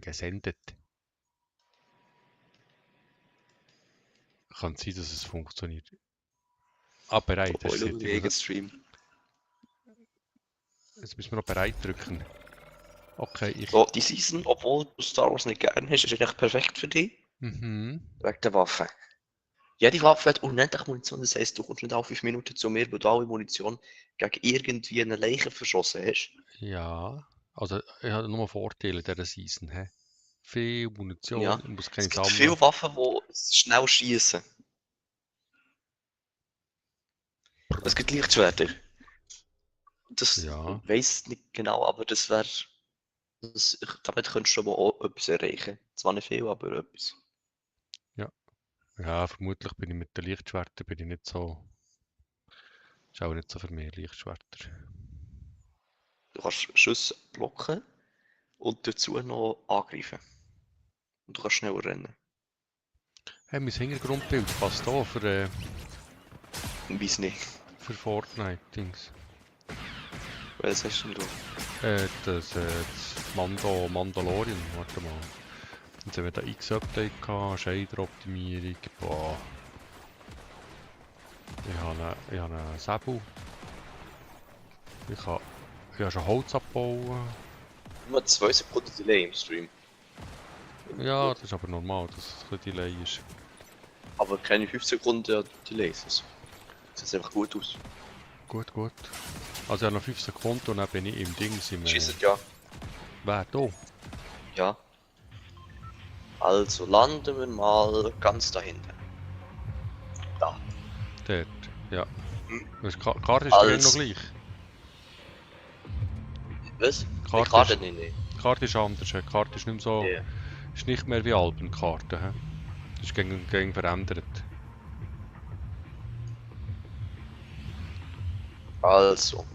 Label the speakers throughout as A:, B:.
A: gesendet. Kann sein, dass es funktioniert. Ah, bereit.
B: Oh, ich schaue gegen Stream.
A: Jetzt müssen wir noch bereit drücken. Okay,
B: So, die Season, obwohl du Star Wars nicht gerne hast, ist eigentlich perfekt für dich.
A: Mhm.
B: Wegen der Waffe. Jede Waffe hat unendlich Munition, das heisst, du kommst nicht alle 5 Minuten zu mir, weil du alle Munition gegen irgendwie eine Leiche verschossen hast.
A: Ja. Also, ich habe nur Vorteile in dieser Season. He? Viel Munition,
B: Ja.
A: ich muss
B: Es
A: keine
B: gibt
A: sammeln.
B: viele Waffen, die schnell schießen. Es gibt Lichtschwerter. Das
A: Ja.
B: ich weiss nicht genau, aber das wäre. Damit könntest du aber auch etwas erreichen. Zwar nicht viel, aber etwas.
A: Ja, vermutlich bin ich mit den Lichtschwertern bin ich nicht so. Ist auch nicht so für mich, Lichtschwerter.
B: Du kannst Schüsse blocken und dazu noch angreifen. Und du kannst schneller rennen.
A: Hey, mein Hintergrundbild passt auch für
B: Weiss nicht.
A: Fortnite-Dings.
B: Was hast du denn da?
A: Das Mandalorian, warte mal. Jetzt haben wir da X-Update gehabt, Shader-Optimierung, boah. Ich habe einen Säbel. Ich habe schon Holz abbauen.
B: Nur 2 Sekunden Delay im Stream.
A: Ja, das ist aber normal, dass es ein bisschen Delay ist.
B: Aber keine 5 Sekunden Delays. Das sieht einfach gut aus.
A: Gut, gut. Also ich habe noch 5 Sekunden und dann bin ich im Ding.
B: Schießen ja.
A: Wer da?
B: Ja. Also landen wir mal ganz da hinten. Da.
A: Dort, ja.
B: Hm.
A: Die Karte ist also noch gleich.
B: Was?
A: Die
B: Karte nicht.
A: Die Karte ist anders. Die Karte ist nicht mehr so.
B: Yeah.
A: Ist nicht mehr wie Albenkarte. Das ist gegen verändert.
B: Also.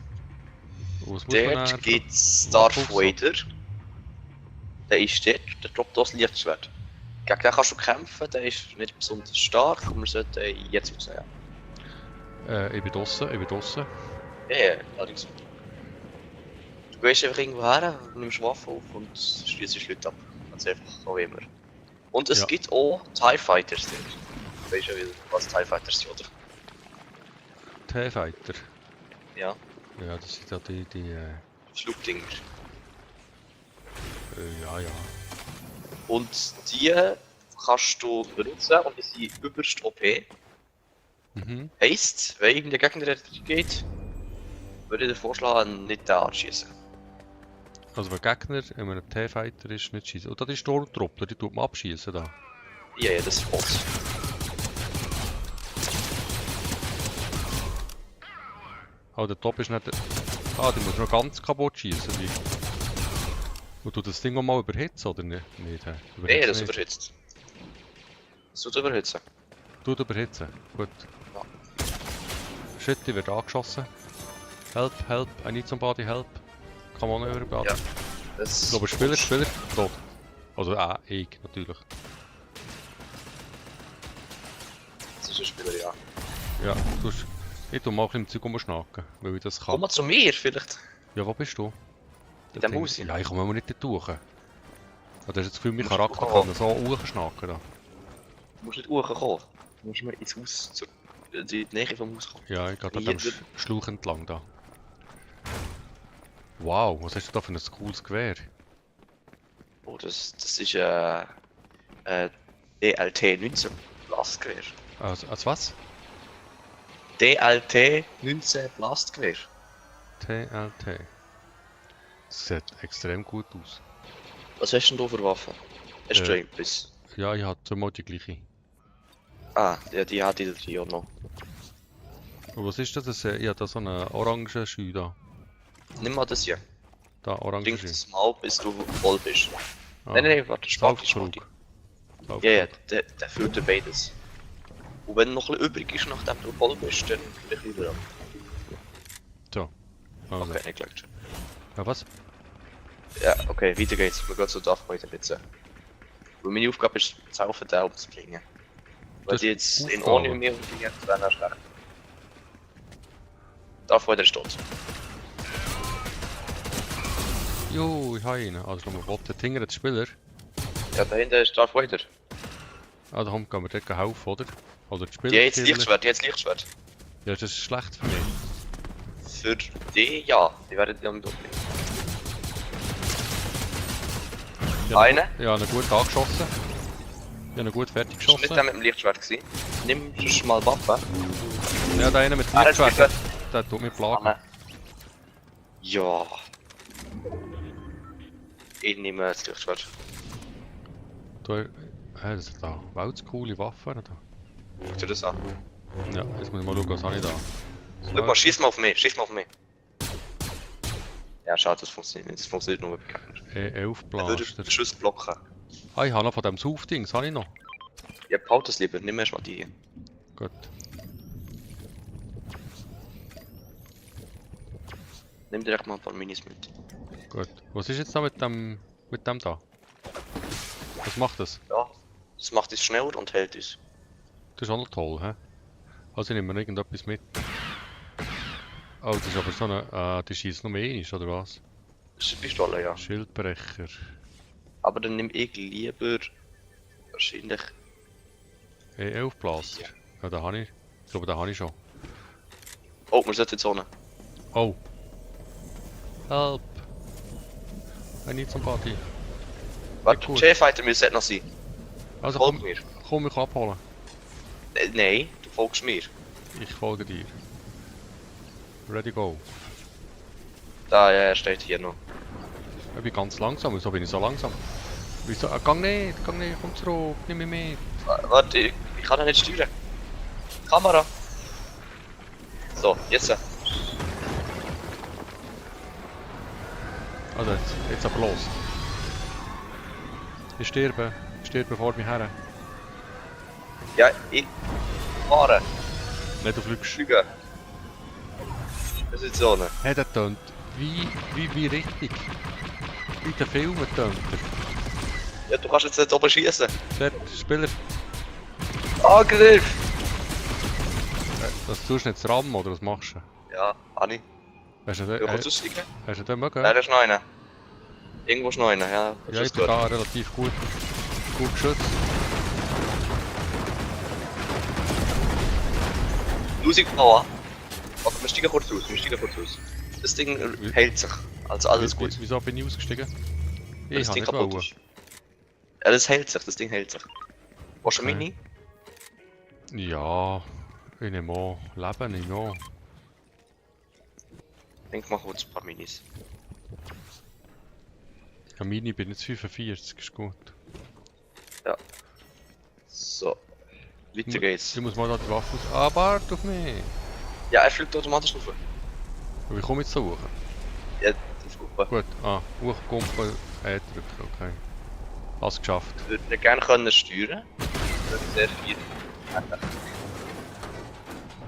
B: Dort gibt es Darth Vader. Der ist dort, der droppt das Lichtschwert. Gegen den kannst du kämpfen, der ist nicht besonders stark und wir sollten jetzt rausnehmen.
A: Ich bin draussen.
B: Ja, allerdings. Du gehst einfach irgendwo her, nimmst Waffe auf und schießt Leute ab. Ganz einfach, so wie immer. Und es gibt auch TIE Fighters dort. Weißt du ja, was TIE Fighters sind, oder?
A: TIE Fighter?
B: Ja.
A: Ja, das sind ja die
B: Flugdinger.
A: Ja.
B: Und die kannst du benutzen und die sind übelst OP.
A: Mhm.
B: Heisst, wenn irgendein Gegner geht, würde ich dir vorschlagen, nicht den anschießen.
A: Also wenn Gegner in einem TIE Fighter ist, nicht schießen. Und das ist Stormtruppler, die tut man abschießen da.
B: Ja, das ist Bot.
A: Oh, der Top ist nicht. Ah, die muss noch ganz kaputt schießen. Und du das Ding auch mal überhitzen, oder nicht?
B: Nee, das überhitzt. Das tut überhitzen.
A: Tut überhitzen, gut.
B: Ja.
A: Shit, die wird angeschossen. Help, I need somebody help. Come on, everybody.
B: Ja, das
A: ich glaube, Spieler, tot. Also, ich, natürlich.
B: Das ist ein Spieler, ja.
A: Ja, ich tu mal ein bisschen im Zeug umschnacken, weil ich das kann.
B: Komm mal zu mir, vielleicht.
A: Ja, wo bist du?
B: In dem Haus.
A: Ja, ich komme mal nicht dort durch. Oder hast du das Gefühl, mein Charakter kann so hochschnacken da?
B: Du musst nicht hochkommen. Du musst mal ins Haus, in die Nähe vom Haus kommen.
A: Ja, ich gehe an dem Schlauch entlang da. Wow, was hast du da für ein cooles Gewehr?
B: Oh, das ist DLT-19 Blastgewehr.
A: Also was?
B: DLT-19 Blastgewehr.
A: TLT. Das sieht extrem gut aus.
B: Was hast du denn da für Waffen? Hast du etwas?
A: Ja, ich habe zweimal die gleiche.
B: Ah, ja, die hat ich hier auch noch.
A: Und was ist das? Ich habe da so einen orangen Schü da.
B: Nimm mal das hier.
A: Da, orange
B: Trink
A: Schü.
B: das mal, bis du voll bist.
A: Ah.
B: Nein, warte, Spati. Ja, der füllt dir beides. Und wenn noch ein bisschen übrig ist, nachdem du voll bist, dann vielleicht wieder ab.
A: So. Also.
B: Okay, nicht gleich schon.
A: Ja, was?
B: Ja, okay, weiter geht's. Wir gehen zu Darth Vader bitte. Weil meine Aufgabe ist, zu helfen, den umzubringen. Wenn die jetzt in ohne mir umbringen, wäre das schlecht. Darth Vader ist tot.
A: Jo, ich habe ihn. Also, nochmal Bot. Der Tinger, der Spieler.
B: Ja, dahinter ist Darth Vader.
A: Ah, da kommt, gehen wir dort helfen, oder? Oder die
B: Die
A: Spieler
B: hat jetzt Lichtschwert, die hat jetzt Lichtschwert.
A: Ja, das ist schlecht für mich.
B: Für die, ja. Die werden die am Doppel.
A: Ja,
B: Eine?
A: Ja, einen gut angeschossen. Ja, einen gut fertig
B: Bist du nicht
A: geschossen.
B: der mit dem Lichtschwert gewesen? Nimm sonst mal Waffe.
A: Ja, der eine mit dem
B: Ah, das
A: Lichtschwert,
B: ist
A: der tut mich plagen.
B: Anne. Ja. Ich nehme das Lichtschwert.
A: Du, das ist da coole Waffen da.
B: Guck dir das an.
A: Ja, jetzt muss ich mal schauen, was habe ich da.
B: Schau mal, schieß mal auf mich, schieß mal auf mich. Ja, schade, das funktioniert nicht. Das funktioniert nur mit Gegner.
A: E11
B: Er würde
A: Blaster.
B: den Schuss blocken.
A: Ah, ich habe noch von dem Saufdings, habe ich noch.
B: Ja, behalte es lieber, nimm erst mal die hier.
A: Gut.
B: Nimm direkt mal ein paar Minis mit.
A: Gut. Was ist jetzt da mit dem da? Was macht das?
B: Ja, das macht es schneller und hält es.
A: Das ist auch noch toll, hä? Also ich nehme mir irgendetwas mit. Oh, das ist aber so eine, die schießt nur mehr einmal, oder was?
B: Das ist eine Pistole, ja.
A: Schildbrecher.
B: Aber dann nimm ich lieber wahrscheinlich.
A: E11 Blaster. Ja, da habe ich. Ich glaube, da habe ich schon.
B: Oh, wir sind in die Zone.
A: Oh. Help. I need somebody.
B: Warte,
A: gut.
B: J-Fighter müsste noch sein.
A: Also
B: Folg
A: komm,
B: mir.
A: komm mich abholen.
B: Nein, du folgst mir.
A: Ich folge dir. Ready go.
B: Da, ja, er steht hier noch.
A: Ich bin ganz langsam, wieso bin ich so langsam? Wieso? Gang nicht, komm zurück, nimm mich mit.
B: Warte, ich kann ihn nicht steuern. Kamera. So, jetzt.
A: Also jetzt aber los. Ich sterbe vor mir her.
B: Ja, ich fahre.
A: Nicht auf Lügst.
B: Fliegen. Das ist die Zone.
A: Hey, der tönt wie richtig. Wie der Film tönt er.
B: Ja, du kannst jetzt nicht oben schießen.
A: Der Spieler,
B: Angriff!
A: das tust du nicht zu rammen, oder was machst du?
B: Ja, Anni.
A: Hast du
B: Du
A: den,
B: kannst aussteigen?
A: hast du den mögen?
B: Nein, da ist noch einer. Irgendwo ist noch einer, ja.
A: Ja, ich bin da relativ gut geschützt.
B: 1000 Power. Warte, wir steigen kurz aus. Das Ding hält sich. Also alles gut.
A: Wieso bin ich ausgestiegen?
B: Weil
A: Ich
B: das
A: habe
B: Ding
A: nicht
B: kaputt
A: wollen.
B: ist. Ja, das hält sich, das Ding hält sich. Willst du
A: Okay.
B: Mini?
A: Ja, ich nehme an. Leben nicht mehr.
B: Ich denke mal kurz ein paar Minis.
A: Ja, meine bin jetzt 45, ist gut.
B: So. Weiter geht's.
A: Ich muss mal da die Waffe aus... Ah, warte auf mich!
B: Ja, er fliegt automatisch rauf.
A: Wie komme ich jetzt so hoch?
B: Ja, das ist gut.
A: Gut, hochkumpen, drücken, okay. Hast geschafft.
B: Ich würde ihn gerne können steuern. Das ist sehr viel.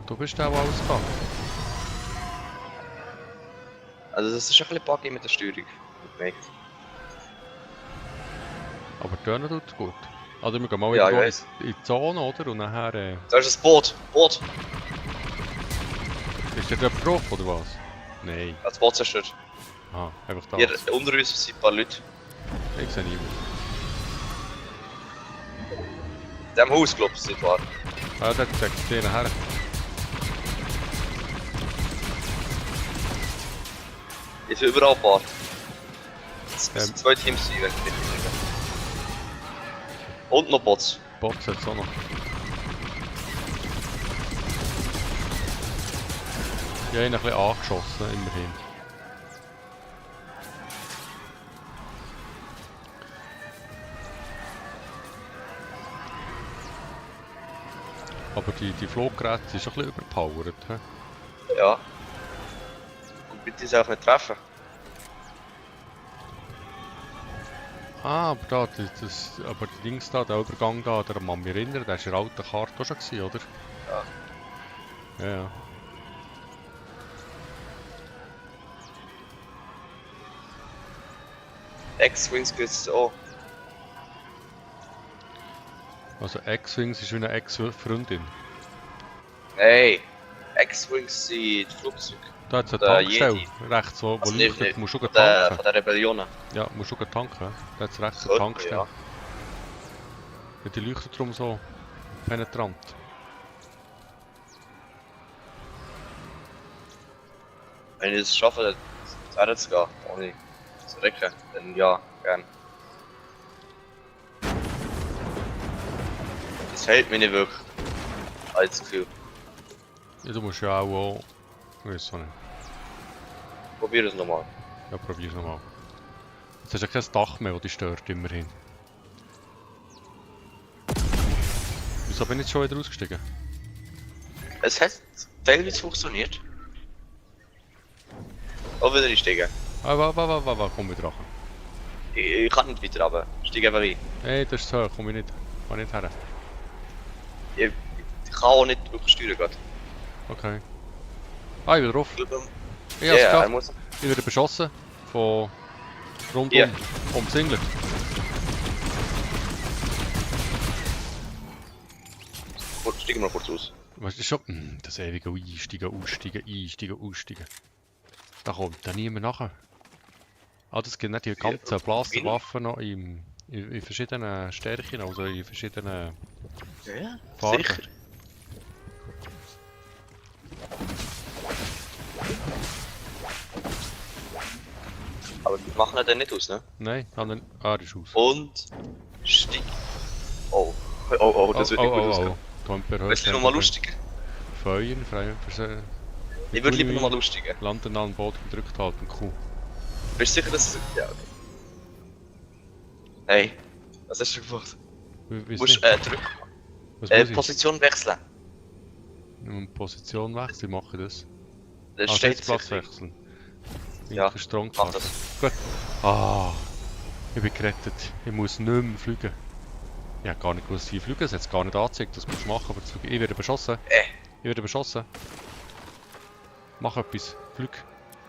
A: Du bist der, der alles kann.
B: Also das ist ein bisschen buggy mit der Steuerung. Gemerkt.
A: Aber turnen tut gut. Also wir gehen mal
B: Ja,
A: irgendwo
B: ich weiss.
A: in die Zone, oder? Und nachher...
B: Da ist ein Boot. Boot. Ah.
A: Ist der drauf, oder was? Nein.
B: Das Boot zerstört.
A: Ah, einfach da.
B: Hier unter uns sind ein paar Leute.
A: Ich sehe niemanden.
B: In diesem Haus, glaube ich, sind wahr.
A: Ah, der zeigt den her.
B: Ist überall ein paar. Es
A: Ähm.
B: sind zwei Teams sein, wenn ich richtig sehe. Und noch Bots.
A: Box hat es auch noch. Ich habe ihn ein bisschen angeschossen, immerhin. Aber die Fluggeräte sind schon ein bisschen überpowered. He?
B: Ja. Und bitte sie auch nicht treffen.
A: Ah, aber da, aber die Dings da, der Übergang da, der kann mich erinnern, der war in der alten Karte auch schon gewesen, oder?
B: Ja.
A: Ja, ja.
B: X-Wings gibt's auch.
A: Also X-Wings ist wie eine Ex-Freundin.
B: Hey! X-Wings sind die Flugzeuge.
A: Da hat es eine
B: Der
A: Tankstelle,
B: Jedi.
A: rechts, wo
B: Also
A: leuchtet,
B: nicht
A: musst du
B: von
A: tanken.
B: der Rebellionen.
A: Ja, musst du tanken. Da hat es rechts eine
B: Könnte,
A: Tankstelle.
B: ja.
A: Ja, die leuchtet drum so penetrant.
B: Wenn ich es schaffe, da zu gehen, ohne zu recken, dann ja, gern. Das hält mich nicht wirklich. Als Gefühl.
A: Ja, du musst ja auch... Ich weiß auch nicht.
B: Probier es nochmal.
A: Ja, probier's nochmal. Jetzt hast du ja kein Dach mehr, das dich stört, immerhin. Wieso bin ich jetzt schon wieder ausgestiegen?
B: Es hat teilweise funktioniert. Auch wieder einsteigen.
A: Ah, komm wieder rein.
B: Ich kann nicht weiter runter. Steig einfach ein.
A: Hey, das ist zu hoch, komm ich nicht. Komm nicht her.
B: Ich kann auch nicht wirklich steuern gerade.
A: Okay. Ah, ich bin drauf.
B: Ja,
A: Ja,
B: er
A: es
B: muss.
A: Ich werde beschossen. Von... rundum.
B: Ja.
A: Umzingelt.
B: Steigen wir kurz aus.
A: Weißt du schon? Das ewige Einsteigen, Aussteigen, Einsteigen, Aussteigen. Da kommt dann niemand nachher. Ah, das gibt nicht die ganzen Blasterwaffen noch in verschiedenen Stärken, also in verschiedenen
B: Ja,
A: Farben.
B: sicher. Aber die machen ja dann nicht aus, ne?
A: Nein, dann... Ah, das ist aus.
B: Und... Stieg... Oh. Oh, das wird nicht gut ausgehen. Weißt du nochmal lustiger?
A: Feuern, frei, verse...
B: Ich würde lieber nochmal lustiger.
A: Landen an den Boden gedrückt halten, cool.
B: Bist du sicher, dass es... Ja, okay. Hey, was hast du gemacht?
A: Wie
B: Du musst drücken.
A: Was muss ich?
B: Position wechseln.
A: Position wechseln, mache ich das.
B: Das
A: Ah,
B: steht
A: Sitzplatz
B: sicher.
A: wechseln.
B: Ja,
A: Linker Strang
B: mach das.
A: Gut. Ah, ich bin gerettet. Ich muss nicht mehr fliegen. Ich habe gar nicht gewusst, wie fliegen. Es hat gar nicht angezeigt, das musst du machen, aber ich werde beschossen. Ich werde beschossen. Mach etwas. Flug.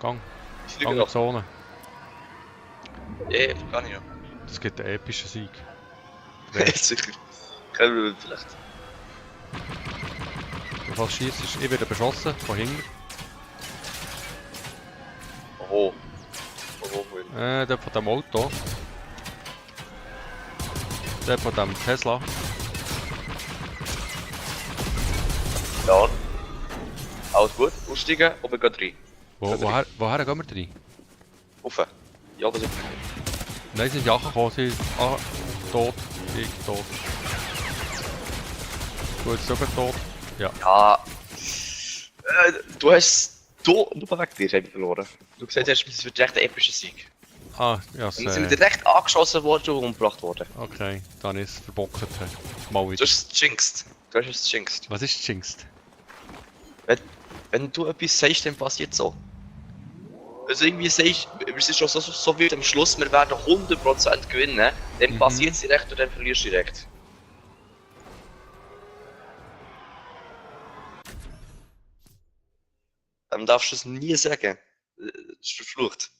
A: Gang.
B: Ich
A: Gang
B: fliege
A: in die
B: noch.
A: Zone.
B: Ja, kann ich noch.
A: Das gibt einen epischen Sieg.
B: Sicher. Können wir vielleicht.
A: Was schießt, ich werde beschossen von hinten.
B: Oh. Oh, wohin?
A: Der von dem Auto. Der von dem Tesla.
B: Ja. Alles gut. Aussteigen und wir gehen rein.
A: Woher gehen wir rein?
B: Rauf. Ja, aber so.
A: Nein, sie sind ja angekommen, sie sind tot. Ich tot. Du bist sogar tot. Ja.
B: Ja. Du hast... Du nur wegen dir haben wir verloren. Du gesagt hast, es wird recht ein epischer Sieg.
A: Ah, ja,
B: Und dann sind wir direkt angeschossen worden und umgebracht worden.
A: okay, dann ist es verbockt. Mal
B: Du
A: wieder.
B: hast es jinxed. Du hast es jinxed.
A: Was ist Jinxed?
B: Wenn du etwas sagst, dann passiert so. Also irgendwie sagst, wir sind schon so weit am Schluss, wir werden 100% gewinnen, dann passiert es direkt und dann verlierst du direkt. Dann darfst du es nie sagen. Das ist verflucht.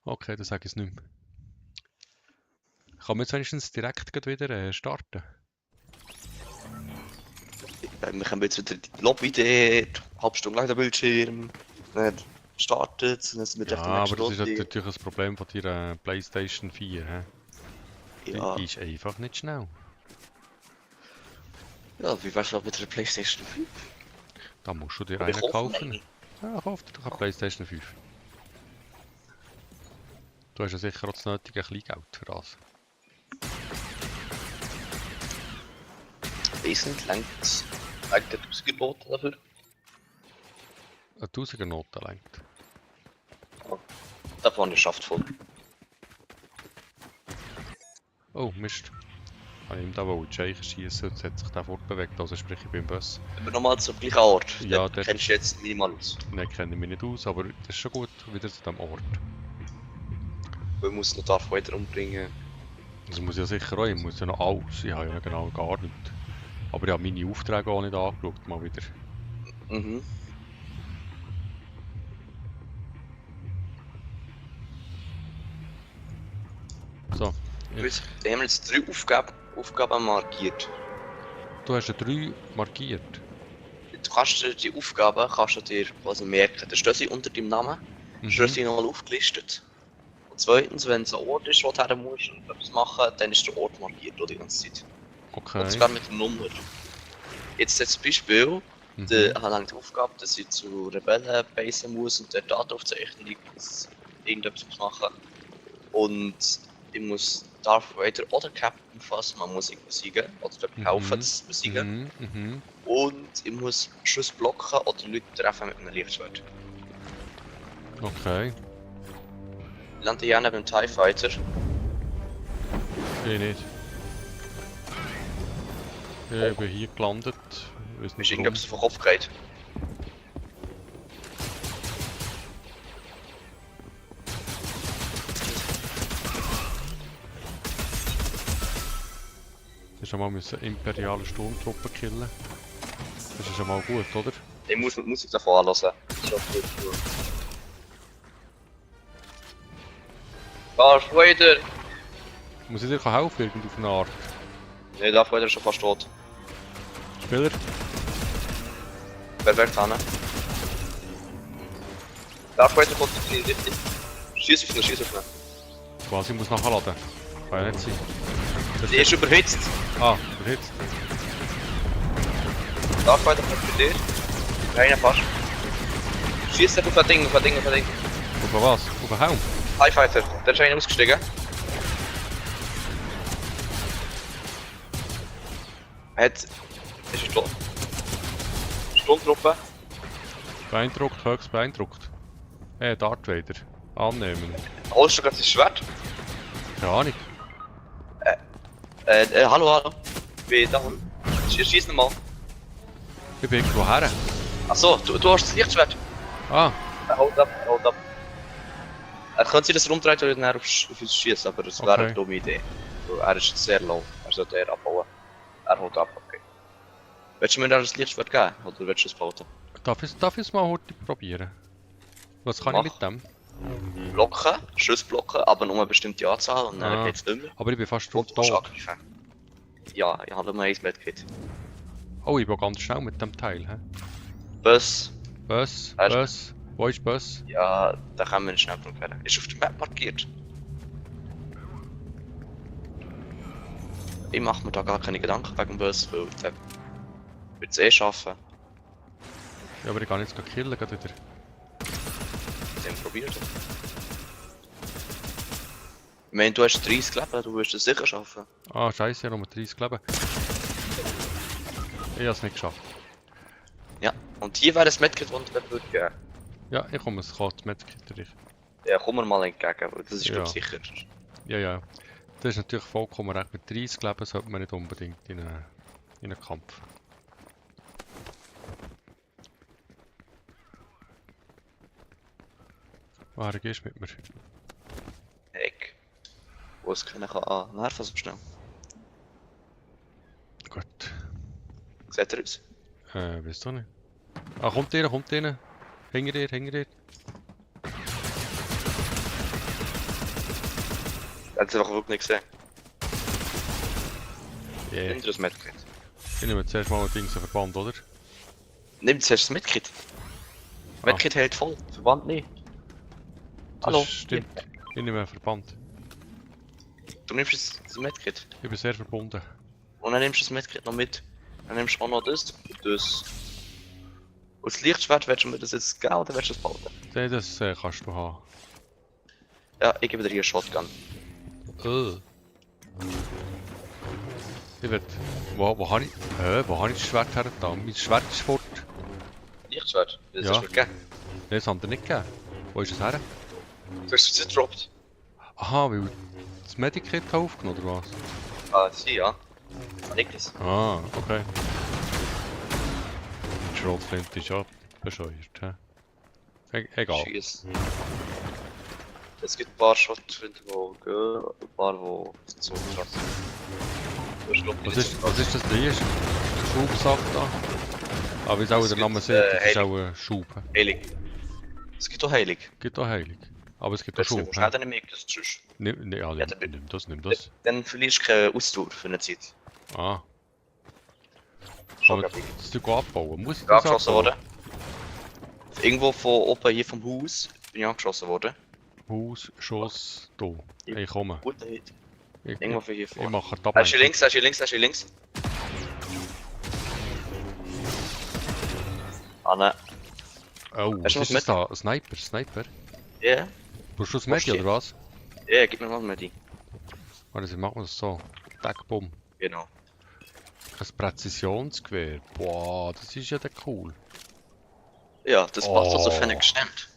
A: Okay, dann sage ich es nicht mehr. Kann man jetzt wenigstens direkt gleich wieder starten?
B: Wir können jetzt wieder die Lobby dort, eine halbe Stunde lang den Bildschirm, dann startet, dann sind wir direkt
A: Ja, aber das ist
B: Stunde.
A: natürlich ein Problem von deiner PlayStation 4. He?
B: Ja.
A: Die ist einfach nicht schnell.
B: Ja, wie wär's auch mit der PlayStation 5?
A: Da musst du dir
B: Aber
A: einen
B: ich hoffe,
A: kaufen.
B: nein.
A: Ja, kauf dir doch eine PlayStation 5. Du hast ja sicher auch das nötige Kleingeld für das.
B: Weiss nicht, längt der 1000 Noten dafür?
A: Eine 1000er Note lenkt.
B: Davon ist schafft voll.
A: Oh, Mist. Habe ich ihm da wohl die Scheiche schießen, jetzt hat sich der fortbewegt, also sprich ich bin im Bus.
B: Aber nochmal zum gleichen Ort.
A: Ja,
B: Dort
A: dort-
B: kennst du jetzt minimal aus.
A: Nein, kenne ich mich nicht aus, aber das ist schon gut, wieder zu diesem Ort.
B: Weil man muss noch Darth Vader umbringen.
A: Das muss ja sicher auch, ich muss ja noch alles, ich habe ja genau gar nichts. Aber ich habe meine Aufträge auch nicht angeschaut, mal wieder.
B: Mhm.
A: So,
B: Jetzt haben wir jetzt 3 Aufgaben markiert.
A: du hast ja 3 markiert.
B: Du kannst dir die Aufgaben kannst du dir quasi merken. Da stehen sie unter deinem Namen, stehen sie nochmal aufgelistet. Und zweitens, wenn es ein Ort ist, wo du her musst und etwas machen, dann ist der Ort markiert die ganze Zeit.
A: Okay.
B: Und sogar mit der Nummer. Jetzt zum Beispiel, der hat lange die Aufgabe, dass ich zu Rebellen basen muss und dort Daten aufzeichnen, irgendetwas muss machen. Und ich muss Darth Vader oder Captain Phasma muss ich besiegen, oder helfen, das zu besiegen. Und ich muss Schuss blocken oder Leute treffen mit einem Lichtschwert.
A: Okay.
B: Ich lande ja neben dem TIE Fighter.
A: Ich nicht. Ich bin hier gelandet.
B: Ist irgendetwas vom Kopf geht.
A: Das ist schon mal imperiale Sturmtruppen killen. Das ist schon mal gut, oder?
B: Ich muss mit Musik davon anhören. Darth Vader!
A: Muss ich dir helfen, irgendwie auf eine Art?
B: Ne, Darth Vader ist schon fast tot.
A: Spieler?
B: Perfekt, Hanne. Darth Vader kommt in die Richtung. Schieß auf ihn, schieß auf ihn.
A: Quasi, ich muss nachladen. Kann ja nicht sein.
B: Die ist überhitzt.
A: Ah, überhitzt.
B: Darth Vader kommt für dich. Einer fast. Schieß auf ein Ding, auf ein Ding, auf ein Ding.
A: Auf was? Auf den Helm?
B: TIE Fighter, der ist einer ausgestiegen. Ist er tot? Sturmtruppe.
A: Beeindruckt, höchst beeindruckt. Darth Vader. Annehmen.
B: Holst du gerade das Schwert?
A: Keine Ahnung.
B: Hallo. Wie da? Schieß nochmal.
A: Ich bin irgendwo her.
B: Achso, du hast das Lichtschwert.
A: Ah,
B: Hold up, hold up. Können Sie das rumdrehen und dann auf uns schießen, aber das wäre eine dumme Idee. Er ist sehr low, er sollte eher abbauen. Er holt ab, okay. Willst du mir das Lichtschwert geben, oder willst du es behalten?
A: darf ich es mal heute probieren? Was kann ich mit dem?
B: Blocken, Schuss blocken, aber nur eine bestimmte Anzahl und dann geht's nicht mehr.
A: Aber ich bin fast
B: Und
A: tot.
B: Ja, ich habe nur 1 Medkit.
A: Oh, ich bin ganz schnell mit dem Teil. He?
B: Bus.
A: Bus,
B: Hast-
A: Bus. Wo ist Bus?
B: Ja, da können wir schnell probieren. Ist auf der Map markiert. Ich mache mir da gar keine Gedanken wegen dem Bus, weil ich würde es eh schaffen.
A: Ja, aber ich kann jetzt killen gerade wieder.
B: Den probiert. Ich meine, du hast 30 Leben, du wirst es sicher schaffen.
A: Ah, scheiße, ich habe nur 30 Leben. Ich habe es nicht geschafft.
B: Ja, und hier wäre das Medkit, das ich würde geben.
A: Ja, ich komme, es kommt mit Gitter.
B: Ja, komm mir mal entgegen, weil das ist
A: Ja.
B: glaub ich sicher.
A: Ja, ja. Das ist natürlich vollkommen recht. Mit 30 Leben sollte man nicht unbedingt in einen Kampf. Woher gehst du mit mir?
B: Heck. Wo es können kann nerven so schnell.
A: Gut.
B: Seht ihr uns?
A: Weißt du nicht. Ah, kommt ihr, kommt ihr. Hinter dir, hinter dir.
B: Er hat es einfach wirklich nicht gesehen.
A: Yeah.
B: Nimm dir das Medkit.
A: Ich nehme zuerst mal ein Ding so Verband, oder?
B: Nimm zuerst das Medkit. Medkit hält voll, Verband nicht.
A: Das
B: Hallo.
A: stimmt. Ich nehme einen Verband.
B: Du nimmst das Medkit.
A: Ich bin sehr verbunden.
B: Und dann nimmst du das Medkit noch mit. Dann nimmst du auch noch das und das. Und das Lichtschwert, willst du mir das jetzt geben oder willst du das behalten?
A: Nee, das kannst du haben.
B: Ja, ich gebe dir hier eine Shotgun.
A: Ich will... Wo habe ich... wo habe ich das Schwert hergetan? Mein Schwert ist fort.
B: Lichtschwert? Das
A: Ja.
B: hast du mir gegeben.
A: Nein, das haben wir nicht gegeben. Wo ist es her?
B: Du hast es gedroppt.
A: Aha, weil das Medikit aufgenommen oder was?
B: Ah, sie, ja. Niklas.
A: Ah, okay. Die Schrotflinte ist ja bescheuert. Egal.
B: Schieß. Es gibt ein paar Shotflinten, die gehen, ein paar, die so krass sind.
A: Was ist das? Der erste Schubsack da? Ah, wie soll der Name sein? Das ist auch ein Schub.
B: Heilig. Es gibt auch Heilig.
A: Gibt auch Heilig. Aber es gibt auch
B: Das
A: Schub.
B: nimmt schnell deine Mikros sonst.
A: Nimm
B: Ja, dann-
A: nimm das.
B: Dann verlierst du keine Ausdauer für eine Zeit.
A: Ah.
B: Schon,
A: Aber
B: glaub ich.
A: das Zeug abbauen. Muss ich
B: Ich bin
A: das
B: angeschossen
A: abbauen?
B: worden. Irgendwo von oben hier vom Haus bin ich angeschossen worden.
A: Haus, Schuss, da. Ich komme.
B: Guter Hit.
A: Ich
B: Irgendwo für hier
A: ich
B: vorne.
A: mache die
B: Er ist hier
A: Ablenkung.
B: links, er ist hier links, er ist hier links. Ah ne.
A: Oh, was
B: Hast du noch
A: ist das da? Ein Sniper, Sniper?
B: Ja?
A: Brauchst du das
B: Musst
A: Medi
B: du-
A: oder was?
B: Ja, gib mir mal mit die.
A: Warte, wie machen wir das so? Deckbumm.
B: Genau.
A: Ein Präzisionsgewehr. Boah, das ist ja der cool.
B: Ja, das passt also
A: Oh.
B: für einen Gestand.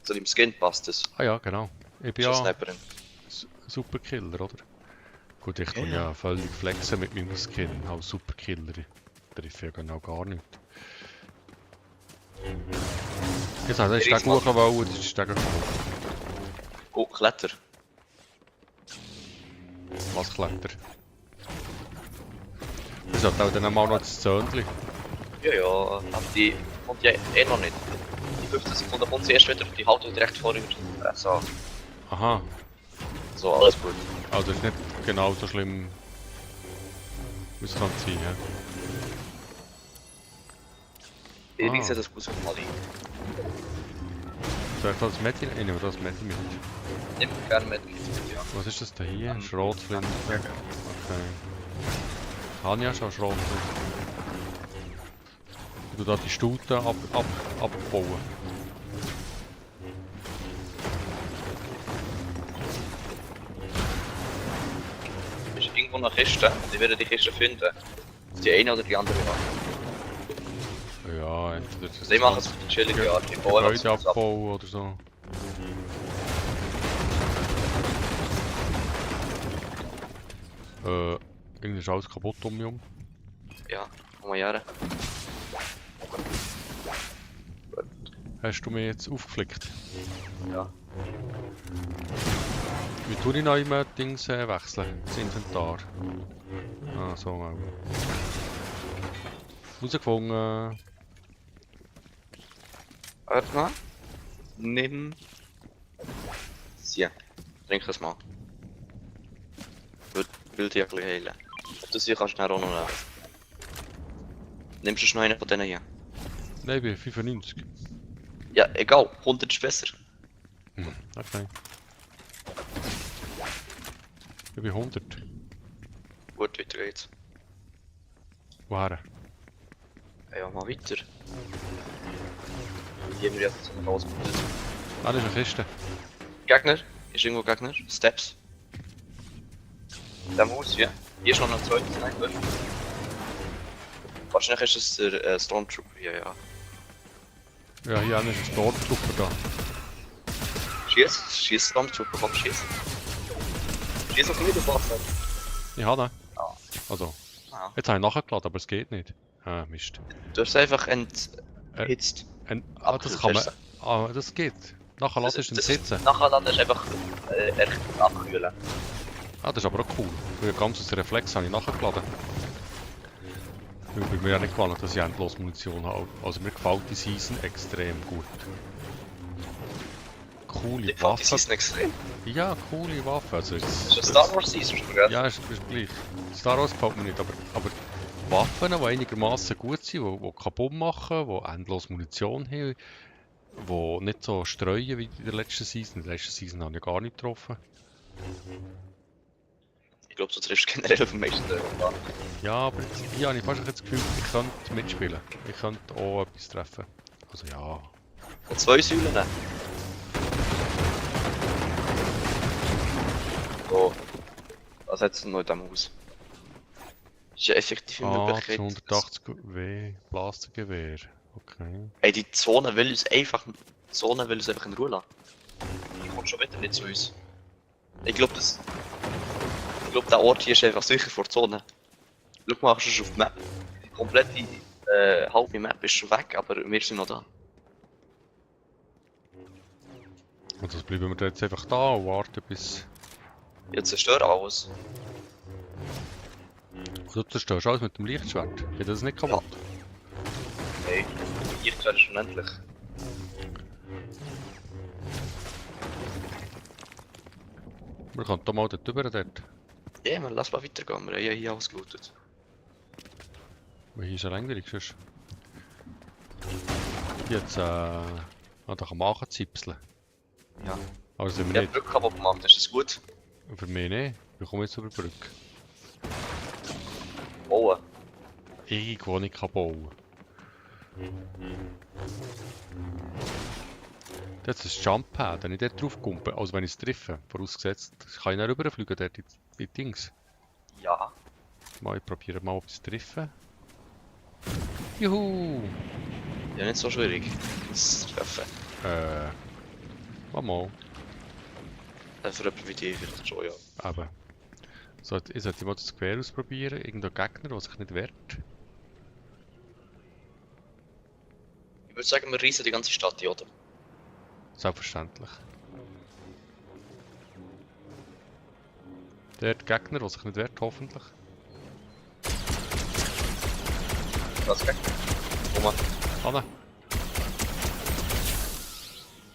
B: So im Skin passt das.
A: Ah ja, genau. Ich bin
B: Ja.
A: ja
B: Sniperin.
A: Superkiller, oder? Gut, ich kann
B: Ja.
A: ja völlig flexen mit meinem Skin als Superkiller. Treffe ja genau gar nicht. Jetzt hat er den Steg hochgewollt, das ist der Steg gekommen.
B: Oh, Kletter.
A: Was Kletter. Das hat auch dann mal noch das Zöhnchen.
B: Ja, ja, aber die kommt ja eh noch nicht. Die 15 Sekunden kommt sie erst wieder, die halten direkt vor ihrer Fresse an.
A: Aha,
B: So, alles gut.
A: also ist nicht genau so schlimm, wie es kann sein, ja?
B: Ich
A: Ah.
B: lese das gut mal ein.
A: Soll ich das Medi? Ich nehme das Medi mit.
B: Nimm gerne mit, ja.
A: Was ist das da hier? Schrotflinte. Okay. Ich habe ja schon Schrotflinte. Du da die Stuten abbauen.
B: Ist irgendwo eine Kiste und ich werde die Kiste finden. Die eine oder die andere Art.
A: Ja, entweder das
B: Sie machen es für die chillige Art. Ich baue einfach
A: Gebäude
B: so ab.
A: abbauen oder so. Irgendwie ist alles kaputt um mich herum.
B: Ja, komm mal her.
A: Hast du mich jetzt aufgeflickt?
B: Ja.
A: Wie tue ich noch immer Dings wechseln? Das Inventar. Ah, so auch. Rausgefunden.
B: Warte mal. Nimm. Sie. Trink es mal. Will dich ein bisschen heilen. Ob du sie kannst du auch noch nehmen. Nimmst du noch einen von denen hier?
A: Nein, ich bin 95.
B: Ja, egal. 100 ist besser.
A: Okay. Ich bin 100.
B: Gut, weiter geht's.
A: Woher?
B: Ja, mal weiter. Hier haben wir jetzt noch ausgebildet.
A: Ah, das ist eine Kiste.
B: Gegner? Ist irgendwo Gegner? Steps? Der muss, ja. Hier ist noch ein zweiter Sniper. Wahrscheinlich ist es der Stormtrooper, ja, ja.
A: Ja, hier ist ein Stormtrooper da.
B: Schieß Stormtrooper, komm, schieß. Schieß auf mich, du Bastard.
A: Ich habe ihn.
B: Ah.
A: Also,
B: Ah.
A: jetzt habe ich nachgeladen, aber es geht nicht. Ah, Mist.
B: Du hast einfach enthitzt.
A: Das kann man. Ah, das geht. Nachher lassen ist ein Sitzen.
B: Nachher dann ist einfach echt abkühlen.
A: Ah, das ist aber auch cool. Für ein ganzes Reflex habe ich nachgeladen. Ich bin mir ja nicht gewohnt, dass ich endlos Munition habe. Also mir gefällt die Season extrem gut. Coole
B: Die
A: Waffen.
B: Season extrem.
A: Ja, coole Waffen. Also
B: Das ist ein Star Wars Season, gell?
A: ja, ist gleich. Star Wars gefällt mir nicht, aber Waffen, die einigermaßen gut sind, die kaputt machen, die endlos Munition haben, die nicht so streuen wie in der letzten Season. In der letzten Season habe ich gar nicht getroffen.
B: Ich glaube, du triffst generell auf den meisten gar nicht.
A: Ja, aber jetzt, hier habe ich fast das Gefühl, ich könnte mitspielen. Ich könnte auch etwas treffen. Also ja.
B: Und 2 Säulen. So. Was hat es denn noch in diesem Haus? Ist ja effektiv eine
A: Ah,
B: Möglichkeit.
A: 280 W, Blastergewehr. Okay.
B: Ey, die Zone will uns einfach. Die Zone will uns einfach in Ruhe lassen. Die kommt schon wieder nicht zu uns. Ich glaube, der Ort hier ist einfach sicher vor der Zone. Schau mal, schon auf die Map. Die komplette halbe Map ist schon weg, aber wir sind noch da.
A: Und das bleiben wir jetzt einfach da und warten bis...
B: Jetzt zerstört alles.
A: Du zerstörst alles mit dem Lichtschwert. Geht das nicht kaputt?
B: Hey, ich werde schon endlich.
A: Wir können da mal dort rüber dort.
B: Ja, man, lass mal weitergehen. Wir haben ja hier alles gelootet.
A: Weil hier ist ja langweilig sonst. Jetzt, da kann man auch zipseln.
B: Ja.
A: Aber sind
B: Ich
A: wir
B: habe
A: nicht.
B: die Brücke kaputt gemacht, ist das gut?
A: Für mich nicht. Wir kommen jetzt über die Brücke.
B: Bauen.
A: Irgendwo nicht kann bauen. Das ist ein Jump-Pad, wenn ich dort drauf kumpe, also wenn ich es treffe, vorausgesetzt, kann ich dann rüberfliegen dort in die Dings.
B: Ja.
A: Mal, ich probiere mal, ob ich es treffe. Juhu!
B: Ja, nicht so schwierig. Das treffen.
A: Mal.
B: Für jemanden wie dich vielleicht schon, ja.
A: Aber. So, ich sollte mal das Gewehr ausprobieren. Irgendein Gegner, der sich nicht wehrt.
B: Ich würde sagen, wir reisen die ganze Stadt hier, oder?
A: Selbstverständlich. Der Gegner, der sich nicht wehrt, hoffentlich.
B: Was geht? Komm mal.
A: Anne.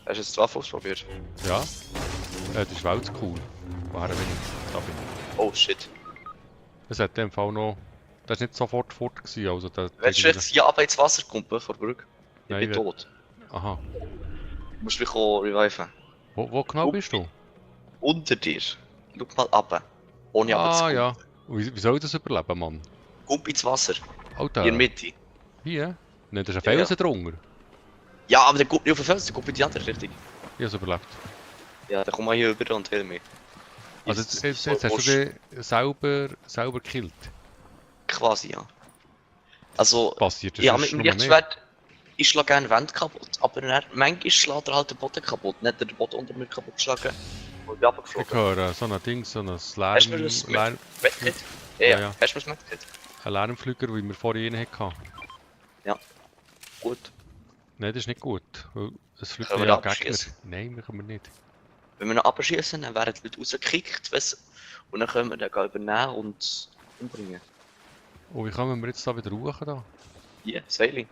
B: Hast du jetzt die Waffe ausprobiert?
A: Ja. Das ist cool. Woher bin ich? Da bin ich.
B: Oh shit.
A: Es hat in dem Fall noch. Das war nicht sofort fort gewesen, also der.
B: Willst du jetzt hier aber ins Wasser kumpen vor der Brücke? Ich
A: Nein,
B: bin
A: ich
B: tot.
A: Aha.
B: Du musst mich auch reviven.
A: Wo genau bist du?
B: Unter dir. Schau mal runter. Ohne aber zu
A: Ah
B: kumpen.
A: ja. Wie soll ich das überleben, Mann?
B: Kump ins Wasser.
A: Alter.
B: Hier in der Mitte.
A: Hier? Nein, das ist
B: Ja,
A: ein
B: ja.
A: Felsen drunter.
B: Ja, aber der kommt nicht auf den Felsen, der kommt in die andere Richtung.
A: Ich habe es überlebt.
B: Ja, dann komm mal hier über und heil mich.
A: Also jetzt hast du dich selber gekillt.
B: Quasi, ja. Also,
A: Passiert das
B: ja,
A: sonst
B: mit dem
A: nur mehr?
B: Lichtschwert, ich schlage gerne Wände kaputt, aber dann, manchmal schlägt er halt den Boden kaputt. Nicht den Boden unter mir kaputt geschlagen, und ich
A: Ich
B: runtergeflogen.
A: höre so ein Ding, so ein
B: Hast du mir das
A: Lärm,
B: Medkit?
A: Ja,
B: Ja,
A: ja.
B: hast du mir das Medkit?
A: ein Lärmflüger, wie wir vorhin hatten.
B: Gut.
A: Nein, das ist nicht gut. Weil es fliegt
B: Können wir
A: ja
B: da
A: Gegner.
B: abschießen?
A: Nein, wir können nicht.
B: Wenn wir noch abschießen, dann werden die Leute rausgekickt, und dann können wir den gehen übernehmen und umbringen.
A: Oh, wie kommen wir jetzt da wieder hoch? Da?
B: Hier, Sailing.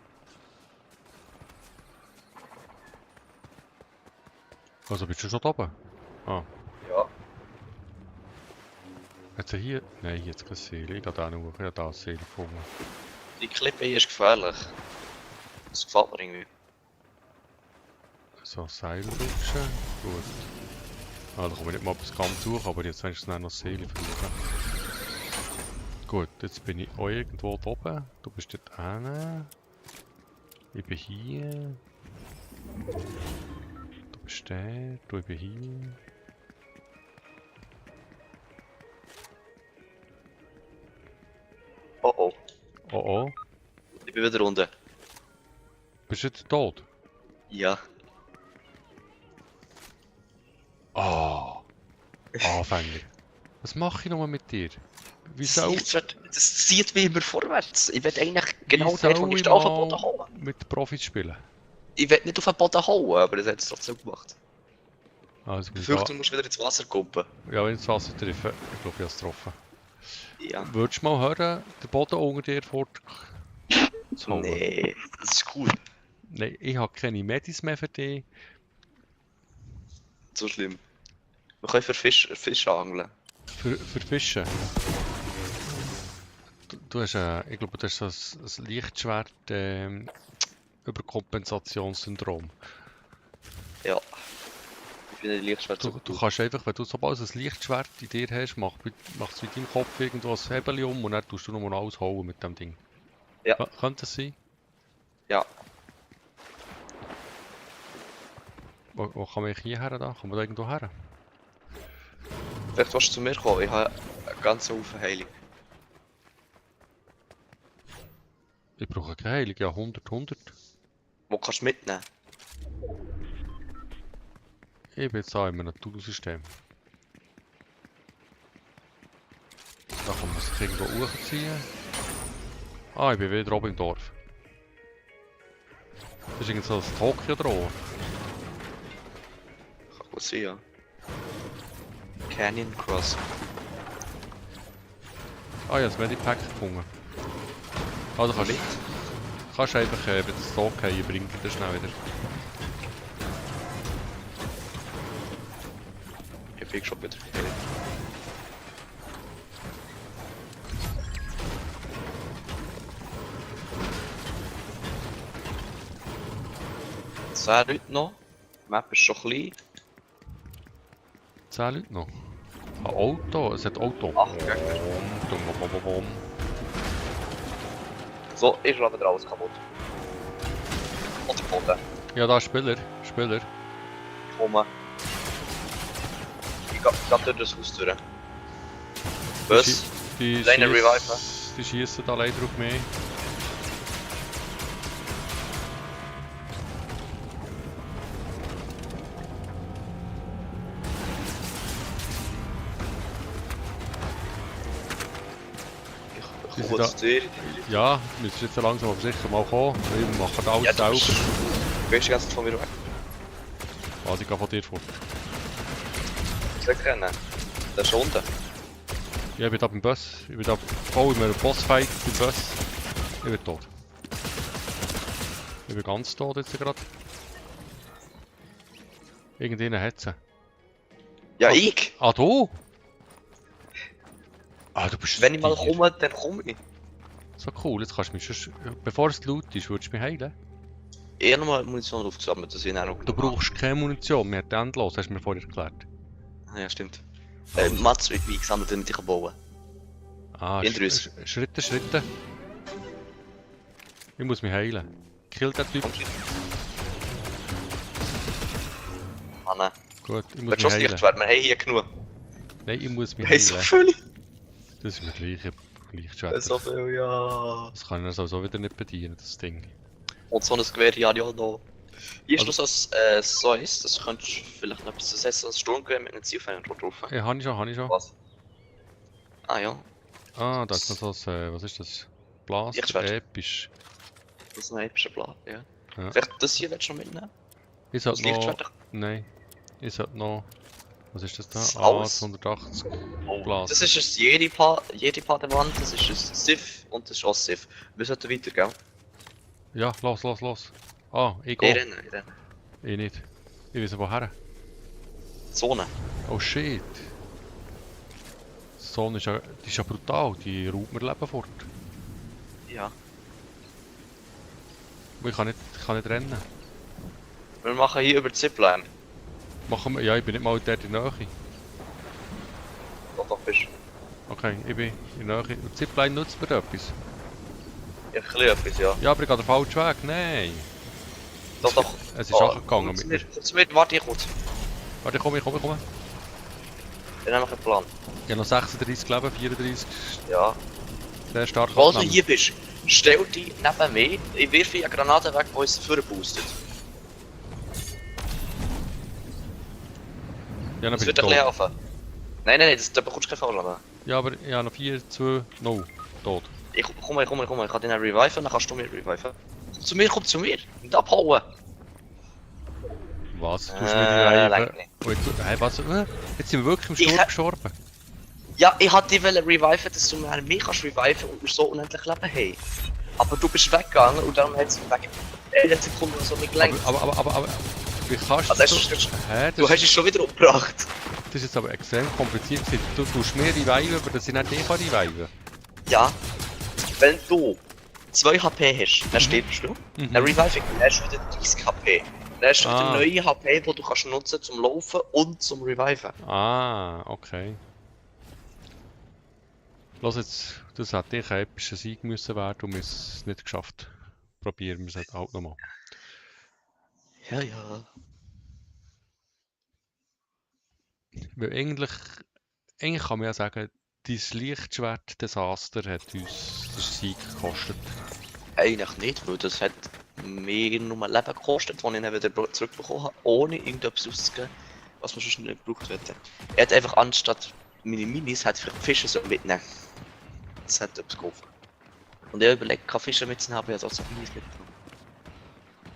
A: Also bist du schon da oben? Ah,
B: Ja.
A: jetzt hier? Nein, jetzt keine Seele. Ich gehe da noch hoch. Ich habe da eine Seele gefunden.
B: Die Klippe hier ist gefährlich. Das gefällt mir irgendwie.
A: So, Seil rutschen. Gut. Ah, da komme ich nicht mal bis ganz hoch, aber jetzt wenigstens noch eine Seele versuchen. Gut, jetzt bin ich auch irgendwo da oben. Du bist dort hinten. Ich bin hier. Du bist dort. Ich bin hier.
B: Oh oh,
A: Oh oh.
B: ich bin wieder unten.
A: Bist du jetzt tot?
B: Ja.
A: Ah. Anfänger. Was mache ich nochmal mit dir? Wieso?
B: Das zieht wie immer vorwärts. Ich will eigentlich genau
A: Wieso
B: dort, wo ich
A: ich
B: stehe, auf den Boden
A: mal
B: hauen.
A: mit Profis spielen?
B: Ich will nicht auf den Boden hauen, aber das hat es trotzdem gemacht.
A: Also,
B: Ich fürchte, du musst wieder ins Wasser kumpen.
A: ja, wenn ich das Wasser treffe, ich glaube, ich habe es getroffen.
B: Ja.
A: Würdest du mal hören, den Boden unter dir fort zu holen?
B: Nee, das ist cool.
A: Nein, ich habe keine Medis mehr für dich.
B: So schlimm. Wir können für Fisch angeln.
A: Für Fischen. Du hast, ich glaube, du hast so ein Lichtschwert Überkompensationssyndrom.
B: Ja. Ich bin nicht Lichtschwert so
A: Du
B: gut.
A: kannst einfach, wenn du sobald ein Lichtschwert in dir hast, macht es in deinem Kopf irgendwo ein Hebel um und dann tust du nur alles hauen mit dem Ding.
B: Ja.
A: Könnte das sein?
B: Ja.
A: Wo kann man hierher da? Kann man da irgendwo her?
B: Vielleicht willst du zu mir kommen, ich habe einen ganzen Haufen Heilung.
A: Ich brauche keine Heilung, ja 100.
B: Wo kannst du mitnehmen?
A: Ich bin jetzt auch in einem Tunnelsystem. Da kann man sich irgendwo hochziehen. Ah, ich bin wieder oben im Dorf. Das ist irgend so ein Tokio drauf.
B: Kann gut sein, ja. Canyon Crossing.
A: Ah, ich habe das Medipack gefunden. Also kannst du einfach, wenn das so geht, bringen das schnell wieder.
B: Ich bin schon wieder Heilung. Das wäre heute noch. Die Map ist schon klein.
A: 10 Leute noch. Ein Auto, es hat Auto.
B: 8 Gegner. So, ist aber alles kaputt. Und der Boden.
A: Ja, da ist Spieler.
B: Ich komme. Ich geh durch das Haus durch. Was?
A: Die
B: Kleine Revive.
A: Die schießen da leider auf mich.
B: Ich komme zu dir.
A: Ja, wir müssen jetzt so langsam aber sicher mal kommen. Wir machen alles
B: Ja,
A: selber.
B: du gehst die ganze Zeit von mir weg.
A: Also ich gehe von dir fort.
B: Ich will kennen. Der ist unten.
A: Ja, ich bin da beim Bus. Ich bin da voll in einem Bossfight beim Bus. Ich bin tot. Ich bin ganz tot jetzt gerade. Irgendjemand hat sie.
B: Ja,
A: Ah.
B: ich!
A: Ah, du? Ah, du bist
B: Wenn ich mal
A: Tier.
B: komme, dann komme ich.
A: So cool, jetzt kannst du mich schon... Bevor es laut ist, würdest du mich heilen?
B: Eher nochmal Munition aufgesammelt, dass ich dann auch...
A: Du brauchst keine Munition, wir haben endlos, hast du mir vorher erklärt.
B: Ja, stimmt. Mats wird wie gesammelt, damit ich bauen kann.
A: Ah,
B: Hinter uns.
A: Schritte. Ich muss mich heilen. Kill den Typ.
B: Ah nein.
A: Gut, ich muss
B: Wenn schon
A: mich heilen.
B: Licht wird, wir haben hier genug.
A: Nein, ich muss mich
B: Wir haben so
A: heilen.
B: viele.
A: Das ist mir gleich schwer.
B: So viel, ja.
A: Das kann er sowieso wieder nicht bedienen, das Ding.
B: Und so ein Gewehr, ja, noch. Hier ist
A: Also-
B: noch so ein Säus, das könntest du vielleicht noch etwas... Das heißt so ein Sturmgewehr mit einem Zielfeind drauf.
A: Ja, habe ich schon.
B: Was? Ah ja,
A: Ah, da ist noch so ein, was ist das? Blaster,
B: Lichtschwert.
A: episch.
B: das ist ein epischer Blatt, ja.
A: Ja.
B: Vielleicht das hier willst du noch mitnehmen?
A: Ich
B: Das
A: sollte noch...
B: Lichtschwert?
A: Nein. Ich sollte noch... Was ist das da?
B: Das
A: Ah,
B: alles?
A: 180
B: Oh,
A: Blaster.
B: das ist ein Jedi-Pad-Wand, das ist ein Sith und das ist auch Sith. Wir sollten weiter, gell?
A: Ja, los. Ah, ich
B: Ich
A: gehe.
B: renne.
A: Ich nicht. Ich weiß woher.
B: Zone.
A: Oh shit. Die Sonne ist ja, die ist ja brutal, die raubt mir Leben fort.
B: Ja.
A: Aber ich kann nicht rennen.
B: Wir machen hier über die Zipline.
A: Machen wir, ja, ich bin nicht mal dort in der Nähe.
B: Doch, bist
A: Okay, ich bin in der Nähe. Und die Zipline nutzt mir etwas.
B: ja, ein bisschen etwas, ja.
A: Ja, aber ich gehe den falschen Weg. Nein.
B: Doch.
A: Es ist angegangen
B: Komm
A: mit
B: zu
A: mir.
B: mir, komm zu mir, warte ich kurz.
A: Warte, ich komme.
B: Dann haben wir einen Plan.
A: Ich habe noch 36 Leben, 34.
B: Ja.
A: Sehr stark
B: Wo du
A: abgenommen.
B: hier bist, stell dich neben mir, ich wirfe eine Granate weg, die uns vorboostet.
A: Ja, dann
B: Das
A: bin ich
B: wird ein bisschen
A: tot.
B: helfen. Nein, da bekommst du keinen Fallschaden.
A: Ja, aber ich habe noch 4, 2, 0. Tot.
B: Ich komme, ich kann dich dann reviven, dann kannst du mich reviven. Komm zu mir, nicht abhauen!
A: Was? Du hast mir die
B: Lenk
A: Reifen...
B: nicht.
A: Hey, was? Jetzt sind wir wirklich im
B: Ich
A: Sturm
B: hab-
A: gestorben.
B: Ja, ich wollte dich reviven, dass du mich kannst reviven und wir so unendlich Leben haben. Aber du bist weggegangen und darum hat es wegen 1 Sekunde so nicht gelenkt.
A: Aber... Wie kannst
B: Also,
A: du... Hä?
B: Du hast es schon wieder umgebracht.
A: Das ist jetzt aber extrem kompliziert. Du tust mir reviven, aber dass ich nicht dich reviven kann.
B: Ja, wenn du 2 HP hast, dann stirbst du.
A: Mhm.
B: Dann revive ich, dann hast du wieder 30 HP. Dann hast du wieder
A: Ah.
B: neue HP, die du kannst nutzen zum Laufen und zum Reviven.
A: Ah, okay. Los jetzt, das hätte ich ein epischer Sieg müssen werden und wir haben es nicht geschafft. Probieren wir es halt auch nochmal.
B: Ja, ja.
A: Weil eigentlich kann man ja sagen, dein Lichtschwert-Desaster hat uns den Sieg gekostet.
B: Eigentlich nicht, weil das hat mir nur Leben gekostet, das ich dann wieder zurückbekommen habe, ohne irgendetwas auszugeben, was man sonst nicht gebraucht hätte. Er hat einfach anstatt meine Minis hat für Fische so mitnehmen. Das hat etwas geholfen. Und er überlegt, keine Fische mitzunehmen, aber er hat trotzdem Minis mitgenommen.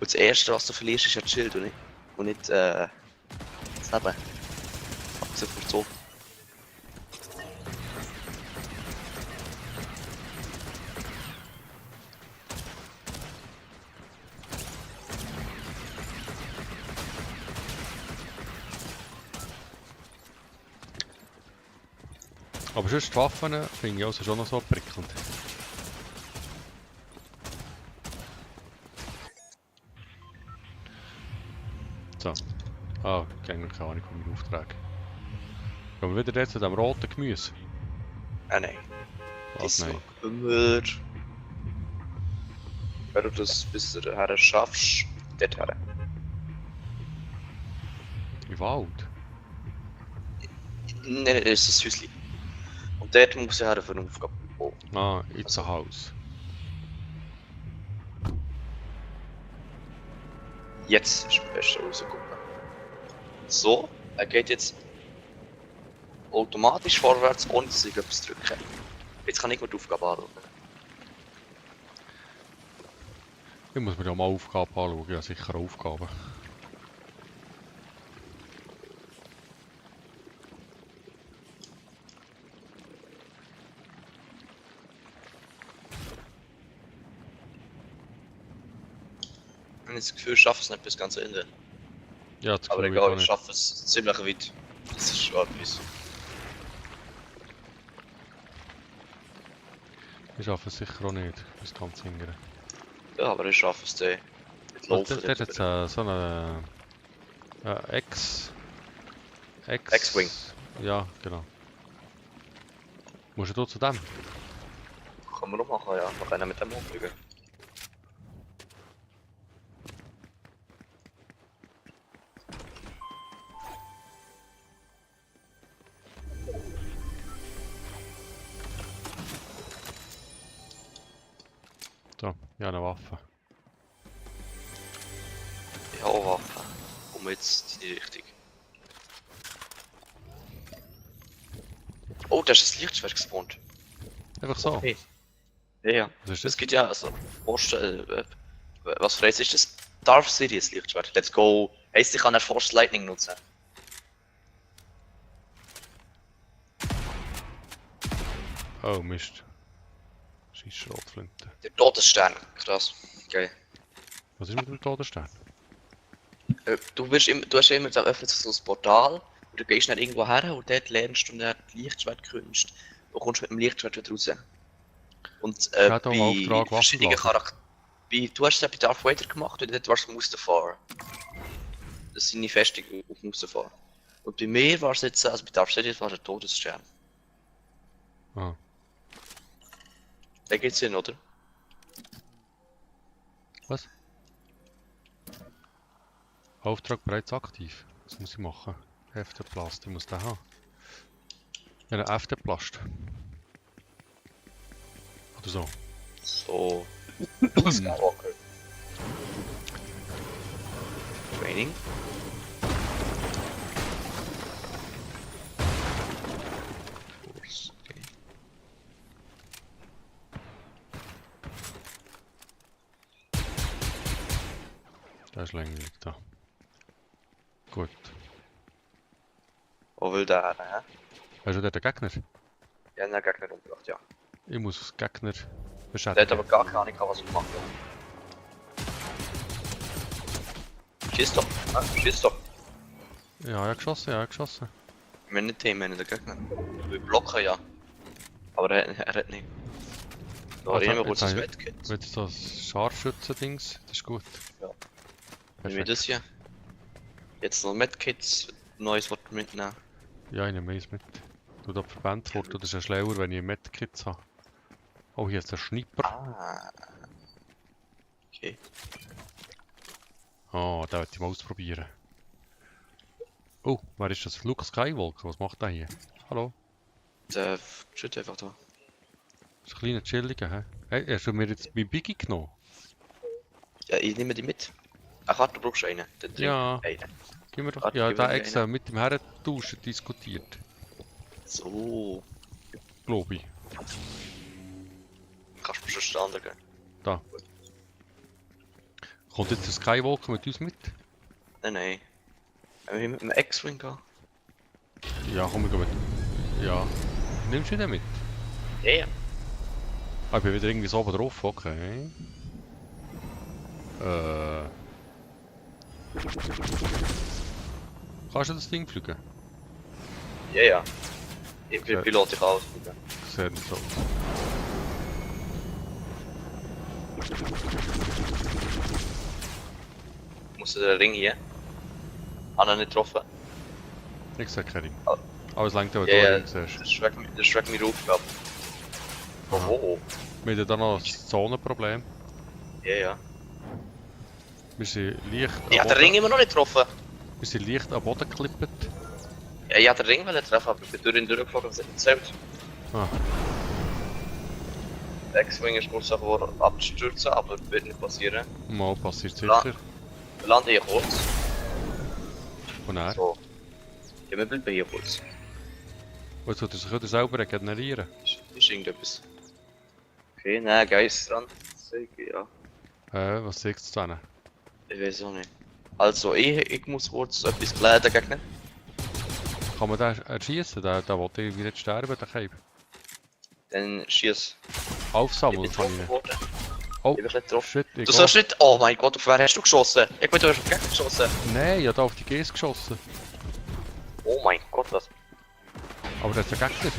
B: Und das erste, was du verlierst, ist ja das Schild und nicht das Leben. Abgesehen vom Zoo.
A: Aber sonst die Waffen finde ich also schon noch so prickelnd. So. Ah, ich habe keine Ahnung von meinem Auftrag. Gehen wir wieder jetzt zu dem roten Gemüse?
B: Nein.
A: Was,
B: Das
A: nein.
B: immer. Wenn du das bis dahin schaffst, dort her.
A: Im Wald?
B: Nein, das ist ein Häuschen. Und dort muss ich her für eine Aufgabe bauen.
A: Ah, it's a house.
B: Jetzt ist am besten rausgucken. So, er geht jetzt automatisch vorwärts, ohne dass ich etwas drücke. Jetzt kann ich mir die Aufgabe anschauen.
A: Ich muss mir ja mal Aufgaben anschauen, ja sicher Aufgaben.
B: Ich habe das Gefühl, ich schaffe es nicht bis ganz Ende.
A: Ja, das
B: Aber
A: Gefühl
B: egal,
A: ich
B: ich schaffe es ziemlich weit. Das ist schon etwas.
A: Ich schaffe es sicher auch nicht, bis ganz hingern.
B: Ja, aber ich schaffe es dann. Mit Laufen.
A: Dort hat es so eine
B: X-Wing.
A: Ja, genau. Musst du zu dem?
B: Kann man noch machen, ja. Man kann ja mit dem umfliegen.
A: So, ja, eine Waffe.
B: Ja, Waffe. Um jetzt in die Richtung. Oh, da ist ein Lichtschwert gespawnt.
A: Einfach so.
B: Okay. Ja.
A: Was ist
B: Es
A: das?
B: gibt ja also. Was für eins ist das? Darth Sidious Lichtschwert. Let's go. Heisst, ich kann Force Lightning nutzen.
A: Oh Mist. Scheiß Schrotflinte.
B: Der Todesstern. Krass. Geil.
A: Was ist mit dem Todesstern?
B: Du hast immer, da öffnet sich so ein Portal und du gehst dann irgendwo her und dort lernst du dann die Lichtschwertkunst und kommst mit dem Lichtschwert wieder raus. Und
A: Shadow
B: bei
A: Auftrag,
B: verschiedenen
A: Waffenlager.
B: Charakteren. Du hast es ja bei Darth Vader gemacht und dort warst du Mustafar. Das sind die Festung auf Mustafar. Und bei mir war es jetzt, also bei Darth Sidious war der Todesstern.
A: Ah.
B: Da geht's hin, oder?
A: Was? Auftrag bereits aktiv. Was muss ich machen? FD-Plast, ich muss den haben. Ja, einen FD-Plast. Oder so.
B: So. Skywalker. Training. Force, okay.
A: Der ist länglich da. Gut.
B: Wo will der her, hä?
A: Hast du dort den Gegner?
B: Ja, den Gegner umgebracht, ja.
A: Ich muss Gegner
B: Der hat
A: beschädigen.
B: aber gar keine Ahnung, was er gemacht hat. Schieß doch, schieß doch.
A: Ja, ja geschossen.
B: Wir haben nicht den, wir haben den Gegner. Wir blocken ja. Aber er hat nicht. Da
A: Also,
B: immer kurz
A: jetzt
B: das
A: habe ich-
B: Medkit.
A: Mit so Scharfschützen-Dings, das ist gut.
B: Ja. Nehmen wir
A: Perfekt.
B: das hier. Jetzt noch Medkits, neues Wort mitnehmen.
A: Ja, ich nehme eins mit. Du da verbannt fort, das ist ja schlauer, wenn ich Medkits habe. Oh, hier ist der Schnipper.
B: Ah. Okay.
A: Oh, den wollte ich mal ausprobieren. Oh, wer ist das? Luke Skywalker, was macht der hier? Hallo?
B: Der steht einfach da.
A: Das ist ein kleiner Chilliger, hä? Hey, hast du mir jetzt mein Biggie genommen?
B: Ja, ich nehme die mit. Ach, warte, du brauchst einen. Dann trink
A: Ja.
B: einen.
A: Gib mir doch.
B: Warte,
A: Ja,
B: gib
A: da
B: mir
A: extra mit dem Herrentauschen diskutiert.
B: So.
A: Glaube ich.
B: Kannst du mir schon Standard geben?
A: Da. Kommt jetzt der Skywalker mit uns mit?
B: Nein. Wenn wir mit dem X-Wing gehen?
A: Ja, komm, wir gehen mit. Ja. Nimmst du den mit?
B: Ja, ja.
A: Ah, ich bin wieder irgendwie so oben drauf, okay. Kannst du das Ding fliegen?
B: Ja, ja. Ich bin
A: Ja.
B: Pilot, ich kann ausfliegen.
A: Sehr nicht so.
B: Muss den Ring hier? Hat er nicht getroffen?
A: Ich sag kein Ring.
B: Ah.
A: Aber es längt, wenn du
B: Ja,
A: da
B: ja,
A: hinten siehst.
B: das ist wegen meiner Aufgabe.
A: Aha.
B: Oh,
A: Wir haben da noch ein Zonenproblem.
B: ja, ja.
A: Wir sind leicht
B: Ich
A: am
B: habe den Ring
A: Boden,
B: immer noch nicht getroffen.
A: wir sind leicht am Boden geklippert.
B: Ja, ich wollte den Ring treffen, aber ich bin durch ihn durchgeflogen, das hat nicht zählt.
A: Ah,
B: Der X-Wing ist kurz davor abzustürzen, aber das wird nicht passieren.
A: mal passiert
B: La-
A: sicher.
B: Wir landen hier kurz.
A: Und er.
B: So. Ja, wir bleiben hier kurz.
A: Und tut er sich wieder selber regenerieren.
B: Ist irgendetwas. Okay, nein, Geist dran. Ja,
A: Was sagst du denn?
B: ich weiß auch nicht. Also, ich muss kurz etwas klären gegen.
A: Kann man den erschießen? Der will irgendwie nicht sterben, der Cape.
B: Dann schieß. Ich
A: Aufsammeln
B: bin
A: kann ich
B: getroffen
A: nicht.
B: worden.
A: Oh,
B: Ich bin nicht getroffen.
A: shit, ich
B: Du
A: geh.
B: sollst nicht. Oh mein Gott, auf wen hast du geschossen? Ich bin durch den Gegner geschossen.
A: Nein, ich habe da auf die Gs geschossen.
B: Oh mein Gott, was?
A: Aber das ist der Gegner.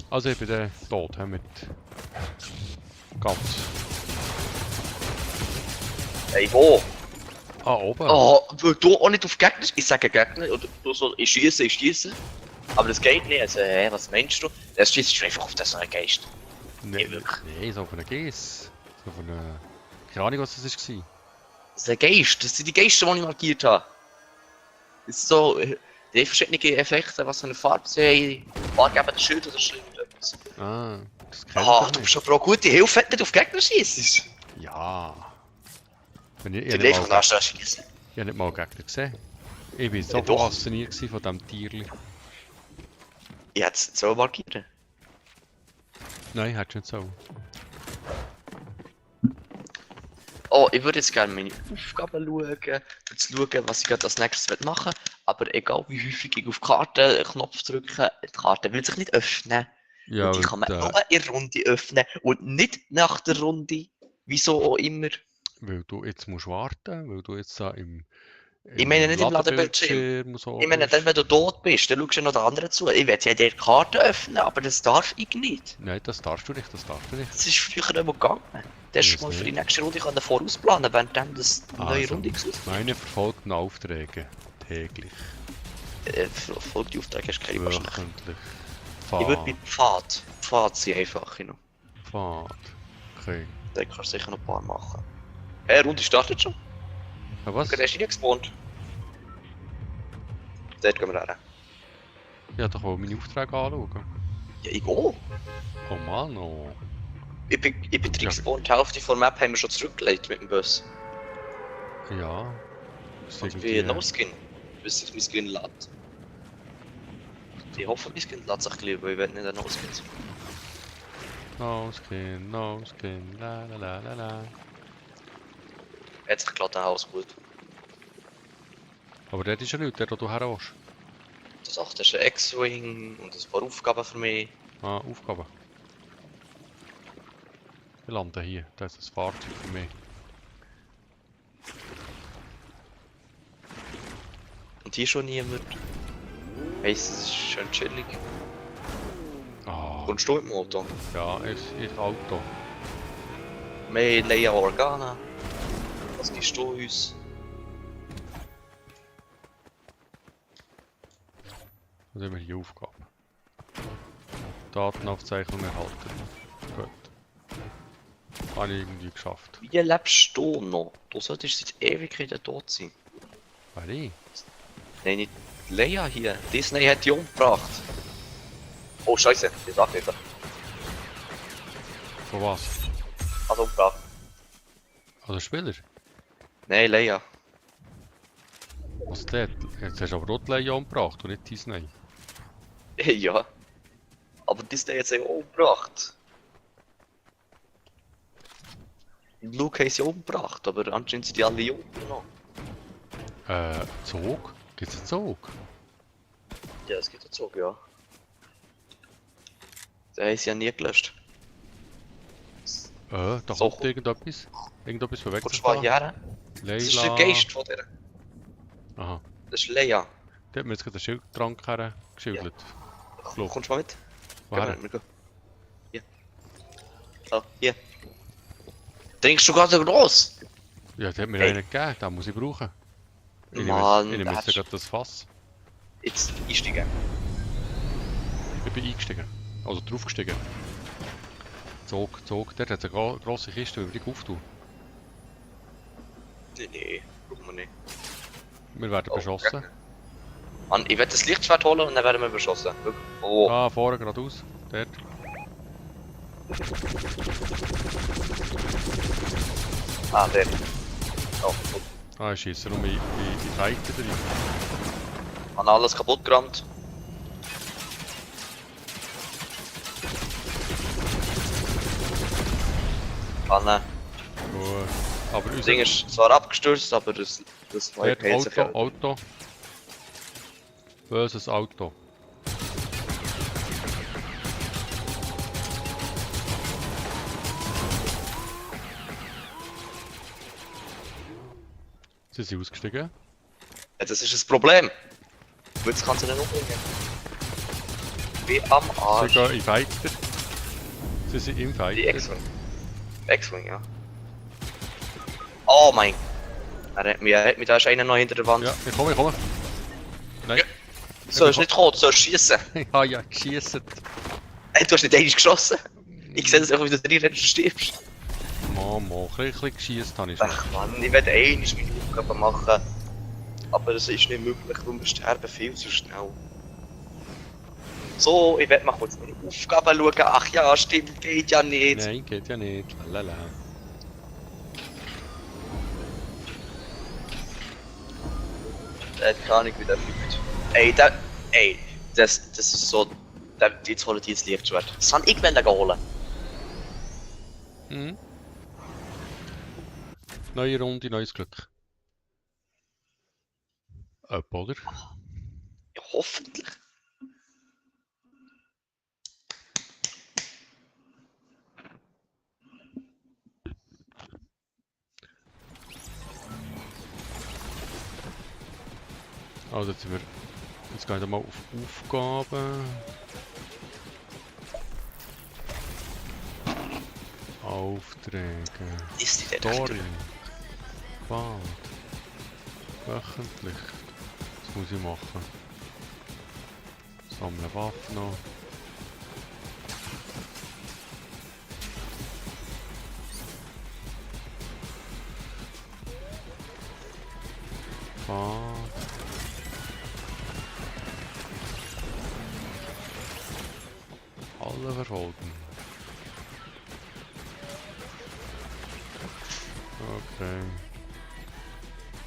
A: Also ich bin dann tot, mit ganz.
B: Hey, wo?
A: Ah, oben?
B: Oh, weil du auch nicht auf Gegner. Ich sage Gegner, oder du sollst. Ich schieße. Aber das geht nicht. Also, was meinst du? Das schießt du einfach auf das neue Geist.
A: Nein,
B: wirklich.
A: nee, so auf einer Gs. So auf einer... Keine Ahnung, was das war.
B: Das ist ein Geist. Das sind die Geister, die ich markiert habe. Das ist so. Die haben verschiedene Effekte, was für eine Farbe sie haben. Farbe Schild oder so irgendetwas.
A: Ah, das kennt
B: Ah,
A: ich
B: du
A: nicht.
B: bist aber auch gute Hilfe, wenn du nicht auf Gegner schießt.
A: Ja. Wenn ich,
B: Die
A: ich
B: Leben
A: habe
B: von
A: nicht,
B: der schießen.
A: nicht mal Gegner gesehen. Ich bin so
B: Ja, doch.
A: fasziniert gewesen von diesem Tierli.
B: Ich hätte es so markieren.
A: Nein, hättest du nicht so.
B: Oh, ich würde jetzt gerne meine Aufgaben schauen, um zu schauen, was ich gerade als nächstes machen will. Aber egal wie häufig ich auf die Kartenknopf drücke, die Karte will sich nicht öffnen.
A: Ja,
B: Und die kann man
A: weil,
B: nur in der Runde öffnen und nicht nach der Runde. Wieso auch immer.
A: weil du jetzt musst warten, weil du jetzt da im
B: Ich meine nicht im Ladebildschirm.
A: Ladebildschirm und so
B: Ich meine,
A: bist.
B: dann, wenn du tot bist, dann schaust du ja noch den anderen zu. Ich will ja die Karte öffnen, aber das darf ich nicht.
A: Nein, das darfst du nicht, das darfst du nicht.
B: Das ist früher immer gegangen. Das
A: Weiß
B: ist mal für die
A: nicht.
B: nächste Runde können vorausplanen, während dann das neue
A: Also,
B: Runde ist.
A: meine verfolgten Aufträge. Täglich,
B: Folgt die Aufträge, hast du keine wahrscheinlich.
A: wöchentlich,
B: Ich würde mit Pfad sein einfach noch.
A: Pfad. Okay.
B: Da kannst du sicher noch ein paar machen. Hey, Runde startet schon.
A: Ja, was?
B: Der ist nicht gespawnt. Dort gehen wir her.
A: Ja, doch auch meine Aufträge anschauen.
B: Ja, ich gehe.
A: Oh Mann, oh.
B: Ich bin drin
A: Ja.
B: gespawnt, die Hälfte von der Map haben wir schon zurückgelegt mit dem Bus.
A: Ja. Das ist
B: Und
A: irgendwie...
B: wie No-Skin, bis sich mein Skin lädt. Ich hoffe, mein Skin lädt sich gleich, weil ich will nicht ein No-Skin sein.
A: No skin, la la la la la.
B: Hat sich geladen, alles gut.
A: Aber dort ist ja nichts, dort wo du her willst.
B: Das achte ist ein X-Wing und ein paar Aufgaben für mich.
A: Ah, Aufgabe. Wir landen hier, das ist das Fahrzeug für mich.
B: Und hier schon niemand. Heisst, es ist schön chillig.
A: Ah,
B: Kommst du mit dem Auto?
A: ja, ich Auto.
B: Wir leihen Organe. Was gibst du uns?
A: Was haben wir hier Aufgabe? Datenaufzeichnung erhalten. Gut. Habe ich irgendwie geschafft.
B: Wie lebst du noch? Du solltest seit Ewigkeiten tot sein.
A: Wer ich?
B: Nein, nicht Leia hier. Disney hat die umgebracht. Oh Scheiße, die sagt nicht.
A: Von was?
B: Also umgebracht.
A: Also Spieler?
B: Nein, Leia.
A: Was dort? Jetzt hast du aber Rotlein umgebracht und nicht Disney.
B: Ja. Aber Disney hat sie auch umgebracht. Luke haben sie umgebracht, aber anscheinend sind die alle jung noch.
A: Zug? Gibt's einen Zug?
B: Ja, es gibt einen Zug, ja. Den haben sie ja nie gelöscht.
A: Da
B: So.
A: kommt irgendetwas. Irgendetwas bewegt
B: Kommst
A: sich
B: du mal
A: da.
B: hierher? Das ist der
A: Leila.
B: Geist von der.
A: Aha.
B: Das ist Leia.
A: Der hat mir jetzt gerade einen Schildtrank hergeschildert. Fluch.
B: Kommst du mal mit?
A: Woher?
B: Gehen wir gehen. Hier. So, hier. Trinkst du gerade gross?
A: Ja, der hat mir
B: Hey.
A: einen gegeben, den muss ich brauchen.
B: Mann,
A: ich nehme jetzt
B: hast-
A: gerade das Fass.
B: Jetzt einsteigen.
A: Ich bin eingestiegen. Also draufgestiegen. Zog. Dort hat es eine grosse Kiste, die wir die auftun.
B: Nee, brauchen wir nicht.
A: Wir werden
B: Oh,
A: beschossen.
B: okay. Mann, ich werde das Lichtschwert holen und dann werden wir beschossen. Wirklich. Oh,
A: Ah, vorne geradeaus. Dort.
B: der. Oh, gut.
A: Ah, ich schieße nur in Fighter drin.
B: Man alles kaputt gerammt. Anne.
A: Gut. Aber
B: Das
A: unser
B: Ding ist zwar abgestürzt, aber das war
A: dort Auto. Böses Auto. Sie sind ausgestiegen.
B: Ja, das ist das Problem. Jetzt kannst du nicht umbringen. Wie am
A: Sie
B: Arsch.
A: gehen in Fighter. Sie sind im
B: Die
A: Fighter.
B: X-Wing. X-Wing, ja. Oh mein. Er hat mich, da ist einer noch hinter der Wand.
A: Ja, ich komme. Nein.
B: Ja. Du sollst nicht kommen, du sollst schießen.
A: Ja, geschissen.
B: Hey, du hast nicht einmal geschossen. Ich sehe das einfach, wie du drin rennst und stirbst.
A: Mama, ein bisschen geschissen habe ich schon.
B: Ach Mann, ich werde einmal meine Aufgabe machen. Aber es ist nicht möglich, weil wir sterben viel zu schnell. So, ich werde mal kurz meine Aufgaben schauen. Ach ja, stimmt, geht ja nicht.
A: Nein, geht ja nicht. Lala.
B: Der hat keine Ahnung, wie der fliegt. Das ist so. Jetzt holen die ins Lichtschwert. Das kann ich wenn holen.
A: Mhm. Neue Runde, neues Glück. Oder?
B: Ja, hoffentlich.
A: Also jetzt sind wir. Jetzt gehen wir mal auf Aufgaben. Aufträge.
B: Ist die denn
A: Story. Bad. Wöchentlich. Das muss ich machen. Sammeln Waffen noch. Bad. Alle verfolgen. Okay.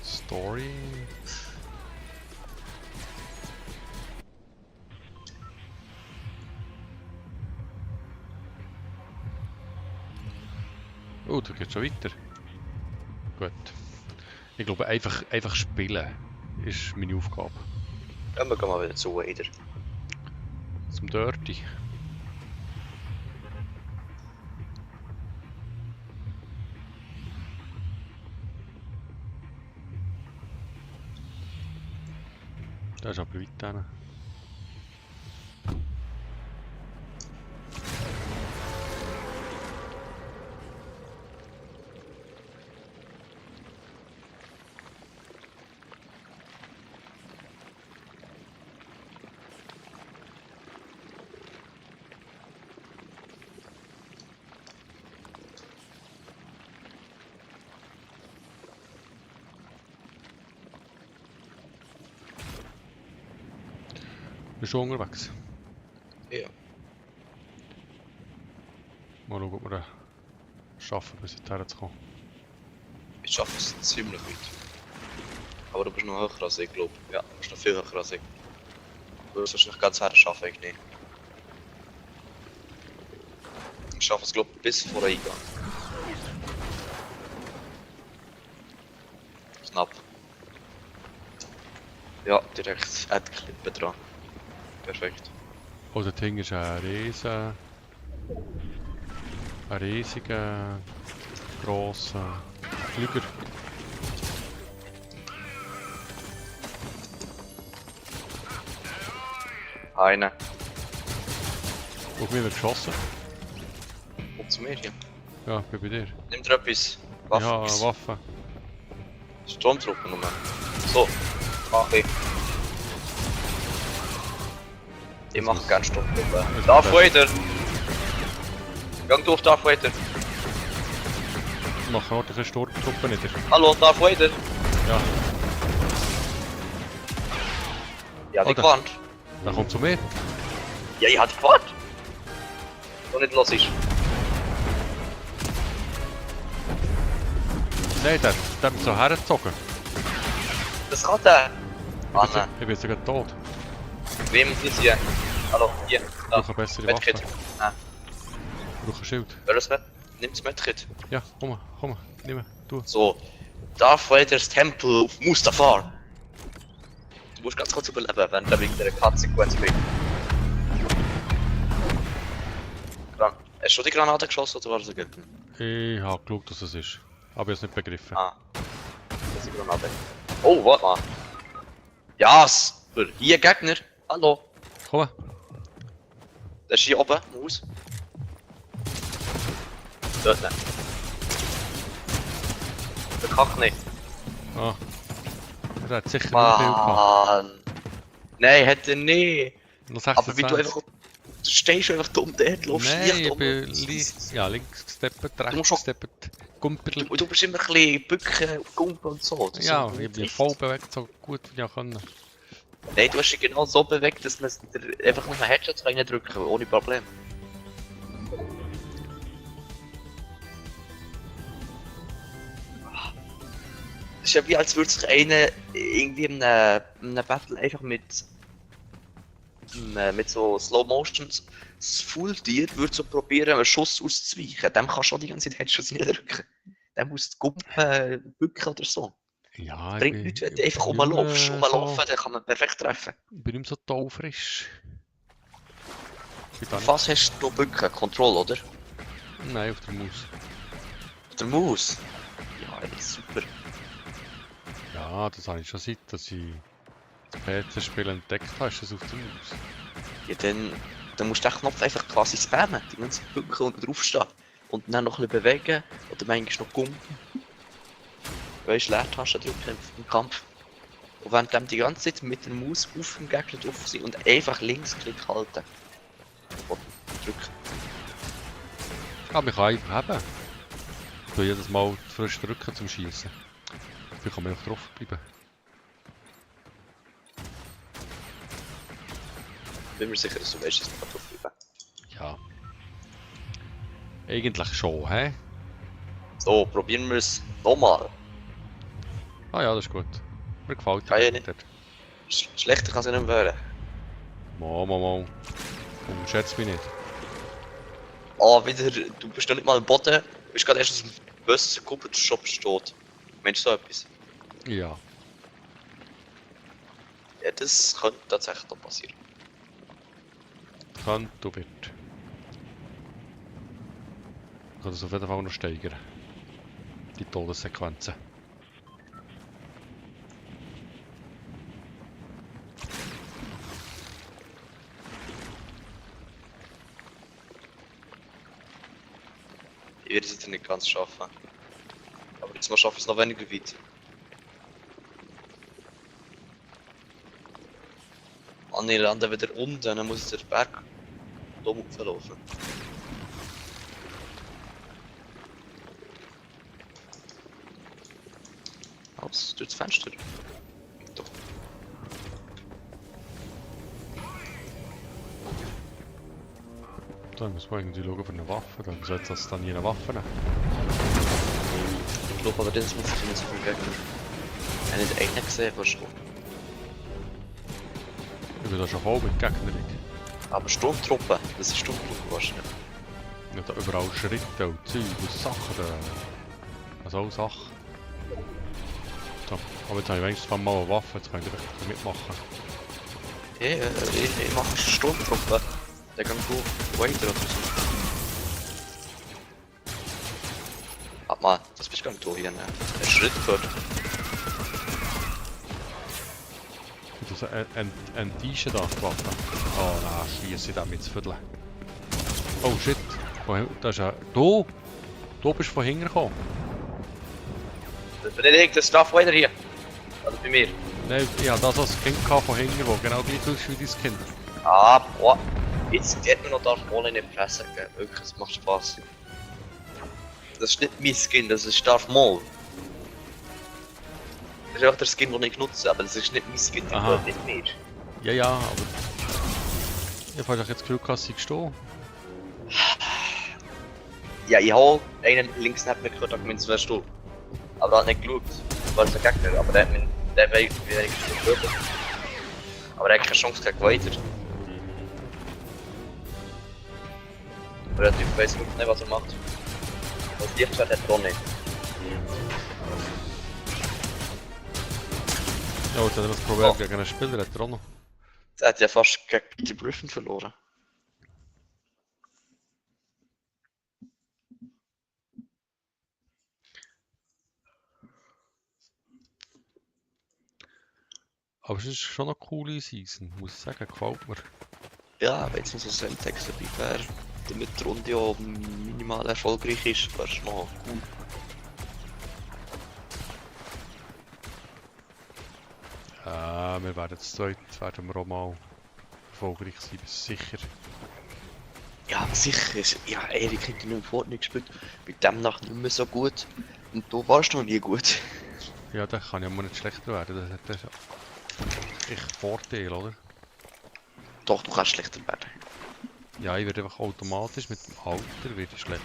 A: Story. Oh, da geht's schon weiter. Gut. Ich glaube, einfach spielen ist meine Aufgabe.
B: Ja, wir gehen mal wieder zu, wieder.
A: Zum Dirty. Das ist aber weit hin. Bist du unterwegs?
B: Ja.
A: Mal schauen, ob wir es schaffen, bis hierher zu kommen.
B: Ich schaffe es ziemlich weit. Aber du bist noch höher als ich, glaube ich. Ja, du bist noch viel höher als ich. Du wirst wahrscheinlich ganz her schaffen, ich nicht. Ich schaffe es, glaube ich, bis vor den Eingang. Knapp. Ja, direkt an die Klippe dran. Perfekt.
A: Oh, das Ding ist ein riesiger, grosser Flüger.
B: Einer.
A: Auf mich wird geschossen.
B: Kommt zu mir hier.
A: Ja, bin bei dir.
B: Nimm dir etwas. Waffen.
A: Ja, Waffe.
B: Sturmtruppen nur. So, mach ich. Ich mach gerne Sturmtruppen. Darth Vader! Gang durch, Darth Vader!
A: Machen ordentliche Sturmtruppen nieder.
B: Hallo, Darth Vader!
A: Ja,
B: Ja, die
A: Oder?
B: gewarnt.
A: dann kommt zu mir.
B: Ja, ich hab dich gewarnt. So nicht los ist.
A: Nein, der hat mich so hergezogen.
B: Das kann der. Ah, nein.
A: Ich bin sogar tot.
B: Wem ist hier? Hallo, hier.
A: Ich
B: Da.
A: brauche eine bessere
B: Medkit.
A: Waffe.
B: Nein.
A: Ich brauche ein Schild.
B: Wer das Med? Nimm's Medkit.
A: Ja, komm, nimm, du.
B: So. Darth Vaders Tempel auf Mustafar. Du musst ganz kurz überleben, wenn der wegen der Cut-Sequenz bringt. Hast du die Granate geschossen oder war das ein Gegner?
A: Ich habe geschaut, dass es ist. Aber ich habe es nicht begriffen.
B: Ah. Das ist die Granate. Oh, warte mal. Ja, super. Hier Gegner. Hallo.
A: Komm.
B: Der ist hier oben, Maus. Dort nicht. Der kackt nicht.
A: Ah. Er hat sicher nicht viel gehabt.
B: Mann. Nein, hat er nicht.
A: Noch
B: Aber wie du
A: 26.
B: einfach... Du stehst einfach dumm dort, laufst
A: Nein,
B: nicht
A: ich
B: um.
A: bin links gesteppet,
B: Du musst
A: rechts
B: schon-
A: gesteppet, Gumperl.
B: Du bist immer ein bisschen bücken, gumpen und so. Das
A: Ja,
B: ist so
A: ich bin
B: nicht.
A: voll bewegt, so gut wie ich kann.
B: Nein, du hast dich genau so bewegt, dass man dir einfach nur einen Headshot reindrücken kann, ohne Problem. Das ist ja wie als würde sich einer irgendwie in einem Battle einfach mit so Slow Motions das Full-Tier würde so probieren, einen Schuss auszuweichen. Dem kannst du schon die ganze Zeit Headshots niederdrücken. Dem muss die Gumpen bücken oder so.
A: Ja, ich
B: Bringt
A: bin,
B: nichts, wenn du einfach
A: nicht mehr
B: rumlaufen, dann kann man perfekt treffen.
A: Ich bin nicht mehr so taufrisch. Ich bin da nicht.
B: Was hast du bücken? Control, oder?
A: Nein, auf der Maus.
B: Auf der Maus? Ja, ey, super.
A: Ja, das habe ich schon seit, dass ich das PC-Spiel entdeckt habe, ist das auf der Maus.
B: Ja, dann musst du den Knopf einfach quasi spammen, die ganzen Bücken unten draufstehen. Und dann noch ein bisschen bewegen, oder manchmal noch gumpen. Weißt du, Leertasten drücken im Kampf. Und wenn du die ganze Zeit mit der Maus auf dem Gegner drauf sind und einfach Linksklick halten. Und drücken.
A: Aber ich kann einfach haben. Ich tue jedes Mal frisch drücken zum Schießen. Dann kann man einfach drauf bleiben.
B: Bin mir sicher, dass du weißt, dass du drauf bleiben.
A: Ja. Eigentlich schon, hä?
B: So, probieren wir es nochmal.
A: Ah ja, das ist gut. Mir gefällt
B: Kann ja
A: das.
B: nicht. Schlechter kann es nicht mehr werden.
A: Mal. Unterschätzt mich nicht.
B: Ah, wieder, du bist noch nicht mal am Boden, du bist gerade erst aus dem Bus gekommen, der Shop steht. Meinst du so etwas?
A: Ja.
B: Ja, das könnte tatsächlich noch passieren.
A: Kann du wird. Ich kann das auf jeden Fall noch steigern. Die Todessequenzen.
B: Ich werde es jetzt nicht ganz schaffen. Aber jetzt mal schaffe ich es noch weniger weit. Ah, ich lande wieder unten, dann muss ich den Berg dumm hochlaufen. Aus, durch das Fenster. Doch.
A: Dann muss man irgendwie schauen für eine Waffe. Dann sollte das dann nie eine Waffe nehmen.
B: Ich glaube aber, das muss ich nicht so viel Gegner. Ich habe nicht einen gesehen, der schon.
A: Ich bin da schon voll mit Gegnern.
B: Aber Sturmtruppen, das ist Sturmtruppen wahrscheinlich.
A: Ich habe da überall Schritte und Zeug und Sachen. Also auch Sachen. So, aber jetzt habe ich wenigstens mal eine Waffe, jetzt kann ich direkt mitmachen.
B: Ja, ich mache Sturmtruppen. Der kann gut weiter oder so. Warte mal, das bist gar nicht du hier, ne? Der Schritt gehört.
A: Das ist ein Tische da, die Waffe. Oh nein, schieße ich damit zu vierteln. Oh shit. Oh, da ist ein... Du Du bist von hinten gekommen.
B: Das bin nicht der Staff Rider hier. Also bei mir.
A: Nein, ich hatte das als Kind gehabt von hinten, wo genau gleich aussieht wie dein Kind.
B: Ah, boah. Jetzt geht mir noch Darth Maul in die Fresse geben. Wirklich, es macht Spaß. Das ist nicht mein Skin, das ist Darth Maul. Das ist auch der Skin, den ich nutze, aber das ist nicht mein Skin, der
A: Aha.
B: gehört nicht mir.
A: Ja, ja, aber... Ich habe jetzt das Gefühl, dass sie gestehen.
B: Ja, ich habe einen links neben mir gehört, gemeint, es wärst du. Aber er hat nicht geschaut. Das war ein Gegner, aber der hat mich... Der wäre ich gehört. Aber er hat keine Chance gegen weiter. Aber der Typ weiss wirklich nicht, was er macht. Das Lichtschwert hat er auch nicht.
A: Ja, jetzt hat er das Problem gegen einen Spieler, hat er auch noch.
B: Er hat ja fast gegen die Griffin verloren.
A: Aber es ist schon eine coole Season, muss ich sagen, gefällt mir.
B: Ja, wenn jetzt noch so ein Semtex dabei wäre, damit die Runde ja minimal erfolgreich ist, wäre es noch cool.
A: Wir werden zu zweit, werden wir auch mal erfolgreich sein, bis sicher.
B: Ja, sicher. Ja, Erik hat in Fortnite gespielt, mit dem nach nicht mehr so gut. Und du warst noch nie gut.
A: Ja, dann kann ja mal nicht schlechter werden, das hat echt Vorteil, oder?
B: Doch, du kannst schlechter werden.
A: Ja, ich werde einfach automatisch mit dem Alter wieder schlechter.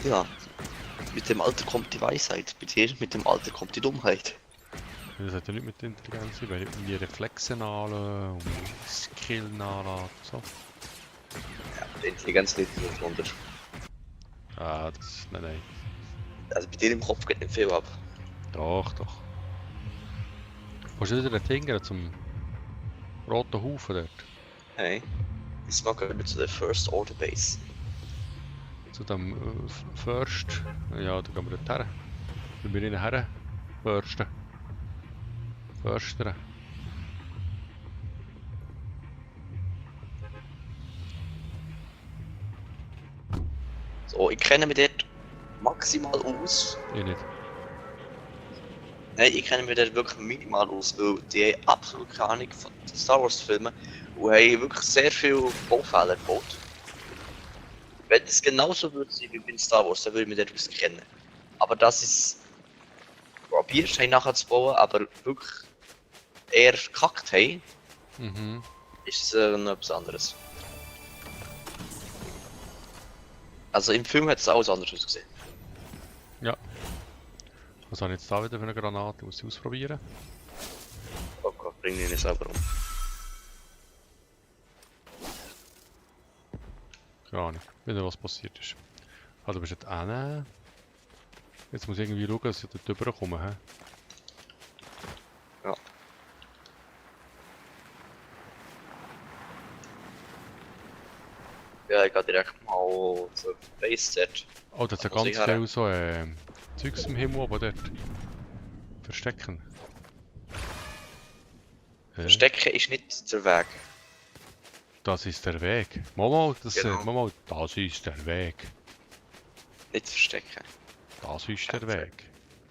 B: Ja. Mit dem Alter kommt die Weisheit, bei dir mit dem Alter kommt die Dummheit.
A: Das hat ja nicht mit der Intelligenz zu tun, weil ich die Reflexe nachladen und Skill nachladen und so.
B: Ja, die Intelligenz liegt nicht drunter.
A: Ah, das... nein, nein.
B: Also bei dir im Kopf geht nicht viel ab.
A: Doch, doch. Wo ist wieder der Ding zum roten Haufen dort?
B: Hey. Diesmal gehen wir zu der First Order Base.
A: Zu dem First... Ja, da gehen wir dort her. Wenn wir her Firsten. Förstern.
B: So, ich kenne mich dort maximal aus.
A: Ich nicht.
B: Nein, ich kenne mich dort wirklich minimal aus, weil die haben absolut keine Ahnung von den Star Wars Filmen und haben wirklich sehr viele Baufehler gebaut. Wenn es genauso würde sein wie bei Star Wars, dann würde ich mich dort auskennen. Aber das ist probiert haben nachher zu bauen, aber wirklich eher gekackt haben,
A: Mhm.
B: ist es noch etwas anderes. Also im Film hat es alles anders ausgesehen.
A: Ja. Was habe ich jetzt da wieder für eine Granate? Muss ich ausprobieren?
B: Oh Gott, bring ihn selber um.
A: Keine Ahnung, wieder was passiert ist. Ah, du bist jetzt hin. Jetzt muss ich irgendwie schauen, dass ich dort rüberkomme. He?
B: Ja. Ja, ich gehe direkt mal zur Base dort.
A: Oh, da ist ja
B: Da muss
A: ganz
B: ich her.
A: viel so Zeugs im Himmel, aber dort verstecken.
B: Verstecken ist nicht der Weg.
A: Das ist der Weg. Momo,
B: Genau.
A: Momo, das ist der Weg.
B: Nicht verstecken.
A: Das ist der Weg.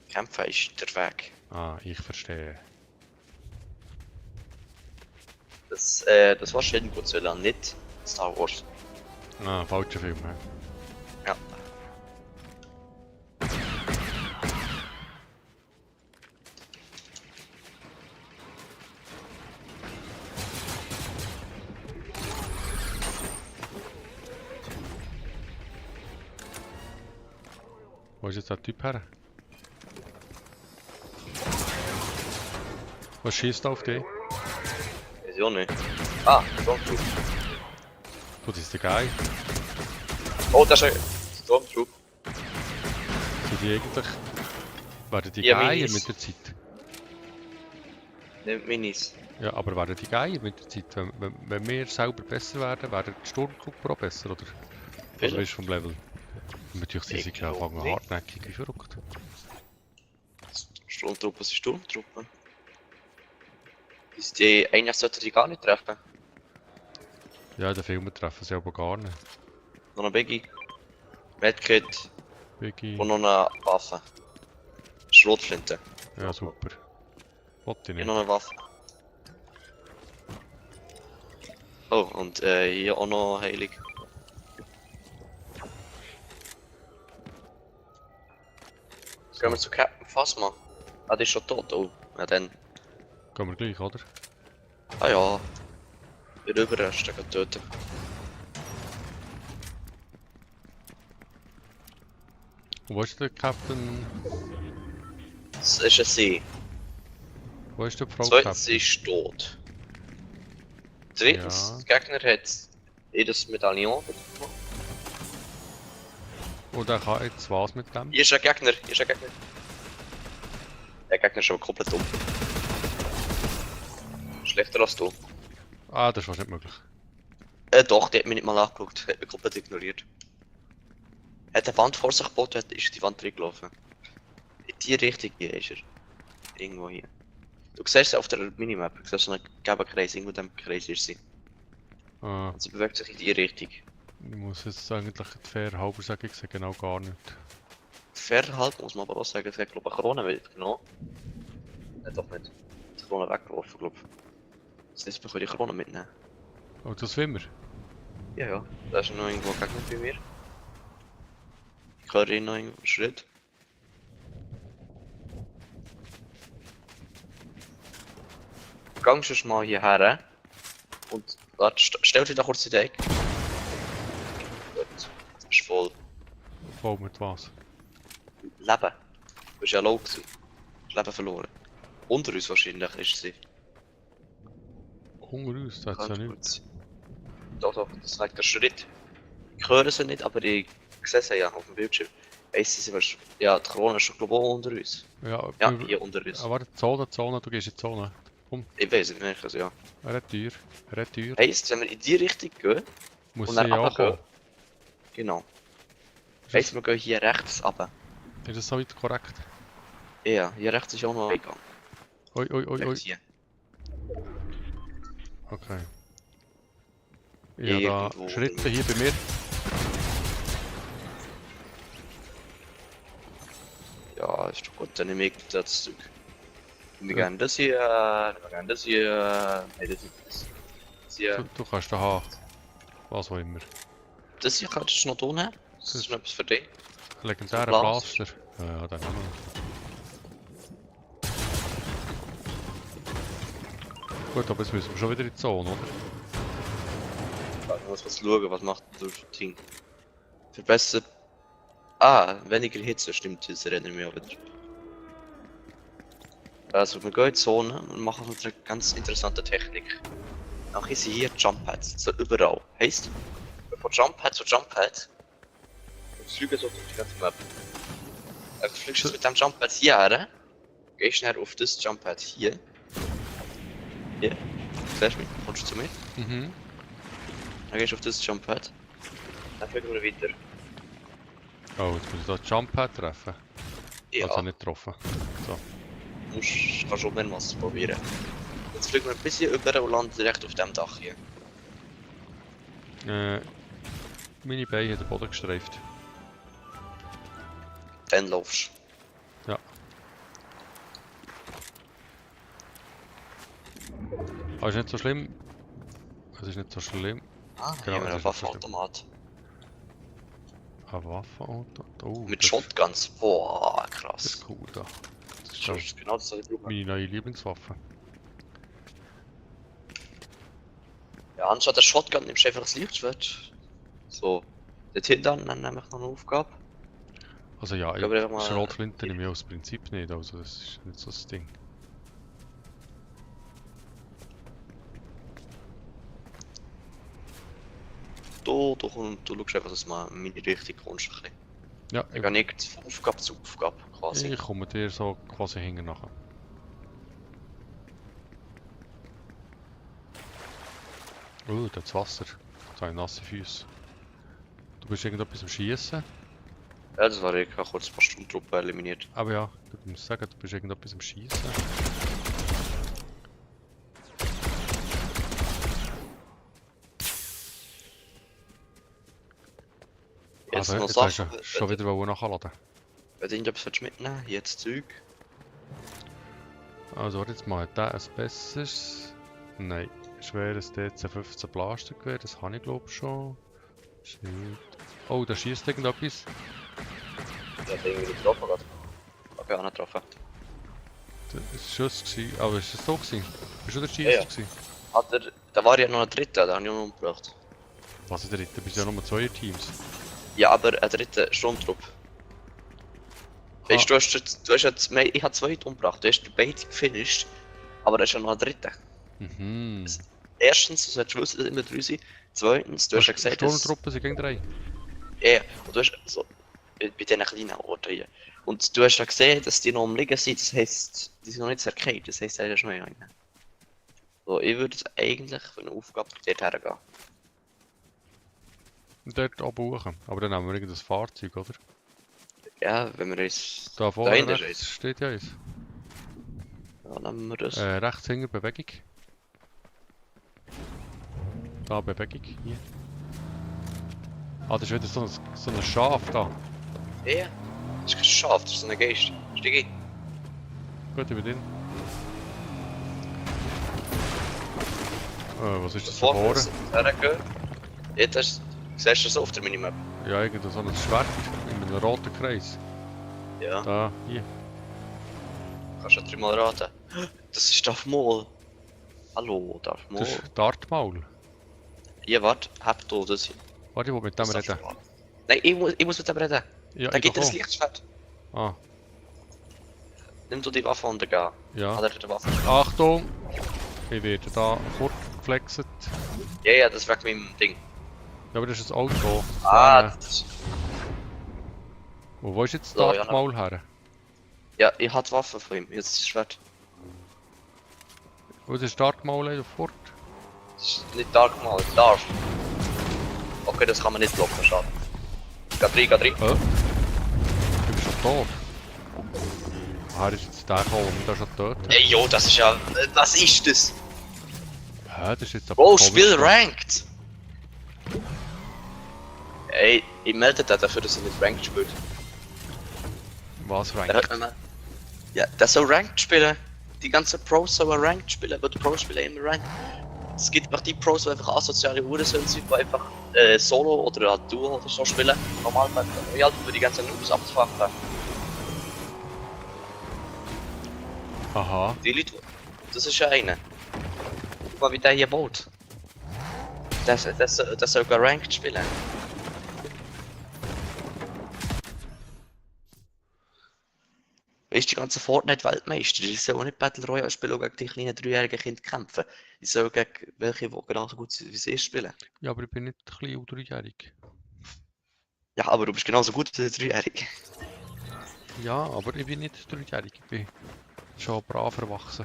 B: Kämpfen ist der Weg.
A: Ah, ich verstehe.
B: Das war schön gut zu lernen, nicht Star Wars.
A: Ah, falscher Film. He?
B: Ja.
A: Wo ist jetzt der Typ her? Was schießt auf dich?
B: Weiß ich auch nicht. Ah, Stormtroop.
A: Du, das ist der Guy.
B: Oh, das ist ein Stormtroop.
A: Sind die eigentlich... Werden die
B: Ja,
A: Geier
B: Minis.
A: mit der Zeit?
B: Nicht Minis.
A: Ja, aber werden die Geier mit der Zeit? Wenn wir selber besser werden die Sturmtrooper auch besser, oder? Oder
B: Vielleicht.
A: bist du vom Level? Natürlich sind sie
B: Ich glaub
A: anfangen
B: nicht.
A: hartnäckig wie verrückt.
B: Sturmtrooper sind Sturmtrooper. Ist die, eigentlich sollten die gar nicht treffen.
A: Ja, in den Filmen treffen sie aber gar nicht.
B: Noch ein Biggie. Medkit
A: Biggie.
B: und noch eine Waffe. Schrotflinte.
A: Ja, super. Wollte ich
B: Hier
A: nicht.
B: noch eine Waffe. Oh, und hier auch noch heilig. Gehen wir zu Captain Phasma. Ah, der ist schon tot, oh. Ja, dann.
A: Gehen wir gleich, oder?
B: Ah ja. Den Überrest töten.
A: Und wo ist der Captain?
B: Das ist ein See.
A: Wo ist der Frau
B: Zweitens, sie
A: Captain?
B: ist tot. Drittens, der Gegner hat jedes Medaillon bekommen.
A: Und er kann jetzt was mit dem?
B: Hier ist ein Gegner, hier ist ein Gegner. Der Gegner ist aber komplett dumm. Schlechter als du.
A: Ah, das ist wahrscheinlich nicht möglich.
B: Doch, der hat mich nicht mal angeschaut. Hat mich komplett ignoriert. Er hat eine Wand vor sich gebaut und ist die Wand reingelaufen. In die Richtung hier ist er. Irgendwo hier. Du siehst auf der Minimap, du siehst so einen gelben Kreis, irgendwo in dem Kreis ist sie.
A: Ah,
B: Und sie bewegt sich in die Richtung.
A: ich muss jetzt eigentlich fair halber sagen, ich sehe genau gar nicht.
B: Fairhalt muss man aber auch sagen, es hat glaube ich eine Krone mitgenommen. Nein, doch nicht. Die Krone weggeworfen, glaube ich. Das heißt, wir können die Krone mitnehmen.
A: Oh, das will wir.
B: Ja, ja. Da ist noch irgendwo ein Gegner bei mir. Ich höre ihn noch irgendwo einen Schritt. Gang schon mal hierher. Und warte, stell dich da kurz in die Ecke. Gut, das ist voll.
A: Voll mit was?
B: Leben. Du bist ja low gewesen. Du hast Leben verloren. Unter uns wahrscheinlich ist sie.
A: Unter uns, das hat ja nichts.
B: Doch, doch, das zeigt der Schritt. Ich höre sie nicht, aber ich sehe sie ja auf dem Bildschirm. Weiss sie, ja, die Krone ist schon glaube ich auch unter uns.
A: Ja,
B: Ja, hier unter uns.
A: warte, Zone, du gehst in die Zone.
B: Ich weiß nicht, ich ja.
A: Er hat Tür,
B: Heisst, wenn wir in die Richtung gehen,
A: Muss
B: und
A: sie
B: dann
A: ja
B: runtergehen.
A: kommen.
B: Genau.
A: Ist
B: Heisst, wir gehen hier rechts runter.
A: das so weit korrekt?
B: Ja, hier rechts ist auch noch ein Eingang.
A: Ui, ui, ui, ui.
B: Rechts hier.
A: Okay. Ja, da
B: Irgendwo.
A: Schritte hier bei mir.
B: Ja, ist doch gut, dann nehme ich das Zeug. Wir
A: Ja.
B: gehen das hier, wir gehen das hier, nein, das ist das. Das hier,
A: Du kannst da haben. Was auch immer.
B: das hier kannst du noch tun. Das ist noch etwas für dich.
A: Legendärer
B: Blaster.
A: Blaster. Ja, den haben wir. Gut, aber jetzt müssen wir schon wieder in die Zone, oder?
B: Ich muss was schauen, was macht das Ding. Verbessert. Ah, weniger Hitze, stimmt, das erinnert mich auch wieder. Also, wir gehen in die Zone und machen uns eine ganz interessante Technik. Nachher sind hier Jump-Pads, so überall. Heisst, von Jump-Pad zu Jump-Pad und fliegen so durch die ganze Map. Du fliegst jetzt mit dem Jump-Pad hierher, gehst schnell auf das Jump-Pad hier. Hier, siehst du mich? Kommst du zu mir?
A: Mhm.
B: Dann gehst du auf das Jump-Pad. Dann fliegen wir weiter.
A: Oh, jetzt muss ich da Jump-Pad treffen.
B: Ja.
A: Also nicht getroffen. So.
B: Kannst du mehrmals probieren. Jetzt fliegen wir ein bisschen über und landen direkt auf dem Dach hier.
A: Meine Beine hat den Boden gestreift.
B: Dann laufst
A: Ja. Aber ist nicht so schlimm. Es ist nicht so schlimm.
B: du. Ah,
A: Genau,
B: hier haben wir
A: das
B: einen
A: ist nicht so
B: Waffenautomat.
A: Eine Waffe. Oh,
B: Mit
A: das-
B: Shotguns. Boah,
A: Das
B: krass.
A: ist cool da. Das ist
B: Das ist genau das, was ich brauche.
A: meine neue Lieblingswaffe.
B: Ja, anstatt der Shotgun nimmst du einfach das Lichtschwert. So. Dort hinten dann nehme ich noch eine Aufgabe.
A: Also ja,
B: Ich glaube, einfach mal-
A: Schrotflinte nehme ich aus Prinzip nicht, also das ist nicht so das Ding.
B: Du schaust einfach, dass du in meine Richtung kommst. Ein bisschen.
A: Ja,
B: Ich gehe nicht von Aufgabe zu Aufgabe quasi.
A: ich komme dir so quasi hinten nachher. Das Wasser. Jetzt habe ich nasse Füße. Du bist irgendetwas am Schießen.
B: Ja, das war ich. Ich habe kurz ein paar Sturmtruppen eliminiert.
A: Aber ja, ich muss sagen, du bist irgendetwas am Schießen.
B: Jetzt jetzt
A: Also,
B: noch
A: jetzt hast
B: Sachen.
A: du schon wieder nachladen.
B: Wenn du irgendetwas mitnehmen willst, hier das Zeug.
A: Also, jetzt mal der ein besseres. Nein, schweres DC-15 Blastergewehr, das habe ich glaube schon. Shit. Oh, da schießt irgendetwas.
B: Ja, den irgendwie getroffen gerade. Okay, auch nicht getroffen.
A: Das war Schuss, aber ist das so gewesen? Bist du der Schießer
B: Ja, ja.
A: gewesen?
B: Da war ja noch ein dritter, den habe ich noch umgebracht.
A: Was ist der dritte? Du bist ja nur 2 Teams.
B: Ja, aber ein dritter Sturmtrupp. Weißt du, du hast jetzt, ich habe 2 umgebracht, du hast beide gefinisht, aber da ist ja noch ein dritter.
A: Mhm.
B: Erstens, du solltest wissen, dass immer 3 sind. Zweitens, du hast ja gesagt, dass...
A: Sturmtruppen sind gegen 3.
B: Ja, und du hast so... Bei diesen kleinen Orten hier. Und du hast ja gesehen, dass die noch am Liegen sind, das heisst, die sind noch nicht zerkehrt, das heisst, da ist noch einer. So, ich würde eigentlich für eine Aufgabe dort hergehen.
A: Dort abbuchen. Aber dann nehmen wir irgendein Fahrzeug, oder?
B: Ja, wenn wir uns...
A: Da vorne
B: hinten
A: rechts steht ja eins.
B: Dann nehmen wir das.
A: Rechts hinten Bewegung. Da Bewegung, hier. Ah, das ist wieder so ein Schaf da.
B: Ja, das ist kein Schaf, das ist so ein Geist. Steig ein.
A: Gut, ich bin drin. Was ist das da
B: Bevor wir
A: vorne?
B: jetzt hergehen, jetzt siehst du das auf der Minimap?
A: Ja, irgend so ein Schwert in einem roten Kreis.
B: Ja,
A: Da, hier.
B: kannst du 3-mal raten. Das ist Darth Maul. Hallo, Darth Maul.
A: Das ist Dartmaul.
B: Hier, warte, hab du das hier.
A: Warte, ich will mit dem reden.
B: Nein, ich muss mit dem reden.
A: Ja,
B: Da
A: ich
B: gibt
A: kann
B: es ein
A: kommen.
B: Lichtschwert.
A: Ah,
B: Nimm du die Waffe untergehen.
A: ja.
B: Hat er die Waffe?
A: Achtung! Ich werde da fortgeflexet.
B: Ja, ja, das ist wegen meinem Ding.
A: Ja, aber das ist ein Auto.
B: Ah,
A: Ja.
B: das,
A: Wo ist jetzt
B: So, ja,
A: Dartmaul her?
B: ja, ich hatte Waffe von ihm. Jetzt ist das Schwert.
A: Wo ist Dartmaul einfach fort?
B: Das ist nicht Dark Maul, Darth. Okay, das kann man nicht blocken, schade. Geh rein, geh rein.
A: Du bist schon tot. Ah, er ist jetzt der gekommen, und da schon tot.
B: Ey, jo, das ist ja... Was ist das?
A: Hä, das ist jetzt aber
B: Bro,
A: komisch.
B: Spiel Ranked! Ey, ich melde den dafür, dass er nicht Ranked spielt.
A: Was
B: Der
A: rankt?
B: hat mir... Ja, der soll Ranked spielen. Die ganzen Pros sollen Ranked spielen, aber die Pros spielen immer Ranked. Es gibt auch die Pros, die einfach asoziale Uhren sind, die einfach Solo oder Duo oder so spielen. Normal bei Royal für die ganzen Noobs abzufangen.
A: Aha.
B: Die Leute, das ist ja einer. Guck mal, wie der hier baut. Das soll Ranked spielen. Weißt du, die ganzen Fortnite-Weltmeister, die sollen auch nicht Battle Royale spielen und gegen die kleinen 3-jährigen Kinder kämpfen. Die sollen gegen welche, die genauso gut sind wie sie spielen.
A: Ja, aber ich bin nicht klein und dreijährig.
B: Ja, aber du bist genauso gut wie der 3-jährige.
A: Ja, aber ich bin nicht dreijährig. Ich bin schon brav erwachsen.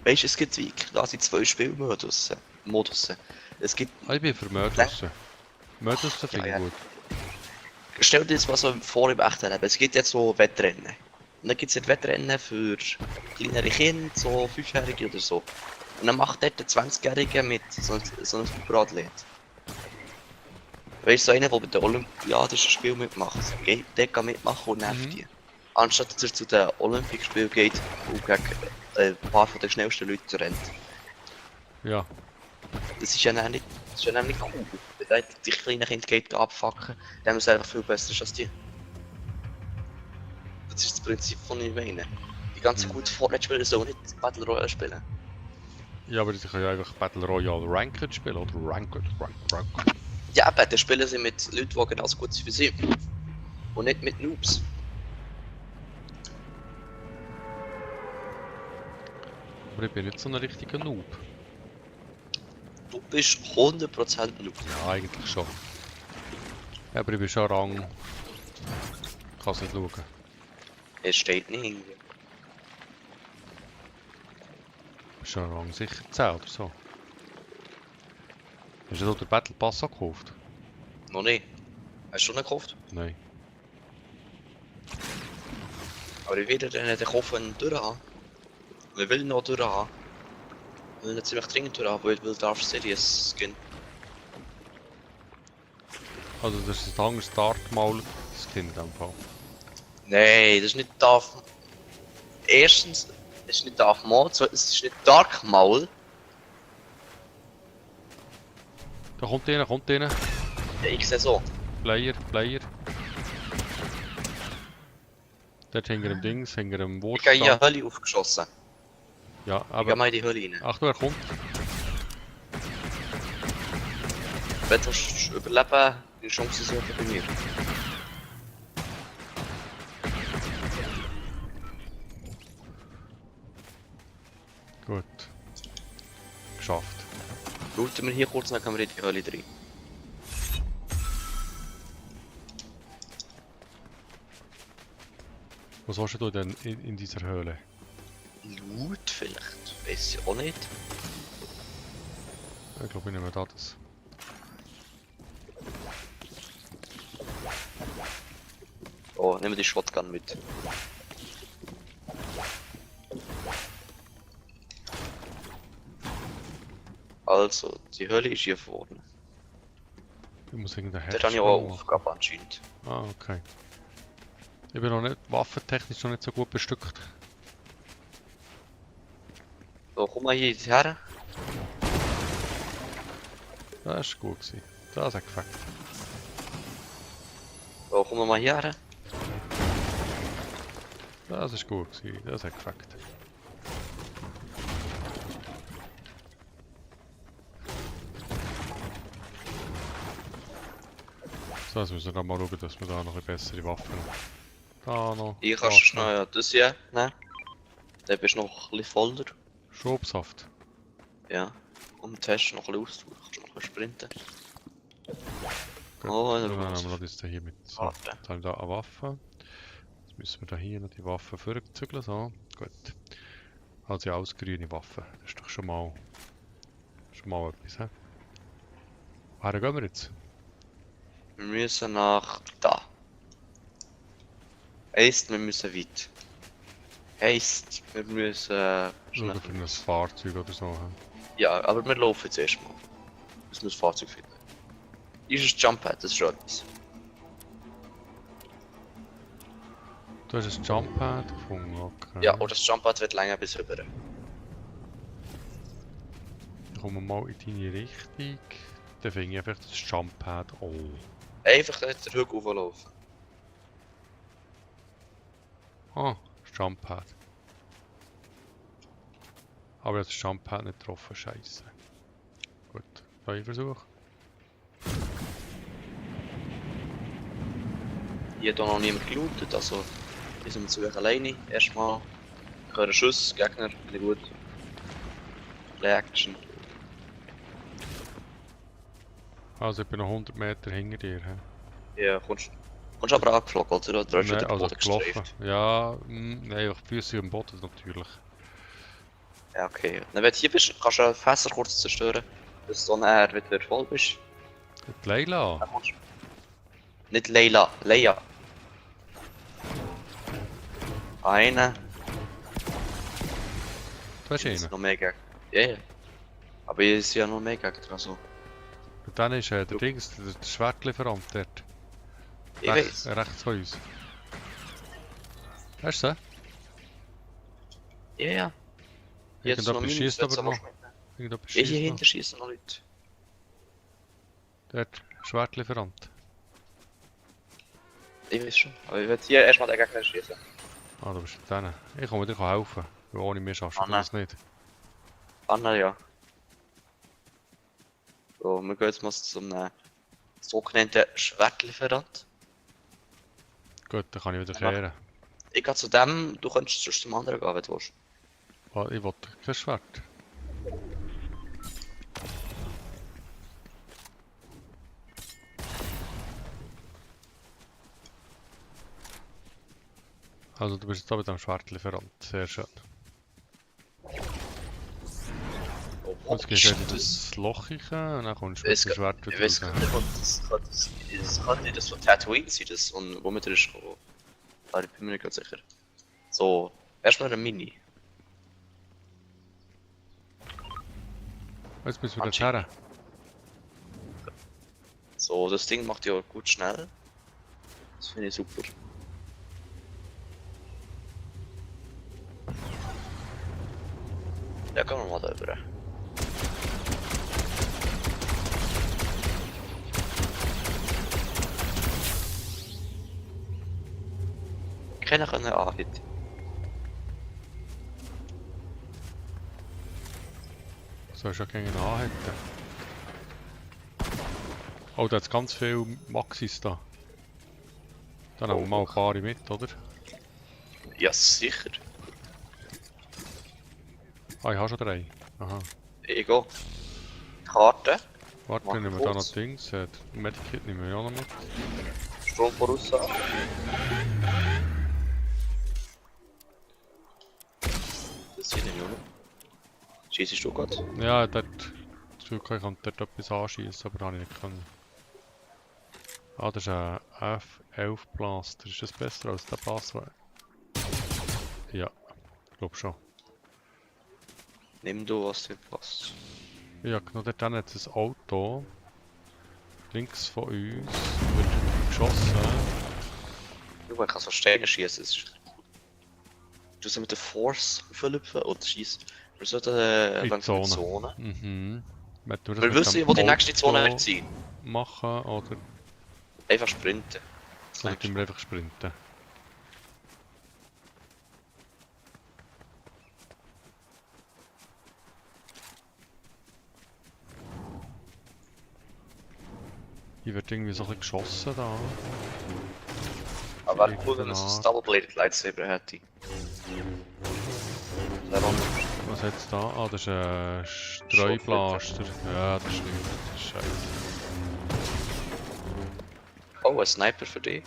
B: Weißt du, es gibt wie quasi 2 Spielmodus. Es gibt.
A: Ah, ich bin für Mödussen. Mödussen finde ich
B: Ja.
A: gut.
B: Stell dir jetzt mal so vor im echten Leben. Es gibt jetzt so Wettrennen. Und dann gibt es Wettrennen für kleinere Kinder, so 5-Jährige oder so. Und dann macht dort der 20-Jährige mit, so ein Superathlet. Weißt du, so einer, der bei den Olympiadischen Spielen mitmacht, geht dort mitmachen und nervt die. Anstatt dass er zu den Olympic-Spielen geht und gegen ein paar von den schnellsten Leuten rennt.
A: Ja.
B: Das ist ja dann nicht cool. Wenn die kleinen Kinder geht abfucken, dann haben sie einfach viel besser als die. Das ist das Prinzip von ich meine. Die ganzen guten Fortnite-Spieler sollen nicht Battle Royale spielen.
A: Ja, aber sie können ja einfach Battle Royale Ranked spielen, oder? Ranked.
B: Ja, aber dann spielen sie mit Leuten, die genauso gut sind wie sie. Und nicht mit Noobs.
A: Aber ich bin nicht so ein richtiger Noob.
B: Du bist 100% Noob.
A: Ja, eigentlich schon. Ja, aber ich bin schon Rang. Kannst nicht schauen.
B: Es steht nicht irgendwie.
A: Ich bin schon Rang sicher 10 oder so. Hast du den Battle Pass auch gekauft?
B: Noch nicht. Hast du schon einen gekauft?
A: Nein.
B: Aber ich werde den kaufen durchhaben. Ich will noch durchhaben. Ich will ihn ziemlich dringend durchhaben, weil ich will Darth Sidious Skin.
A: Also das ist ein anderes Dark Maul Skin in dem Fall.
B: Nein, das ist nicht Darth. Erstens, es ist nicht Darth Maul, zweitens, es ist nicht Dark Maul.
A: Da kommt einer, kommt einer.
B: Ja, ich sehe so.
A: Player, Player. Dort hinter dem Dings, hinter dem
B: Ich habe
A: Wurfstand.
B: hier eine Hölle aufgeschossen.
A: Ja,
B: Ich
A: aber...
B: gehe mal in die Hölle rein.
A: Achtung, er kommt.
B: Wenn du überleben, die Chance ist bei mir.
A: Gut. Geschafft.
B: Looten wir hier kurz, dann können wir in die Hölle rein.
A: Was hast du denn in dieser Höhle?
B: Loot vielleicht? Weiß ich auch nicht.
A: Ich glaube, ich nehme da das.
B: Oh, nehmen wir die Shotgun mit. Also, die Hölle ist hier vorne.
A: Ich muss irgendeinen
B: Der hat ja auch eine
A: machen.
B: Aufgabe anscheinend.
A: Ah, okay. Ich bin noch nicht, waffentechnisch noch nicht so gut bestückt.
B: So, komm mal hier her.
A: Das war gut gewesen. Das hat gefällt.
B: So, komm mal hier her.
A: Das ist gut gewesen. Das hat gefällt. So, jetzt müssen wir dann mal schauen, dass wir da noch eine bessere Waffe haben. Da noch.
B: Ich
A: da
B: kannst noch ja, das hier nehmen. Dann bist du noch ein bisschen voller.
A: Schobsaft.
B: Ja. Und hast noch ein bisschen Ausdauer. Kannst noch ein bisschen sprinten.
A: Gut.
B: Oh,
A: Dann
B: einer
A: nehmen wir das hier mit. So,
B: Warte.
A: jetzt haben wir da eine Waffe. Jetzt müssen wir da hier noch die Waffe vorzügeln. So, gut. Also ja, alles grüne Waffe. Das ist doch schon mal etwas, hä? Woher gehen wir jetzt?
B: Wir müssen nach da. Heisst, wir müssen weit. Heisst, wir müssen...
A: Schauen für ein Fahrzeug oder so. Hä?
B: Ja, aber wir laufen zuerst mal. Wir müssen das Fahrzeug finden. Hier ist ein Jumppad, das ist schon etwas.
A: Du hast ein Jumppad gefunden, okay.
B: Ja, und das Jumppad wird länger bis rüber.
A: Dann kommen wir mal in deine Richtung. Dann finde ich einfach das Jumppad an.
B: Einfach nicht den Hügel hochlaufen.
A: Ah, das Jumppad. Aber ich habe das Jumppad nicht getroffen, scheiße. Gut, neuer Versuch.
B: Hier hat auch noch niemand gelootet, also wir sind zu alleine. Erstmal hören Schuss, Gegner, finde ich gut. Play Action.
A: Also ich bin noch 100 Meter hinter dir. He?
B: Ja, kommst aber angeflogen, oder? Oder hast du
A: Nein,
B: den
A: also
B: Boden
A: gelaufen.
B: gestreift?
A: Ja, nein, die Füße am Boden natürlich.
B: Ja, okay. Dann, wenn du hier bist, kannst du Fässer kurz zerstören, dass du dann wieder voll bist.
A: Die Leila.
B: Dann kommst du. Nicht Leila, Leia. Eine.
A: Du hast
B: Ist
A: einen.
B: noch mehr Gegner. Ja, ja. Aber hier ist ja noch mehr Gegner, also.
A: Und dann ist der Dings, der Schwertlieferant dort.
B: Ich weiß.
A: Rechts von uns. Hast du sie?
B: Ja, ja. Jetzt noch
A: Irgendjemand schießt aber noch. Irgendjemand
B: Hier
A: schießt noch.
B: hinter schießen noch Leute.
A: Dort, Schwertlieferant.
B: Ich weiß schon. Aber ich werde hier erstmal den Gegner schießen.
A: Ah, du bist jetzt denen. Ich kann dir helfen. Weil ohne mich schaffst du
B: nein.
A: das nicht.
B: Anna, ja. So, wir gehen jetzt mal zum sogenannten Schwertlieferant.
A: Gut, dann kann ich wieder
B: Ja.
A: kehren.
B: Ich gehe zu dem, du könntest zu dem anderen gehen, wenn du willst.
A: Ah, ich will kein Schwert. Also du bist jetzt da mit dem Schwertlieferant. Sehr schön.
B: Oh,
A: Jetzt gehst du in das Loch rein und dann kommst du mit
B: Es
A: dem
B: geht-
A: Schwert
B: Ich
A: wieder
B: weiß
A: raus.
B: nicht, das kann nicht das von Tatooine sein, das, und womit er ist gekommen. Da bin ich mir nicht ganz sicher. So, erstmal eine Mini.
A: Jetzt müssen wir das her.
B: So, das Ding macht ja gut schnell. Das finde ich super. Ja, gehen wir mal da rüber. Keiner kann anhitten.
A: Sollst du ja gegen ihn anhalten. Oh, da hat ganz viele Maxis da. Dann nehmen wir mal ein paar mit, oder?
B: Ja, sicher.
A: Ah, ich habe schon 3. Aha.
B: Ego. Karte.
A: Warte,
B: Mach
A: dann nehmen wir da noch
B: kurz.
A: Dings. Medikit nehmen wir ja noch mit.
B: Stromvoraussage. Das sehe ich nicht, oder? Schießest du gerade?
A: Ja, dort. Ich kann dort etwas anschießen, aber das habe ich nicht können. Ah, das ist ein F11 Blaster. Ist das besser als der Blaster? Ja, ich glaube schon.
B: Nimm du, was dir passt.
A: Ja, genau dort hinten hat es ein Auto. Links von uns wird geschossen.
B: Schau, ich kann so Steine schießen. Du sollst mit der Force auflüpfen oder schießen. Wir sollten
A: In
B: langsam in die
A: Zone.
B: Zone.
A: Mhm. Wenn wir das
B: Wir
A: mit
B: wissen,
A: dem
B: wo die nächste Zone
A: Auto
B: wird sein.
A: machen oder
B: Einfach sprinten.
A: tun wir einfach sprinten? Hier wird irgendwie so ein bisschen geschossen da.
B: Aber wäre cool, wenn es ein Double-Bladed Lightsaber hätte.
A: Was hat's da? Ah, das ist ein Streublaster. Ja, das stimmt. Scheiße.
B: Oh, ein Sniper für dich.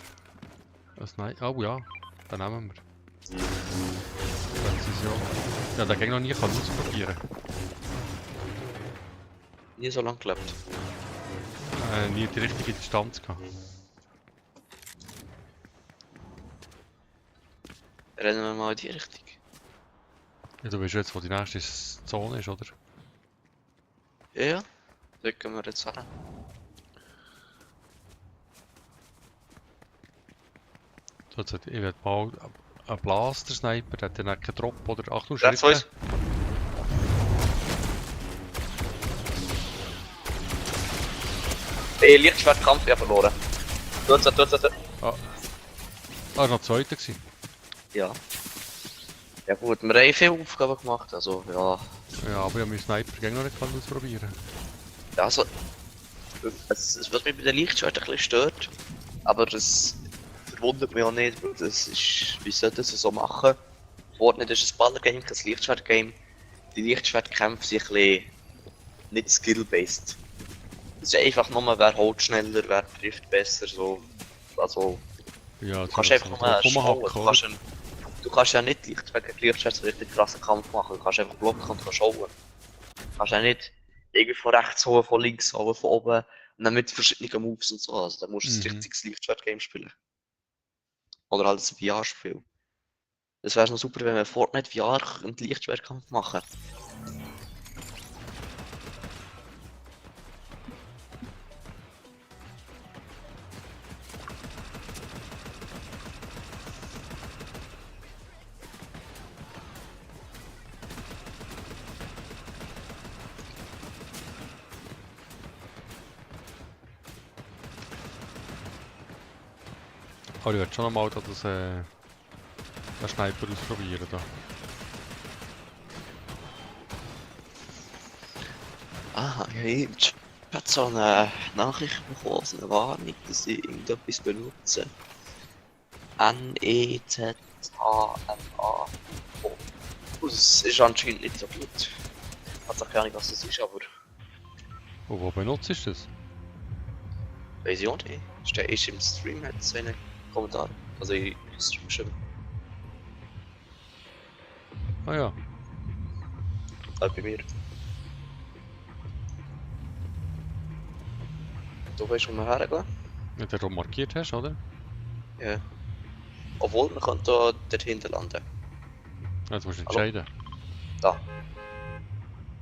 A: Oh ja, den nehmen wir. Präzision. Ja, den ging noch nie ausprobieren.
B: Nie so lange gelebt.
A: Nie die richtige Distanz gehabt.
B: Rennen wir mal in die Richtung.
A: Ja, du weißt jetzt, wo die nächste Zone ist, oder?
B: Ja, ja. Da gehen wir jetzt hin.
A: So, jetzt, ich will mal einen Blaster-Sniper, der hat dann keinen Drop oder... Achtung,
B: Rechts von uns.
A: Schritte!
B: Lichtschwertkampf, ja verloren. Dort.
A: Ah, noch zweiter gewesen.
B: Ja. Ja gut, wir haben viele Aufgaben gemacht, also ja.
A: Ja, aber ich habe meinen Sniper gegen noch nicht ausprobieren.
B: Ja, also, was mich bei den Lichtschwertern ein bisschen stört, aber das verwundert mich auch nicht, weil das ist, wie sollte das so machen? Fortnite ist ein Baller-Game, kein Lichtschwert-Game. Die Lichtschwertkämpfe sind ein bisschen nicht skill-based. Es ist einfach nur, wer holt schneller, wer trifft besser, so. Also,
A: Ja,
B: du kannst einfach nur schauen. Du kannst ja nicht Lichtschwert gegen Lichtschwert so richtig krassen Kampf machen, du kannst einfach blocken und kannst schauen. Du kannst ja nicht irgendwie von rechts holen, von links holen, von oben und dann mit verschiedenen Moves und so. Also da musst du ein richtiges Lichtschwert-Game spielen. Oder halt ein VR-Spiel. Das wäre noch super, wenn wir Fortnite VR einen Lichtschwertkampf machen.
A: Aber ich werde schon einmal den Sniper ausprobieren. Da.
B: Ah, ja, ich habe so eine Nachricht bekommen, also eine Warnung, dass ich irgendetwas benutze. NEZHMA. Das ist anscheinend nicht so gut. Ich weiß auch gar nicht, was das ist, aber
A: Und wo benutzt du das?
B: weiß ich auch nicht. Ist im Stream, hat es einen Kommentar. Also ich Stream geschrieben.
A: Ah ja.
B: Halt bei mir. Du weißt, wo wir hergehen?
A: Wenn du den markiert hast, oder?
B: Ja. Obwohl, man kann da dort hinten landen.
A: Jetzt musst du entscheiden.
B: Da.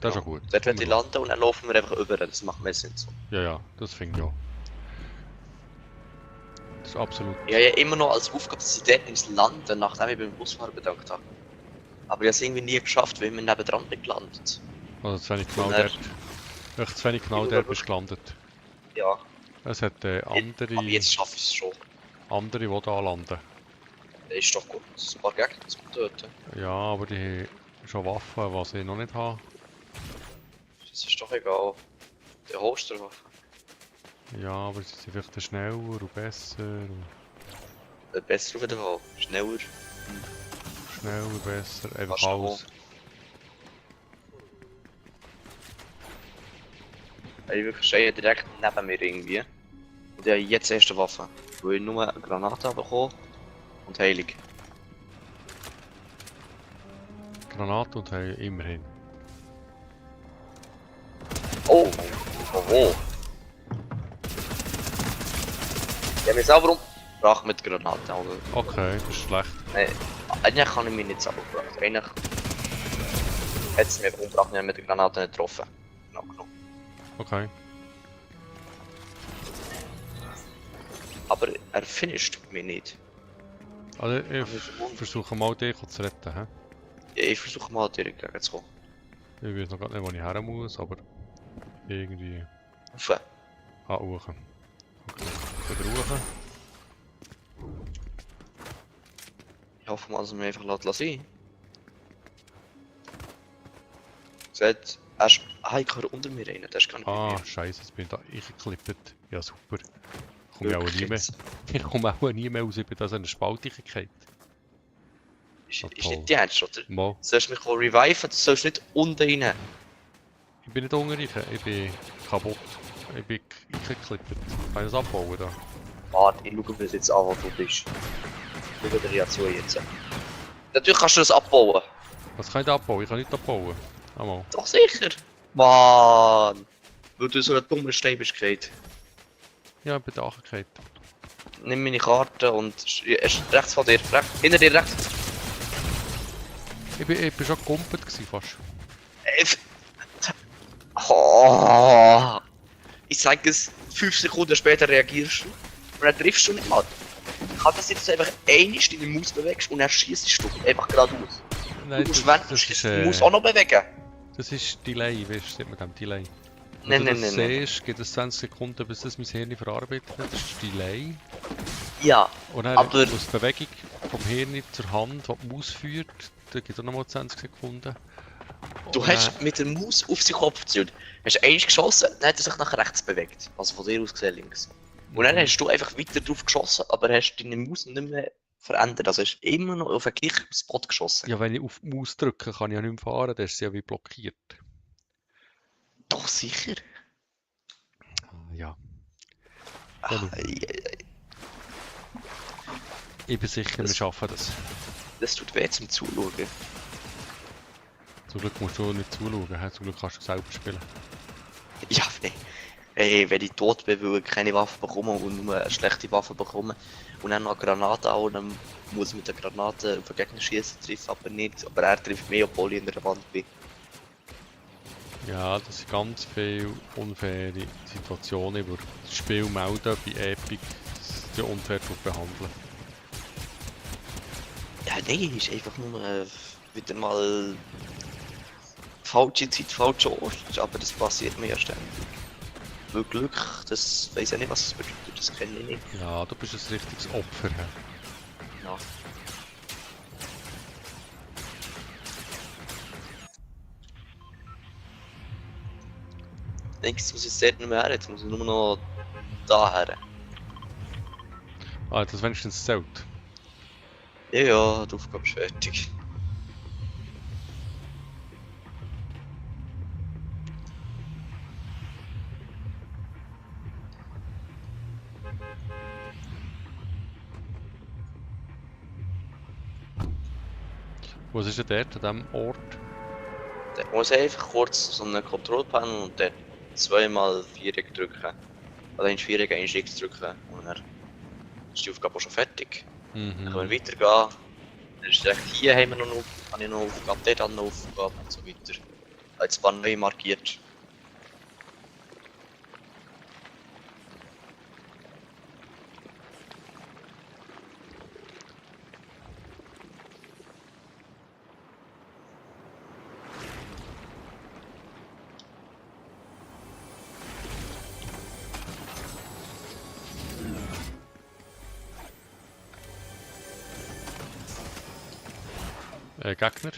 A: Das ist ja gut.
B: Dort wird ich landen und dann laufen wir einfach über. Das macht mehr Sinn so.
A: Ja, ja, das finde ich auch. ist absolut.
B: Ich habe ja immer noch als Aufgabe, dass ich dort ins Landen, nachdem ich beim Busfahrer bedankt habe. Aber ich habe es irgendwie nie geschafft, weil wir nebendran bin gelandet.
A: Also zu wenig genau
B: Und er-
A: dort. Echt zu wenig genau
B: Ich
A: dort
B: schaue
A: bist du gelandet.
B: Ja,
A: Es hat
B: aber jetzt schaffe ich es schon.
A: andere, die da landen.
B: Das ist doch gut. Ein paar Gegner zu töten.
A: Ja, aber die haben schon Waffen, was ich noch nicht habe.
B: Das ist doch egal. Der Hosterwaffe.
A: Ja, aber sie sind vielleicht schneller und besser. Und
B: Besser auf jeden Fall. Schneller.
A: schneller und besser. Einfach
B: Fast
A: alles.
B: Ich wirklich stehe direkt neben mir irgendwie. Und ich habe jetzt erste Waffe. Weil ich nur eine Granate habe bekommen und Heilig.
A: Granate und haben immerhin.
B: Oh! Oh, oh! Ich habe mich selber umgebracht mit Granaten. Also,
A: Okay, das ist schlecht.
B: eigentlich kann ich mich nicht selber umgebracht. Eigentlich hat es mich umgebracht und ich habe mit der Granate nicht getroffen. Genau genug.
A: Okay.
B: Aber er finisht mich nicht.
A: Also ich versuche mal dich zu retten. He?
B: Ja, ich versuche mal direkt gegenzukommen.
A: Ich weiß noch gar nicht, wo ich her muss, aber irgendwie
B: Rauf.
A: hoch. Okay, wieder hoch.
B: Ich hoffe mal, dass er mich einfach sein lässt. Er ist... Ah, ich kann unter mir rein, der ist gar nicht bei
A: Ah,
B: mir.
A: scheiße, jetzt bin ich da eingeklippt. Ja, super. Komme ich auch
B: Wirklich
A: nie mehr.
B: jetzt.
A: Ich komme auch nie mehr raus, ich bin da so eine Spaltigkeit.
B: Ist,
A: Ah,
B: ist
A: toll.
B: nicht die Ernst, oder?
A: Mal,
B: Sollst du mich reviven, du sollst nicht unten rein.
A: ich bin nicht hungrig, ich bin kaputt. Ich bin eingeklippt. Kann ich das abbauen da?
B: Warte, ich schaue mir das jetzt an, wo du bist. Schau dir ja zu jetzt. Natürlich kannst du das abbauen.
A: Was kann ich da abbauen? Ich kann nicht abbauen. Einmal.
B: Doch sicher. Mann. Weil du so ein dummer Stein bist gefallen.
A: Ja, ich bin da angekehrt.
B: Nimm meine Karte und... Er ist rechts von dir. Hinter dir rechts.
A: Ich bin schon gegumpelt gewesen, fast.
B: Oh, ich sag es, 5 Sekunden später reagierst du und dann triffst du nicht mal. Kann das jetzt einfach einmal deine Maus bewegst und dann schießt du einfach geradeaus.
A: Nein,
B: Du musst wenn du schießt, die Maus auch noch bewegen.
A: das ist Delay, weißt du, sieht man dem Delay.
B: Nein,
A: Wenn
B: nein,
A: du
B: nein,
A: das siehst, geht es 20 Sekunden, bis das mein Hirn verarbeitet hat. Das ist Delay.
B: Ja,
A: Und dann
B: aber...
A: aus der Bewegung vom Hirn zur Hand, die die Maus führt, da geht es auch nochmal 20 Sekunden.
B: Du
A: Und
B: hast mit der Maus auf seinen Kopf gezählt. Hast einmal geschossen, dann hat er sich nach rechts bewegt. Also von dir aus gesehen links. Und dann hast du einfach weiter drauf geschossen, aber hast deine Maus nicht mehr verändert. Also hast immer noch auf den gleichen Spot geschossen.
A: Ja, wenn ich auf die Maus drücke, kann ich ja nicht mehr fahren, dann ist sie ja wie blockiert.
B: Doch sicher.
A: Ah, ja.
B: Ach,
A: Ich bin sicher, wir schaffen das.
B: das tut weh zum Zuschauen.
A: Zum Glück musst du nicht zuschauen, he? Zum Glück kannst du selber spielen.
B: Ja, nee. Hey, wenn ich tot bin, weil ich keine Waffe bekomme und nur eine schlechte Waffe bekomme und dann noch eine Granate auch, dann muss ich mit der Granate auf den Gegner schießen, trifft aber nicht. Aber er trifft mich, obwohl ich in der Wand bin.
A: Ja, das sind ganz viele unfaire Situationen, wo das Spiel melden bei Epic, dass sie unfair behandeln.
B: Ja, nein, ist einfach nur wieder mal falsche Zeit, falscher Ort. Aber das passiert mir ja ständig. Weil Glück, das weiß ich nicht, was es bedeutet, das kenne ich nicht.
A: Ja, du bist ein richtiges Opfer. He?
B: Ja. Ich denke, jetzt muss ich dort nicht mehr her, jetzt muss ich nur noch da her.
A: Ah, das wenigstens zählt.
B: Ja, ja, die Aufgabe ist fertig.
A: Was ist denn dort, an diesem Ort?
B: Dann muss ich einfach kurz so einen Control-Panel und dann zweimal Viereck drücken. Oder einmal Viereck, einmal X drücken und dann ist die Aufgabe auch schon fertig. Dann können wir weitergehen. Dann ist direkt hier haben wir noch habe ich noch eine Aufgabe, dort habe ich noch eine Aufgabe und so weiter. Ich habe jetzt ein paar neue markiert.
A: Gegner.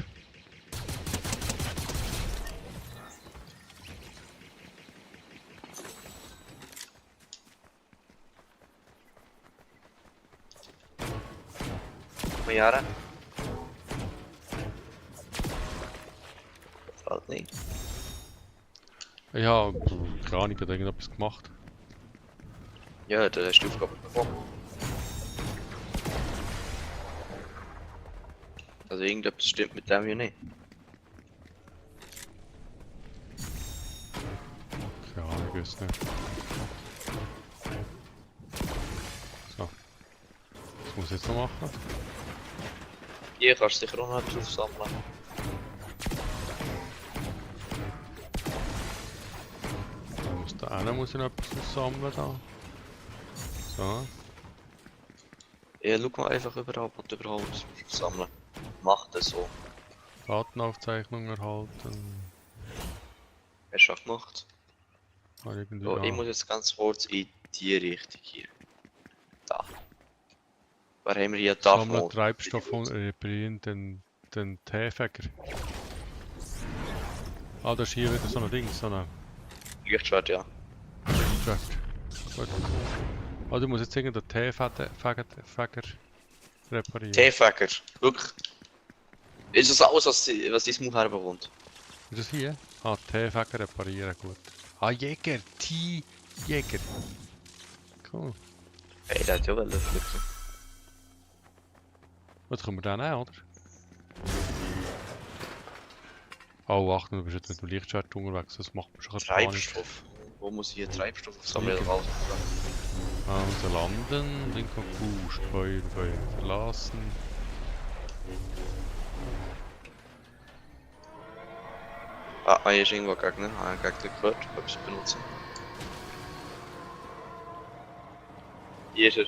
B: Komm her. Fällt nicht.
A: Ja, keine Ahnung, hat irgendetwas gemacht.
B: Ja, da hast du die Aufgabe bekommen. Also irgendetwas stimmt mit dem hier nicht.
A: Keine Ahnung, ich weiß nicht. So. Was muss ich jetzt noch machen?
B: Hier kannst du sicher auch noch drauf sammeln.
A: Da einer muss ich noch etwas sammeln da. So.
B: Ja, schau mal einfach überall, was du überhaupt sammeln. Mach das so.
A: Datenaufzeichnung erhalten.
B: Hast du schon gemacht?
A: Irgendwie
B: So,
A: da.
B: ich muss jetzt ganz kurz in die Richtung hier. Da. Wer haben wir hier?
A: Sammle Treibstoff und reparieren den T-Fäcker. Ah, das ist hier wieder so ein Ding, so ein
B: Lichtschwert, ja.
A: Lichtschwert. Gut. Ah, du musst jetzt irgendeinen T-Fäcker reparieren.
B: T-Facker. Wirklich. Ist das alles, was dein Mauer herbekommt?
A: Ist das hier? Ah, T-Fäcker reparieren, gut. Ah, Jäger! T-Jäger! Cool.
B: Hey, der hat ja wel flippen.
A: Was können wir den nehmen, oder? Oh, Achtung, du bist jetzt mit dem Lichtschwert unterwegs, das macht mir schon ein bisschen Panik.
B: Treibstoff. Wo muss ich hier Treibstoff sammeln?
A: Liegen. Also landen, linker Q, Steuer verlassen.
B: Ah, hier ist irgendwo ein Gegner. Ein Gegner gehört. Etwas benutzen. Hier ist er.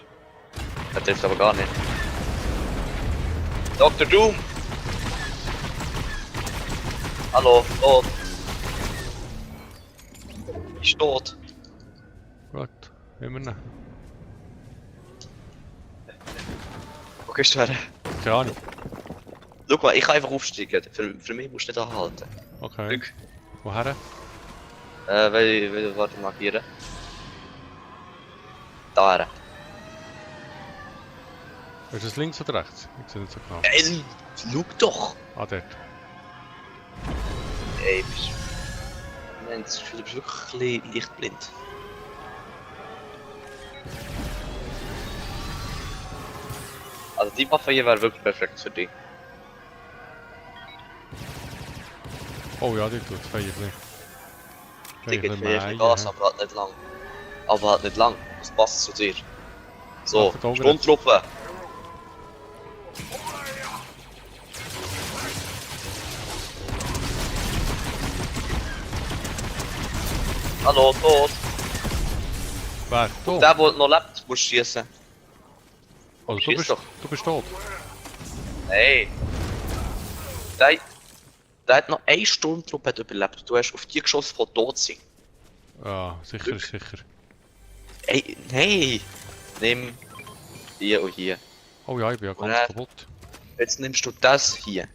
B: Er trifft aber gar nicht. Dr. Doom! Hallo, tot. Ist tot.
A: Gut, immer noch.
B: Wo gehst du her?
A: Keine Ahnung.
B: Schau mal, ich kann einfach aufsteigen. Für mich musst du nicht anhalten.
A: Okay.
B: Glück.
A: Woher?
B: Warte, markieren. Da her.
A: Ist das links oder rechts? Ich sehe nicht so genau.
B: Ey, schau doch!
A: Ah, dort.
B: Ey, du bist wirklich ein bisschen lichtblind. Also die Waffe hier wäre wirklich perfekt für dich.
A: Oh ja, die tut es feiern.
B: Die geht vielleicht Gas, aber halt nicht lang. Aber halt nicht lang. Das passt zu dir. So,
A: Ach, da
B: Sturmtruppe. Hallo, tot.
A: Wer? Da?
B: Der, der noch lebt, muss schießen.
A: Also
B: schieß doch.
A: du bist tot.
B: Hey. Der hat noch eine Sturmtruppe hat überlebt. Du hast auf die geschossen, die tot sind.
A: Ja, sicher ist sicher.
B: Ey, nein! Nimm hier und hier.
A: Oh ja, ich bin ja ganz
B: dann-
A: kaputt.
B: Jetzt nimmst du das hier.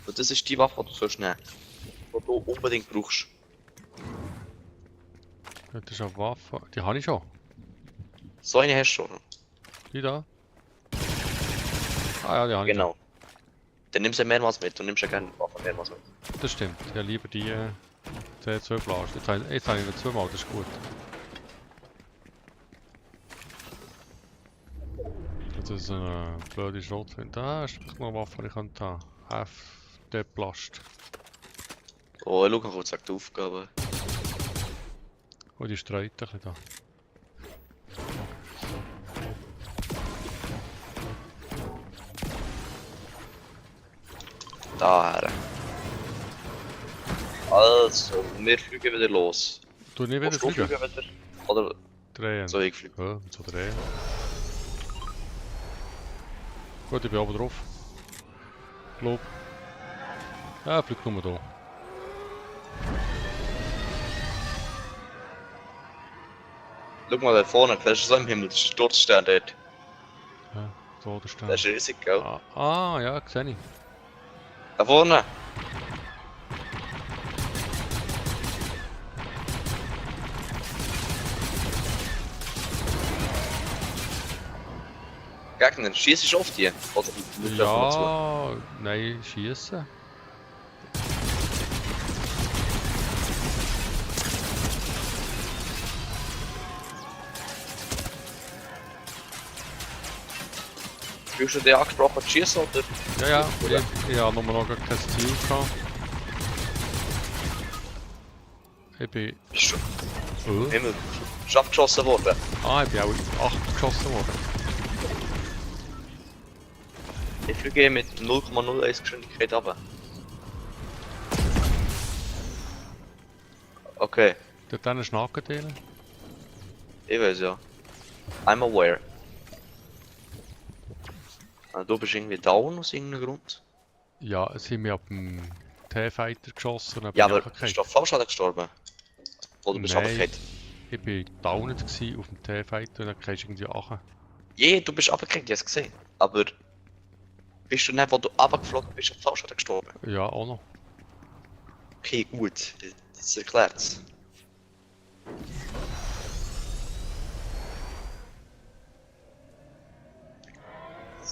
B: Und das ist die Waffe, die du sollst nehmen. Die du unbedingt brauchst.
A: Das ist eine Waffe. Die habe ich schon.
B: So eine hast du schon.
A: Die da? Ah ja, die habe ich
B: Genau. Dann nimmst du mehrmals mit. Du nimmst ja gerne die Waffe mehrmals mit.
A: schon. Das stimmt. Ja, lieber die C2 Blast. Jetzt habe ich noch zweimal, das ist gut. Das ist eine blöde Schrotflinte. Da ist noch eine Waffe, die ich könnte haben. FD Blast.
B: Oh, schau mal kurz die Aufgabe.
A: Oh, die streut ein bisschen da.
B: Daher. Also, wir fliegen wieder los.
A: Du nicht wieder
B: Willst du
A: fliegen?
B: fliegen wieder? Oder
A: Drehen.
B: soll ich fliegen?
A: Ja, so drehen. Gut, ich bin oben drauf. Glaub. Ja, fliegt nur da.
B: Schau mal da vorne, das ist so im Himmel, das ist ein Todesstern dort.
A: Ja, so der Stern.
B: Das ist riesig, gell?
A: Ah, ja, sehe ich.
B: Da vorne! Gegner, schießt auf die? Oder nicht einfach zu?
A: Ja, nein, schießen.
B: Hast du den angesprochen zu schießen oder?
A: Ja, ja, ich habe nur noch gar kein Ziel gehabt. Ich bin...
B: Bist du
A: Oh.
B: immer abgeschossen worden?
A: Ah, ich bin auch in 8 geschossen worden.
B: Ich fliege mit 0,01 Geschwindigkeit runter. Okay,
A: Dort einen Schnacken drin.
B: ich weiß ja. I'm aware. Du bist irgendwie down aus irgendeinem Grund.
A: Ja, es sind mir ab dem T-Fighter geschossen und dann
B: Ja,
A: bin ich
B: aber bist
A: runtergefallen.
B: du auf Fallschaden gestorben? Oder bist du
A: Nein.
B: runtergefallen?
A: Ich bin downed gsi auf dem T-Fighter und dann gehst du irgendwie runter.
B: Je, du bist runtergefallen, ich hab's gesehen. Aber bist du nicht, wo du runtergeflogen bist, auf Fallschaden gestorben?
A: Ja, auch noch.
B: Okay, gut. Das erklärt's.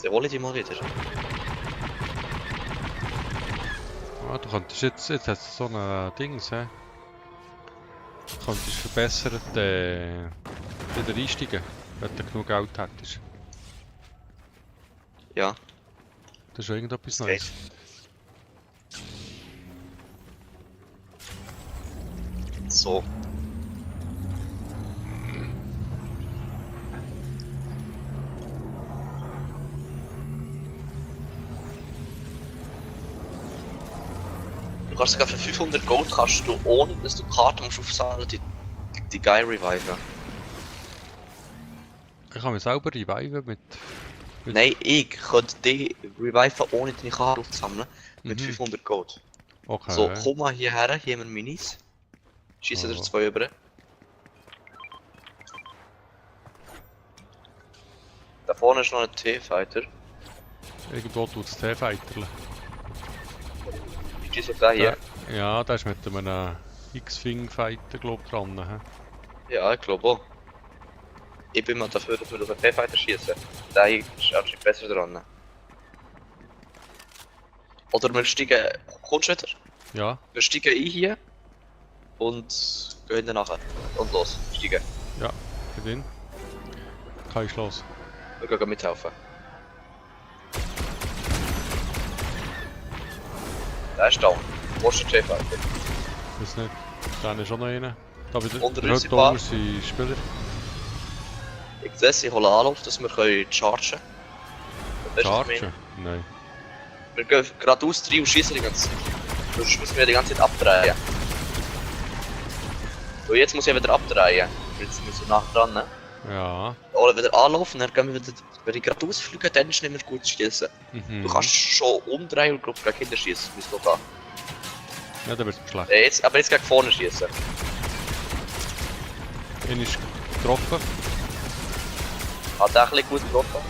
B: Dann hole ich dich mal wieder.
A: Ah, du könntest jetzt hast du so ein Dings, hä? Du könntest verbessert wieder einsteigen, wenn du genug Geld hättest.
B: Ja,
A: Das ist schon irgendetwas
B: das
A: Neues.
B: geht. So. Du kannst sogar für 500 Gold kannst du, ohne dass du Karten musst aufsammeln, die Guy reviven.
A: Ich kann mich selber reviven mit...
B: Nein, ich könnte die reviven, ohne deine Karte aufzusammeln, mit 500 Gold.
A: Okay.
B: So, komm mal hierher, hier haben wir Minis. Schießen dir
A: Oh.
B: 2 über. Da vorne ist noch ein T-Fighter.
A: Irgendwo tut es T-Fighter.
B: Ich schieße auf den hier.
A: Ja, der ist mit einem X-Wing-Fighter, glaub ich, dran. He?
B: Ja, ich glaube auch. Ich bin mal dafür, dass wir auf den T-Fighter schießen. Der hier ist anscheinend besser dran. Oder wir steigen. Kommst du wieder?
A: Ja,
B: Wir steigen ein hier. Und gehen dann nachher. Und los, steigen.
A: ja, geht in. Kann ich los.
B: Wir gehen mithelfen. Der ist down. Wo ist der T-Fighter?
A: Weiß nicht. Da ist schon noch einer. Da wieder
B: Unter
A: der
B: uns ein
A: Hütte
B: paar.
A: unter sind Spieler.
B: Ich sehe, sie holen Anlauf, dass wir chargen können. Weißt du, was ich meine?
A: Chargen? Nein.
B: Wir gehen geradeaus rein und schießen die ganze Zeit. Sonst müssen wir die ganze Zeit abdrehen. So, jetzt muss ich wieder abdrehen. Jetzt müssen wir nach dran. Ne?
A: Ja.
B: Oder wieder anlaufen, dann gehen wir wieder. Wenn ich geradeaus fliege, dann ist nicht mehr gut zu schießen.
A: Mhm.
B: Du kannst schon umdrehen und glaub, gegen hinten schießen. Müsste doch
A: Ja, dann wird es schlecht.
B: Jetzt, aber jetzt gegen vorne schießen.
A: Einer ist getroffen.
B: Hat auch ein bisschen gut getroffen.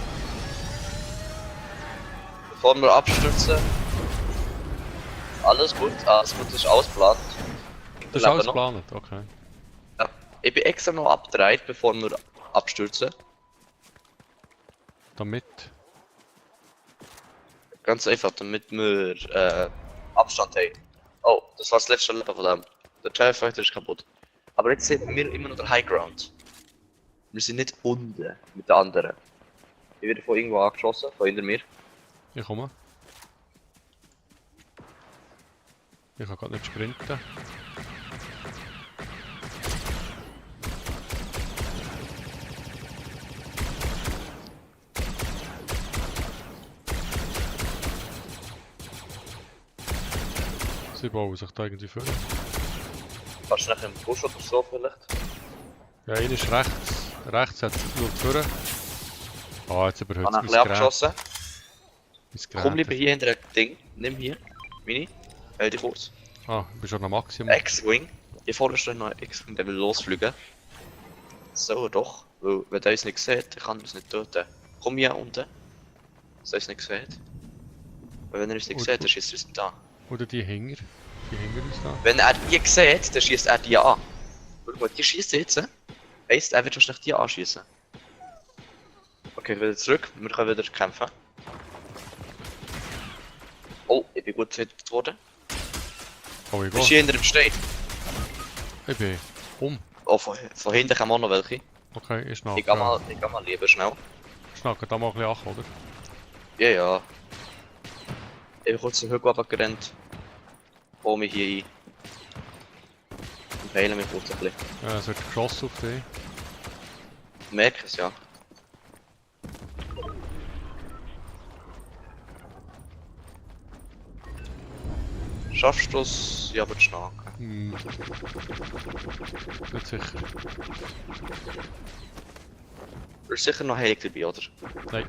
B: Bevor wir abstürzen. Alles gut, das ist ausgeplant.
A: Das ist
B: Leben
A: alles
B: noch.
A: geplant, okay.
B: Ja. Ich bin extra noch abgedreht, bevor wir abstürzen.
A: Damit.
B: Ganz einfach, damit wir Abstand haben. Oh, das war das letzte Leben von dem. Der T-Fighter ist kaputt. Aber jetzt sind wir immer noch der High Ground. Wir sind nicht unten mit den anderen. Ich werde von irgendwo angeschossen, von hinter mir.
A: Ich komme. Ich kann gerade nicht sprinten. Sie bauen sich da irgendwie vor.
B: Kannst du nachher im Busch oder so vielleicht?
A: Ja, einer ist rechts. Rechts hat schaut vor. Ah, jetzt
B: Ich
A: überhört
B: habe
A: es
B: ein
A: mein
B: bisschen
A: Gerät.
B: abgeschossen.
A: Mein Gerät.
B: Komm lieber hier hinter dem Ding. Nimm hier. Mini. Halt dich kurz.
A: Ah, du bist schon am Maximum.
B: X-Wing. Hier vorne steht noch ein X-Wing, der will losfliegen. So doch. Weil, wenn der uns nicht sieht, dann kann er uns nicht töten. Komm hier unten. Dass er uns nicht sieht. Weil wenn er uns nicht sieht, dann schießt er uns nicht an.
A: Oder die Hänger. Die Hänger uns da.
B: Wenn er die sieht, dann schießt er die an. Schau mal, die schießen jetzt. Heisst, er wird wahrscheinlich die anschießen. Okay, wieder zurück. Wir können wieder kämpfen. Oh, ich bin gut getötet worden.
A: Oh, ich
B: Bist du
A: gehe.
B: hier hinter dem Stein?
A: Ich bin
B: Oh, von hinten kommen auch noch welche.
A: Okay, ich schnack.
B: Ich geh mal lieber schnell.
A: Schnacken da mal ein bisschen an, oder?
B: Ja, ja. Ich bin kurz den Hügel runtergerannt. Hol mich hier ein. Und heile mich kurz ein bisschen.
A: Ja, es wird geschossen auf dich.
B: Ich merke es, ja. Schaffst du es? Ja, aber schnacken.
A: Hm. Nicht sicher.
B: Du bist sicher noch heilig dabei, oder?
A: Nein,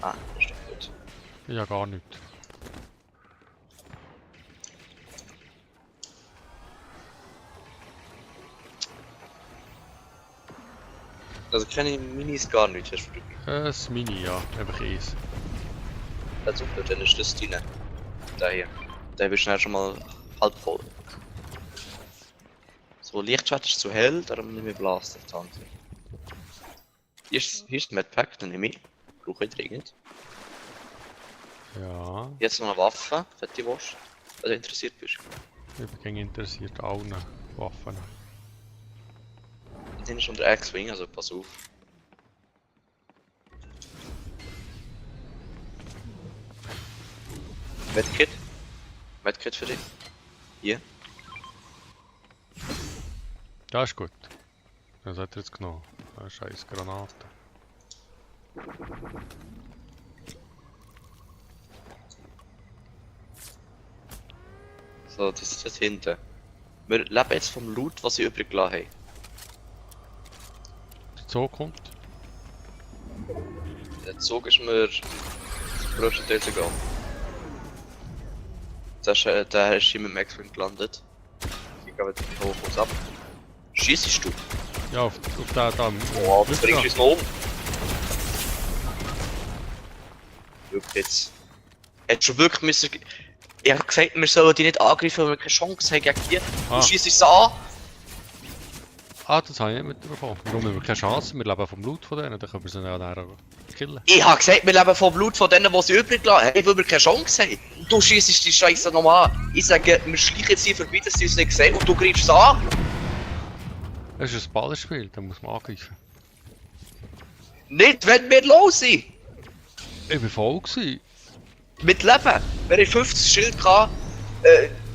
B: Ah, das ist doch gut.
A: ja gar nicht.
B: Also keine Minis gar nicht, hast du dabei.
A: Das Mini, ja. Einfach eins.
B: Ja, super, dann ist das deine. Der hier. Der bist schnell schon mal halb voll. So, Lichtschwert ist zu hell, darum nehme ich Blaster auf die Hand. Hier ist das Medpack, den nehme ich. Brauche ich dringend.
A: Ja,
B: Jetzt noch eine Waffe, fette Wurst. Wenn du interessiert bist.
A: ich bin interessiert an allen Waffen.
B: Den ist unter X-Wing, also pass auf. Medkit. Medkit für dich. Hier.
A: Ja, ist gut. Was hat er jetzt genommen? Eine scheiß Granate.
B: So, das ist das hinten. Wir leben jetzt vom Loot, was sie übrig gelassen haben.
A: Der Zug kommt.
B: Der Zug ist mir größtenteils egal. Der ist hier mit dem X-Wing gelandet. Ich gehe wieder hoch und ab. Schießest du?
A: Ja, auf den da.
B: Oh, du bringst uns noch um. Schau jetzt. Hättest du wirklich müssen... Ich hab gesagt, wir sollen die nicht angreifen, weil wir keine Chance haben gegen die. Du
A: Ah.
B: schießt uns an.
A: Ah, das habe ich nicht mitbekommen. Warum haben wir keine Chance? Wir leben vom Loot von denen, dann können wir sie ja nachher killen.
B: Ich hab gesagt, wir leben vom Blut von denen, die sie übrig lassen haben, weil wir keine Chance haben. Und du schießt die Scheiße nochmal an. Ich sage, wir schleichen jetzt hier vorbei, dass sie uns nicht sehen und du greifst es an.
A: Es ist ein Ballenspiel, da muss man angreifen.
B: Nicht, wenn wir los sind.
A: Ich war voll gewesen.
B: Mit Leben. Wir haben 50 Schild gehabt.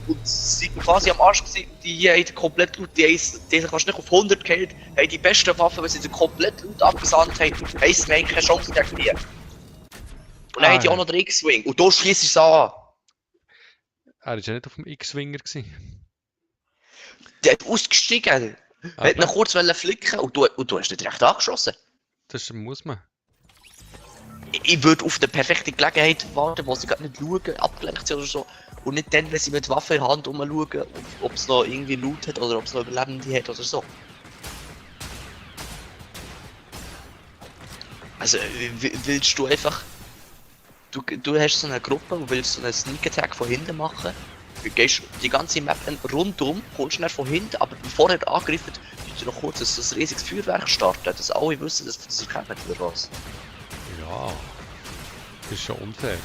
B: Und sie sind quasi am Arsch gewesen. Die haben komplett Loot, die kannst du nicht auf 100 gehalten, haben die besten Waffen, weil sie den komplett Loot abgesandt haben. Heisst, wir haben keine Chance gegen die. Und dann haben die auch noch den X-Wing. Und du schießt es an.
A: Er war ja nicht auf dem X-Winger gewesen.
B: Der hat ausgestiegen. Er hat ihn kurz flicken und du hast nicht recht angeschossen.
A: Das muss man.
B: Ich würde auf die perfekte Gelegenheit warten, wo sie gerade nicht schauen, abgelenkt sind oder so. Und nicht dann, wenn sie mit Waffe in der Hand umschauen, ob es noch irgendwie Loot hat oder ob es noch Überlebende hat oder so. Also, willst du einfach... Du hast so eine Gruppe und willst so einen Sneak Attack von hinten machen. Du gehst die ganze Map rundum, kommst schnell von hinten, aber bevor er angreift, tust du noch kurz ein riesiges Feuerwerk starten, dass alle wissen, dass das erkannt wird was.
A: Ja. Das ist schon unfair.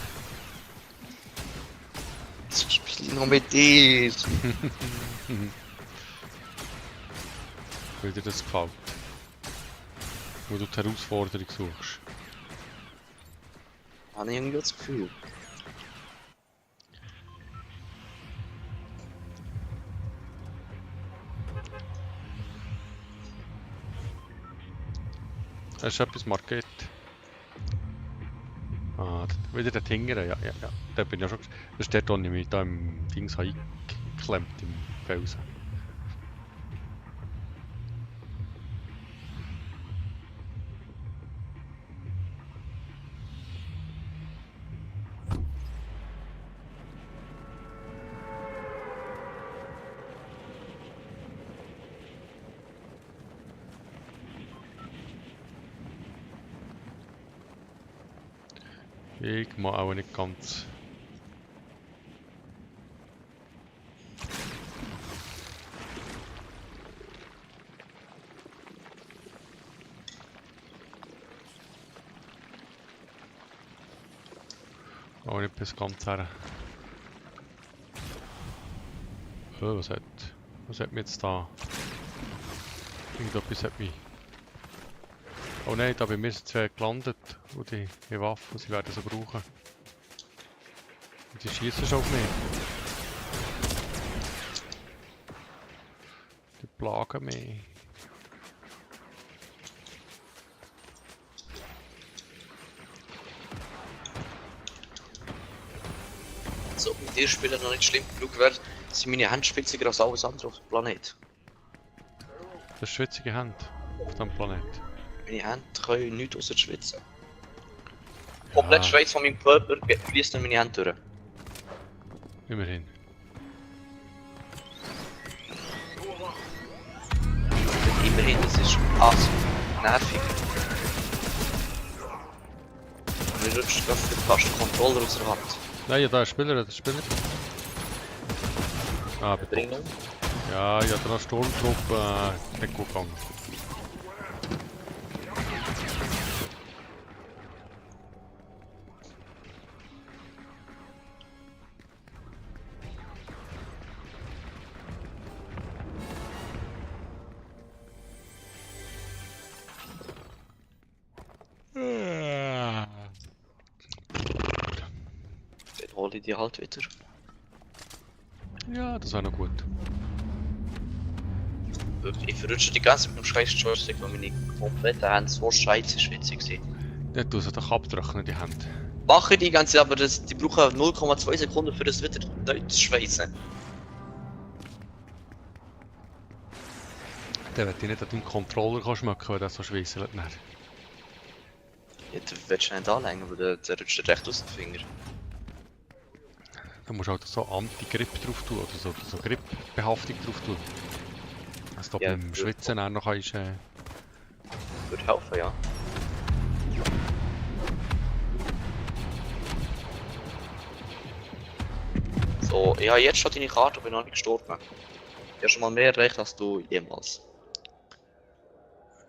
B: Das spiele ich noch mit dir.
A: Weil dir das gefällt. Wo du die Herausforderung suchst.
B: Habe ich irgendwie das Gefühl.
A: Hast du etwas markiert? Ah, wieder der Tingere, ja. Da bin ich ja schon. Das ist der, wo ich mich da im Dings eingeklemmt, im Felsen. Ich mag auch nicht ganz. Auch nicht bis ganz her. Oh, was hat mich jetzt da? Irgendetwas hat mich... Oh nein, da bei mir sind zwei gelandet. Und die Waffen, sie werden sie brauchen. Und die schießen schon auf mich. Die plagen mich.
B: So, mit dir spielen noch nicht schlimm genug wäre, sind meine Hände spitziger als alles andere auf dem Planet.
A: Das ist schwitzige Hand auf diesem Planet.
B: Meine Hände können nichts außer schwitzen. Komplett Schweiß von meinem Körper fließt in meine Hände durch.
A: Immerhin.
B: Und immerhin, das ist nervig. Mir rutscht fast der Controller aus der Hand.
A: Nein, ja, da ist Spieler, Ah, bitte.
B: Bringen.
A: Ja, ja, der Sturmtruppe nicht gut gegangen.
B: Dann hole ich die halt wieder.
A: Ja, das war noch gut.
B: Ich verrutsche die ganze Zeit mit dem scheiß Joystick, weil meine kompletten Hände so scheiße schwitzig sind.
A: Der tut sie doch abtrocknen, die Hände.
B: Mache ich die ganze Zeit, aber die brauchen 0,2 Sekunden für das wieder neu zu schweißen.
A: Der wird dich nicht an deinem Controller schmecken, weil der so schweisselt.
B: Ja, du willst nicht anlängen, weil der rutscht dir recht aus den Finger.
A: Da musst du halt so Anti-Grip drauf tun, oder so Grip-Behaftung drauf tun. Dass du
B: Ja,
A: beim Schwitzen auch noch kannst,
B: würde helfen, ja. So, ich habe jetzt schon deine Karte, bin noch nicht gestorben. Ich habe schon mal mehr erreicht als du jemals.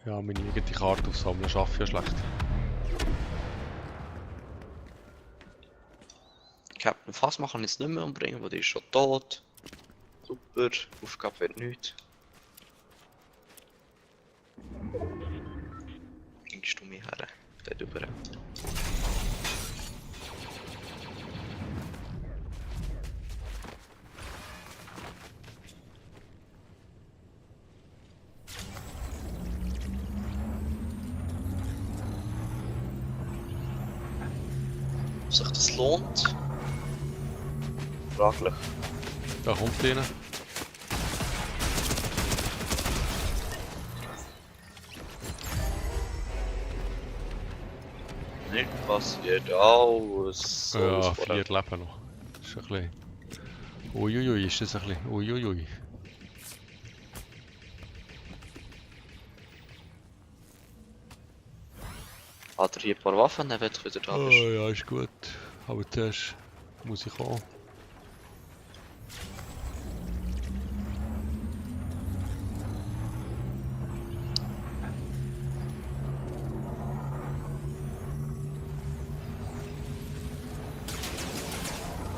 A: Ja, meine eigene Karte aufsammeln schaffe ich ja schlecht.
B: Captain Fassmann kann jetzt nicht mehr umbringen, weil die ist schon tot. Super, Aufgabe wird nichts. Bringst du mich her? Dort rüber. Ob sich das lohnt? Fraglich.
A: Da kommt einer.
B: Nicht passiert alles.
A: Ja, 4 Leben noch. Das ist ein bisschen... Uiuiui, ist das ein bisschen... Uiuiui.
B: Hat er hier ein paar Waffen, dann wird wieder da
A: Oh
B: bist.
A: ja, ist gut. Aber zuerst muss ich auch.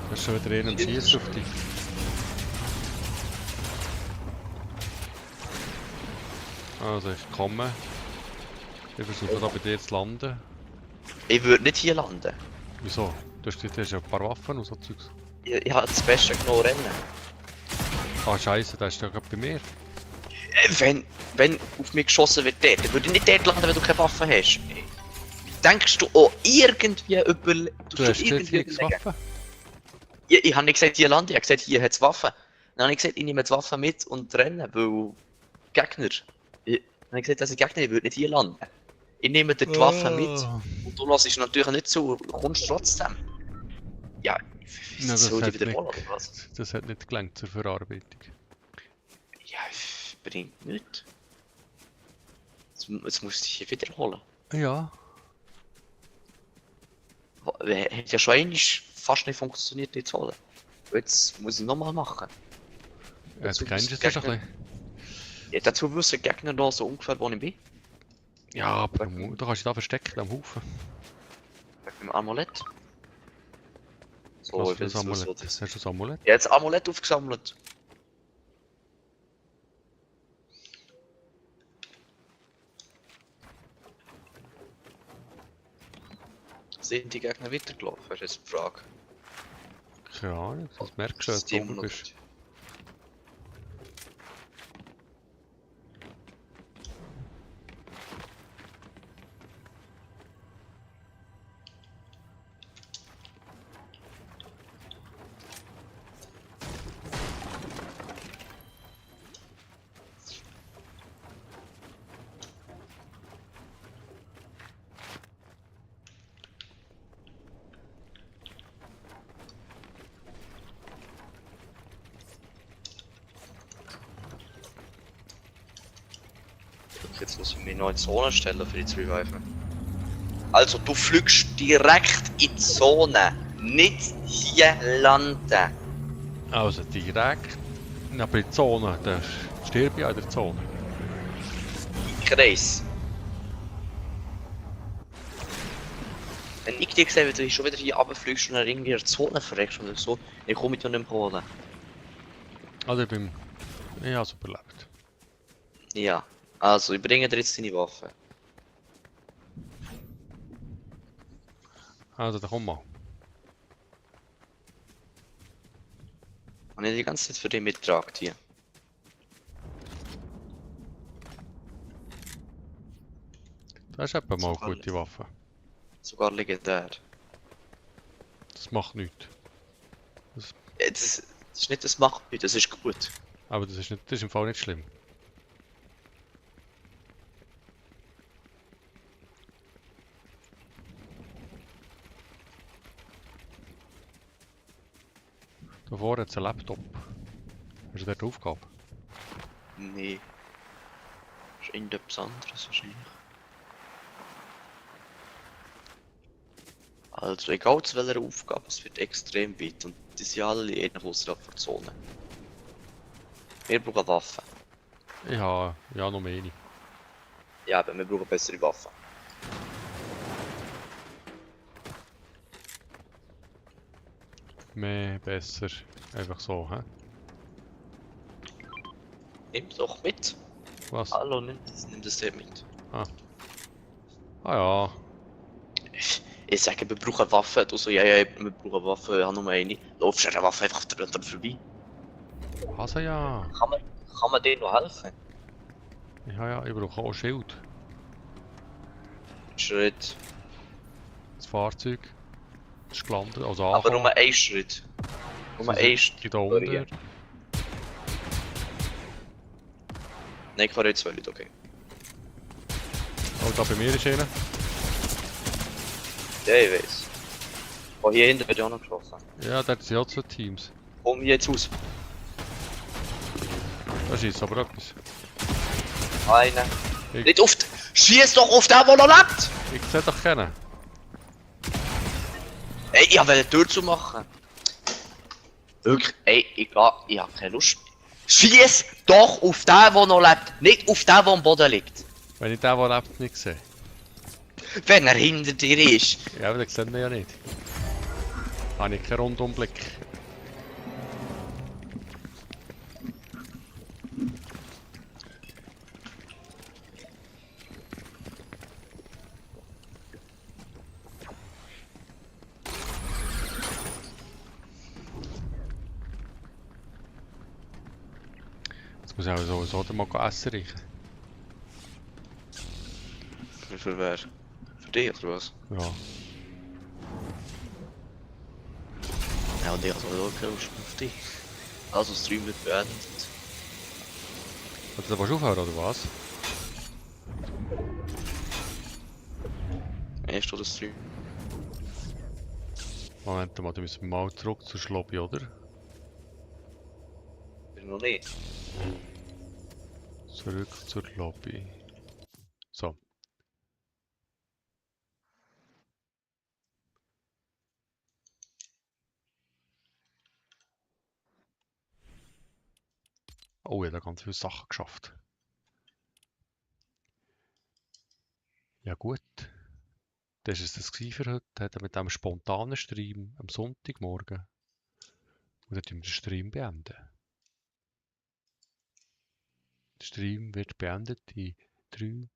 A: Da ist schon wieder einer am Schießen auf dich. Also, ich komme. Ich versuche da bei dir zu landen.
B: Ich würde nicht hier landen.
A: Wieso? Du hast ja ein paar Waffen und so Zeugs.
B: Ich habe das Beste genau rennen.
A: Ah, Scheiße, der ist ja gerade bei mir.
B: Wenn auf mich geschossen wird, dann würde ich nicht dort landen, wenn du keine Waffe hast. Denkst du auch irgendwie über...
A: Du hast jetzt nichts Waffen?
B: Ich habe nicht gesagt, hier lande, ich habe gesagt, hier hat es Waffen. Dann habe ich gesagt, ich nehme die Waffe mit und renne, weil... Gegner. Dann habe ich gesagt, dass ich Gegner, ich würde nicht hier landen. Ich nehme dir die Waffe mit und du lässt natürlich nicht zu, du kommst trotzdem. Ja,
A: Na, das
B: soll
A: hat
B: ich wiederholen
A: nicht-
B: oder was?
A: Das hat nicht gelangt zur Verarbeitung.
B: Ja, bringt nichts. Jetzt musst du dich hier wiederholen.
A: Ja.
B: Hat ja schon einmal fast nicht funktioniert, die zu holen. Und jetzt muss ich nochmal machen.
A: Jetzt kennst du es schon ein bisschen.
B: Ja, dazu wissen die Gegner da so ungefähr, wo ich bin.
A: Ja, aber da kannst du dich da verstecken am Haufen.
B: Mit dem Amulett. So,
A: Was
B: ich
A: für
B: will
A: ein
B: jetzt wissen,
A: Amulett?
B: was das
A: Hast du das Amulett?
B: Ja, jetzt Amulett aufgesammelt. Sind die Gegner weitergelaufen? Das ist jetzt die Frage.
A: Keine Ahnung, das merkst du, wenn du oben bist.
B: Jetzt muss ich mich noch in die Zone stellen für die zu reviven. Also, du fliegst direkt in die Zone. Nicht hier landen.
A: Also direkt. Aber in der Zone, da stirb ich auch in der Zone.
B: Kreis. Wenn ich dir sehe, wie du schon wieder hier runterfliegst und dann irgendwie in der Zone verreckst oder so, dann komme ich dir nicht mehr holen.
A: Also ich bin... Ich habe es überlebt.
B: Ja. Also, ich bringe dir jetzt deine Waffe.
A: Also dann komm mal.
B: Und ich die ganze Zeit für dich mitgetragen hier.
A: Das ist etwa mal eine
B: Sogar
A: gute Waffe.
B: Sogar legendär.
A: Das macht nichts.
B: Das ist nicht das macht nichts, das ist gut.
A: Aber das ist im Fall nicht schlimm. Da vorne hat es einen Laptop. Hast du dort eine Aufgabe?
B: Nee. Das ist irgendetwas anderes wahrscheinlich. Also, egal zu welcher Aufgabe, es wird extrem weit und die sind alle jeden außerhalb der Zone. Wir brauchen Waffen.
A: Ich habe ja noch mehr.
B: Ja, aber wir brauchen bessere Waffen.
A: Mehr, besser. Einfach so, hä?
B: Nimm doch mit.
A: Was?
B: Hallo, nimm das hier mit.
A: Ah ja.
B: Ich sage, wir brauchen Waffen. Du so, ja, wir brauchen Waffen, ich habe nur eine. Laufst du an der Waffe einfach drunter vorbei?
A: Also ja.
B: Kann man dir noch helfen?
A: Ja, ich brauche auch Schild.
B: Schritt.
A: Das Fahrzeug. Das ist gelandet, also
B: Aber
A: angekommen.
B: nur ein Schritt. Nur ein Schritt.
A: Die da unten.
B: Nein, ich fahre jetzt nicht, okay.
A: Oh, da bei mir ist einer.
B: Ja, ich weiß. Oh, hier hinten wird ja auch noch geschossen.
A: Ja, dort sind auch zwei Teams.
B: Komm jetzt raus.
A: Da schießt aber etwas.
B: Einer.
A: Ich-
B: Nicht auf! Schieß doch auf den, der noch lebt!
A: Ich sehe doch keinen.
B: Ey, ich wollte die Tür zu machen. Wirklich, ey, ich hab keine Lust. Schieß doch auf den, der noch lebt, nicht auf den, der am Boden liegt.
A: Wenn ich den, der lebt, nicht sehe.
B: Wenn er hinter dir ist.
A: Ja, aber den sehen wir ja nicht. Habe ich keinen Rundumblick. Jetzt muss ich auch sowieso mal essen reichen.
B: Für wer? Für dich oder was?
A: Ja.
B: Ja, und ich habe sowieso keine Lust auf dich. Also, Stream wird beendet.
A: Willst du da aufhören oder was?
B: Erst oder Stream?
A: Moment mal, dann müssen wir mal zurück zur Lobby, oder?
B: Bin noch nicht.
A: Zurück zur Lobby. So. Oh, ich habe da ganz viele Sachen geschafft. Ja gut. Das war es für heute. Mit diesem spontanen Stream am Sonntagmorgen. Und dann tun wir den Stream beenden. Der Stream wird beendet in 3,